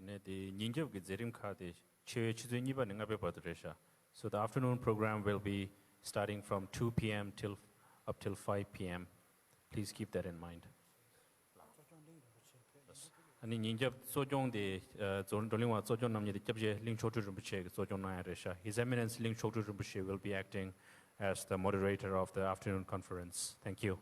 དེ་ནས་དེ་ཉིན་རྒྱབ་ཀྱི་མཛད་རིམ་ཁག་དེ་ཕྱི་ཕྱི་ཚེས་གཉིས་པ་ནས་ལྔ་པའི་བར་དུ་རེད་ཤག So the afternoon program will be starting from two p m till up till five p m. Please keep that in mind. ཨ་ནི་ཉིན་རྒྱབ་གཙོ་སྐྱོང་དེ་ཨ་བགྲོ་བགྲོ་གླེང་བ་གཙོ་སྐྱོང་གནང་མཁན་དེ་སྐྱབས་རྗེ་གླིང་མཆོག་སྤྲུལ་རིན་པོ་ཆེ་གིས་གཙོ་སྐྱོང་གནང་ཡ་རེད་ཤག His Eminence Ling Chokdrol Rinpoche will be acting as the moderator of the afternoon conference. Thank you.